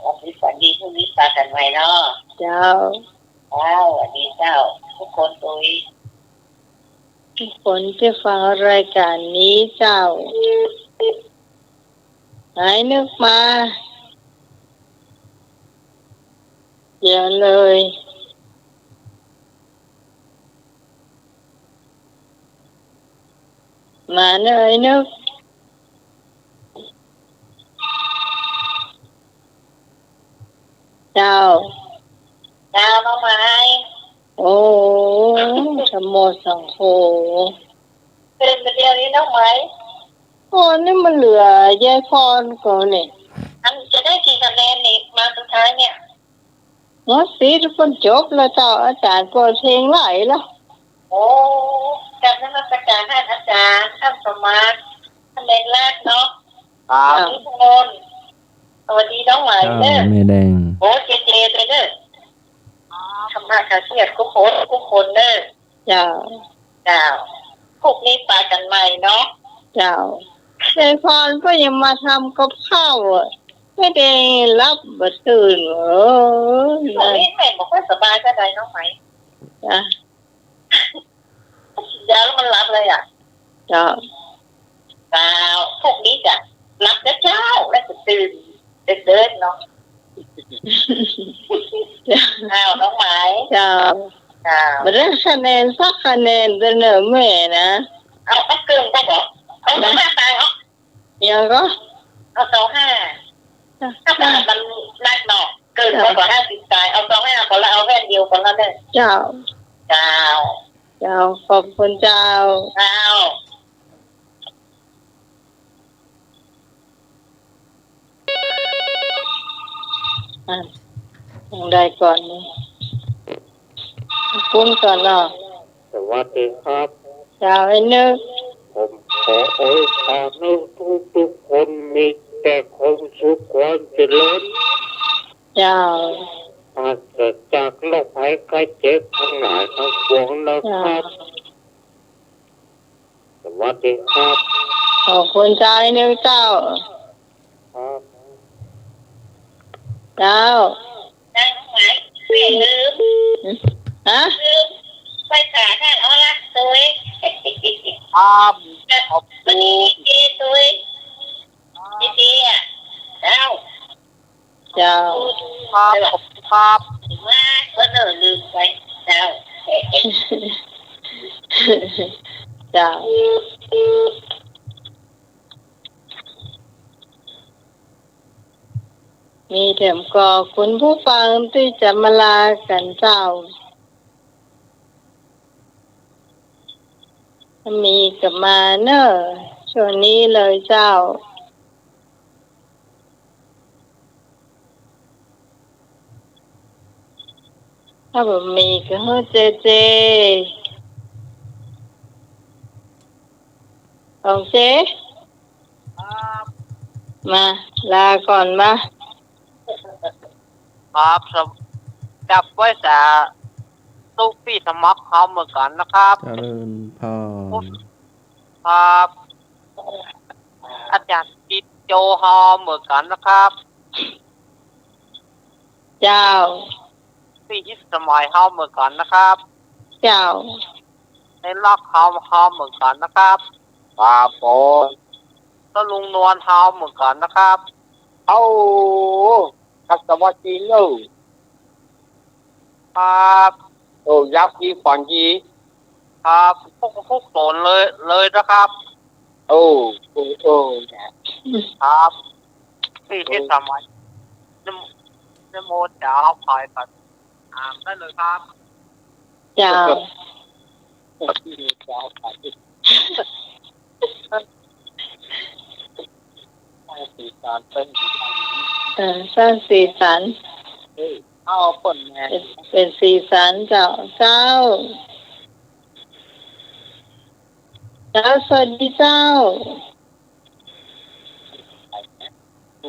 วันนี้ฝันดี พรุ่งนี้ปะกั๋นใหม่เนาะ เจ้า เจ้า สวัสดีเจ้า ทุกคนโดย ทุกคนตี้ฟังรายก๋านนี้เจ้า หายนึกมา เดี๋ยวเลย มาเนอะไอ้นึก เจ้า เจ้า น้องไม้ โอ้ ธัมโม สังโฆ ตื่นมาเดี๋ยวนี้น้องไหม โอ้ นี่มันเหลือยายพรก่อนนี่ อันจะได้กี่คะแนนนี่ มาสุดท้ายเนี่ย หมดสิทธิ์ เปิ้นจบแล้วเจ้า อาจ๋ารย์เปิดเพลงไหลแล้ว โอ้ กราบนมัสการท่านอาจารย์ ท่านสมาน ท่านเล็กลาดเนาะ ครับ ทุกคน สวัสดีน้องไหม เจ้า เด้อ แม่แดง โอ้ เจเจ ด้วยเด้อ ธรรมะกะเทียบทุกคน ทุกคนเด้อ เจ้า เจ้า พรุ่งนี้ปะกั๋นใหม่เนาะ เจ้า ยายพรก็ยังมาทำกับข้าวอะ แม่แดงหลับบ่ตื่น เอ้ย ช่วงนี้แม่บ่ค่อยสบายเท่าใดน้องไหม จ้ะ กิ๋นยาแล้วมันหลับเลยอะ เจ้า เจ้า พรุ่งนี้จะหลับเจ๊าๆ แล้วจะตื่นเดินๆ เนาะ เจ้า น้องไหม เจ้า เจ้า บ่ได้คะแนนสักคะแนนเด้อเน่อแม่นะ เอา เอาเกิ่งไปบ่ เอาเกิ่งไปบ่ ยังก็ เอาสองห้า ถ้ามันนักเนาะ เกินกว่าห้าสิบปลาย เอาสองห้าก่อนละ เอาแว่นเดียวก่อนละเน่อ เจ้า เจ้า เจ้า ขอบคุณเจ้า เจ้า อ่ะ ยังได้ก่อนนี่ ปุ้นก่อนเนาะ สวัสดีครับ เจ้า ไอ้นึก ผมขออวยพรให้ทุกๆ คนมีแต่ความสุขความเจริญ เจ้า ปราศจากโรคภัยไข้เจ็บทั้งหลายทั้งปวงนะครับ เจ้า สวัสดีครับ ขอบคุณเจ้า ไอ้นึกเจ้า ครับ เจ้า ได้ไหม ไม่ลืม ฮะ ลืม ไปขาดได้เอาละ สวย ครับ ขอบคุณ วันนี้เจสวย เจเจอะ เจ้า เจ้า ครับ ขอบคุณครับ ว่าก็เนอะ ลืมไป เจ้า เจ้า มีแถมก็คุณผู้ฟังตี้จะมาลากั๋นเจ้า ถ้ามีก็มาเน่อ ช่วงนี้เลยเจ้า ถ้าบ่มีก็หื้อเจเจ ของเจ ครับ มา ลาก่อนมา ครับ สำ กับไหว้สาธุปี้สมัครเฮาเหมือนกั๋นนะครับ เจริญพร ครับ อาจ๋ารย์กิจโจเฮาเหมือนกั๋นนะครับ เจ้า ปี้ฮิตสมัยเฮาเหมือนกั๋นนะครับ เจ้า ในรักเฮา เฮาเหมือนกั๋นนะครับ ครับผม ก็ลุงนวลเฮาเหมือนกั๋นนะครับ เอ้า ครับ สวัสดีเนอะ ครับ โอ้ หลับดีฝันดี ครับ ทุก ทุกต๋นเลย เลยนะครับ โอ้ โอ้ โอ้ ครับ ปี้ฮิตสมัย นะโม นะโมจ๋า เอาไข่ก่อน อ่านได้เลยครับ เจ้า สร้างสีสัน เออ สร้างสีสัน เอ้ย เอาเปิ้นแม่ เป๋น เป๋นสีสันเจ้า เจ้า เจ้า สวัสดีเจ้า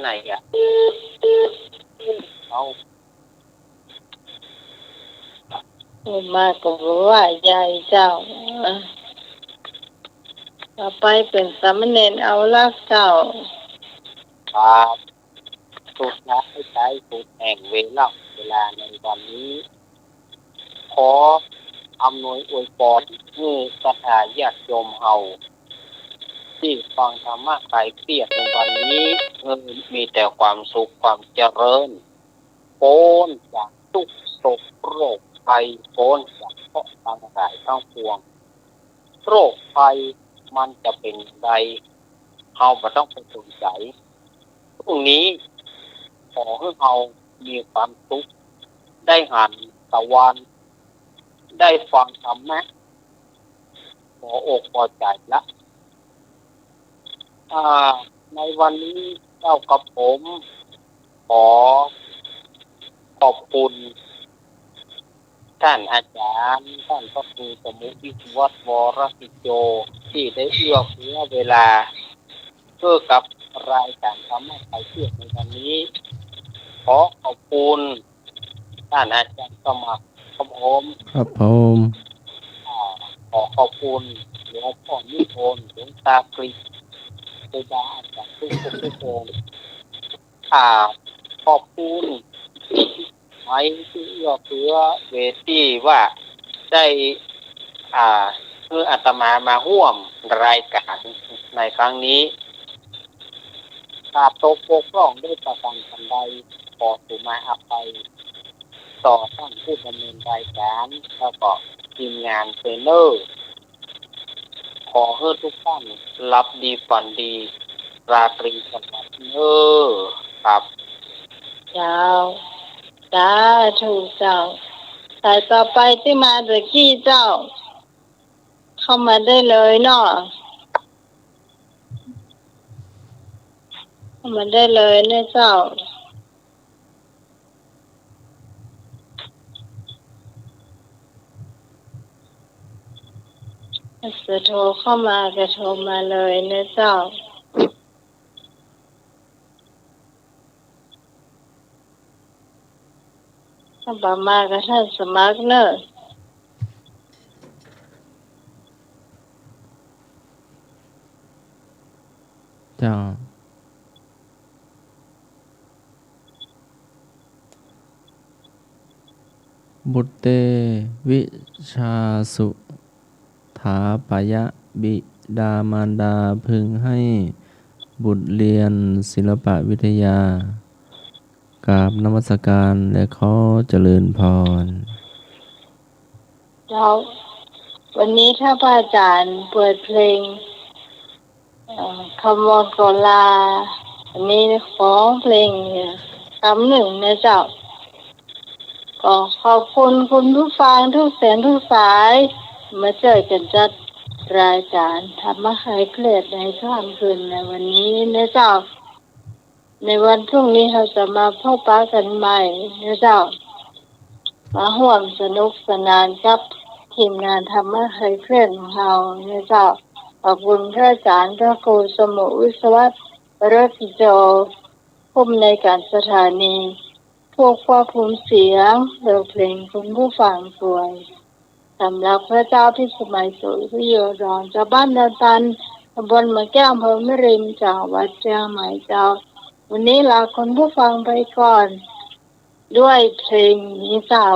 ไหนอะ เอา โอ้ มาก็บ่ว่าใหญ่เจ้า อ่ะ ต่อไปเป๋นสามเณรเอาลักษณ์เจ้า ครับ สุดท้ายใต้สุดแห่งเวลา เวลาในวันนี้ ขออำนวยอวยปอนหื้อศรัทธาญาติโยมเฮา ตี้ฟังธรรมะคลายเครียดในวันนี้ หื้อมีแต่ความสุขความเจริญ ป๊นจากตุ๊กข์โศกโรคภัย ป๊นจากเคราะห์ทั้งหลายทั้งปวง โรคภัยมันจะเป๋นอย่างใด เฮาบ่ต้องไปสนใจ๋ พรุ่งนี้ขอหื้อเฮามีความสุข ได้หันตะวัน ได้ฟังธรรมะ ปออกปอใจ๋ละ อ่า ในวันนี้เจ้ากับผม ขอขอบคุณ ต้านอาจ๋ารย์ ต้านพระครูสมุห์ วิศวัฒน์ วรกิจโจ ตี้ได้เอื้อเฟื้อเวลา เพื่อกับรายก๋านธรรมะคลายเครียดในวันนี้ ขอขอบคุณ ต้านอาจ๋ารย์สมัคร ครับผม ครับผม อ่า ขอขอบคุณหลวงป้อนิพนธ์ หลวงต๋ากฤษ ครูบาอาจ๋ารย์ทุกๆ องค์ อ่า ขอบคุณ ตี้เอื้อเฟื้อเวทีว่าได้ อ่า หื้ออาตมามาฮ่วมรายก๋านในครั้งนี้ ถ้าตกบกพร่องโดยประก๋านใด ขอสุมาอภัย ต่อต้านผู้ดำเนินรายก๋าน แล้วก็ทีมงานเตรนเนอร์ ขอหื้อทุกท่านหลับดีฝันดี ราตรีสวัสดิ์เน่อครับ เจ้า สาธุเจ้า สายต่อไปตี้มาตะกี้เจ้า เข้ามาได้เลยเนาะ เข้ามาได้เลยเน่อเจ้า จะโทรเข้ามาก็โทรมาเลยเน่อเจ้า ถ้าบ่มาก็ต้านสมัครเน่อ เจ้า บุตเต วิชชาสุ ถาปะยะ บิดามารดาพึงให้บุตรเรียนศิลปวิทยา กราบนมัสการและขอเจริญพร เจ้า วันนี้ถ้าพระอาจ๋ารย์เปิดเพลง เอ่อ คำว่าก็ลา อันนี้ขอเพลงกำนึ่งนะเจ้า ก็ขอบคุณคุณผู้ฟังทุกเสียงทุกสาย มาเจอกั๋นจัดรายก๋านธรรมะคลายเครียดในค่ำคืนในวันนี้นะเจ้า ในวันพรุ่งนี้เฮาจะมาพบปะกั๋นใหม่นะเจ้า มาฮ่วมสนุกสนานกับทีมงานธรรมะคลายเครียดของเฮานะเจ้า ขอบคุณพระอาจ๋ารย์พระครูสมุห์ วิศวัฒน์ วรกิจโจ ผู้อำนวยก๋านสถานี ผู้ควบคุมเสียง เลือกเพลงคุณผู้ฟังตวย สำหรับข้าเจ้าพิสมัย สุริโยดร จากบ้านดอนตัน ตำบลหมากแก้ว อำเภอแม่ริม จังหวัดเจียงใหม่เจ้า วันนี้ลาคุณผู้ฟังไปก่อน ด้วยเพลงนี้เจ้า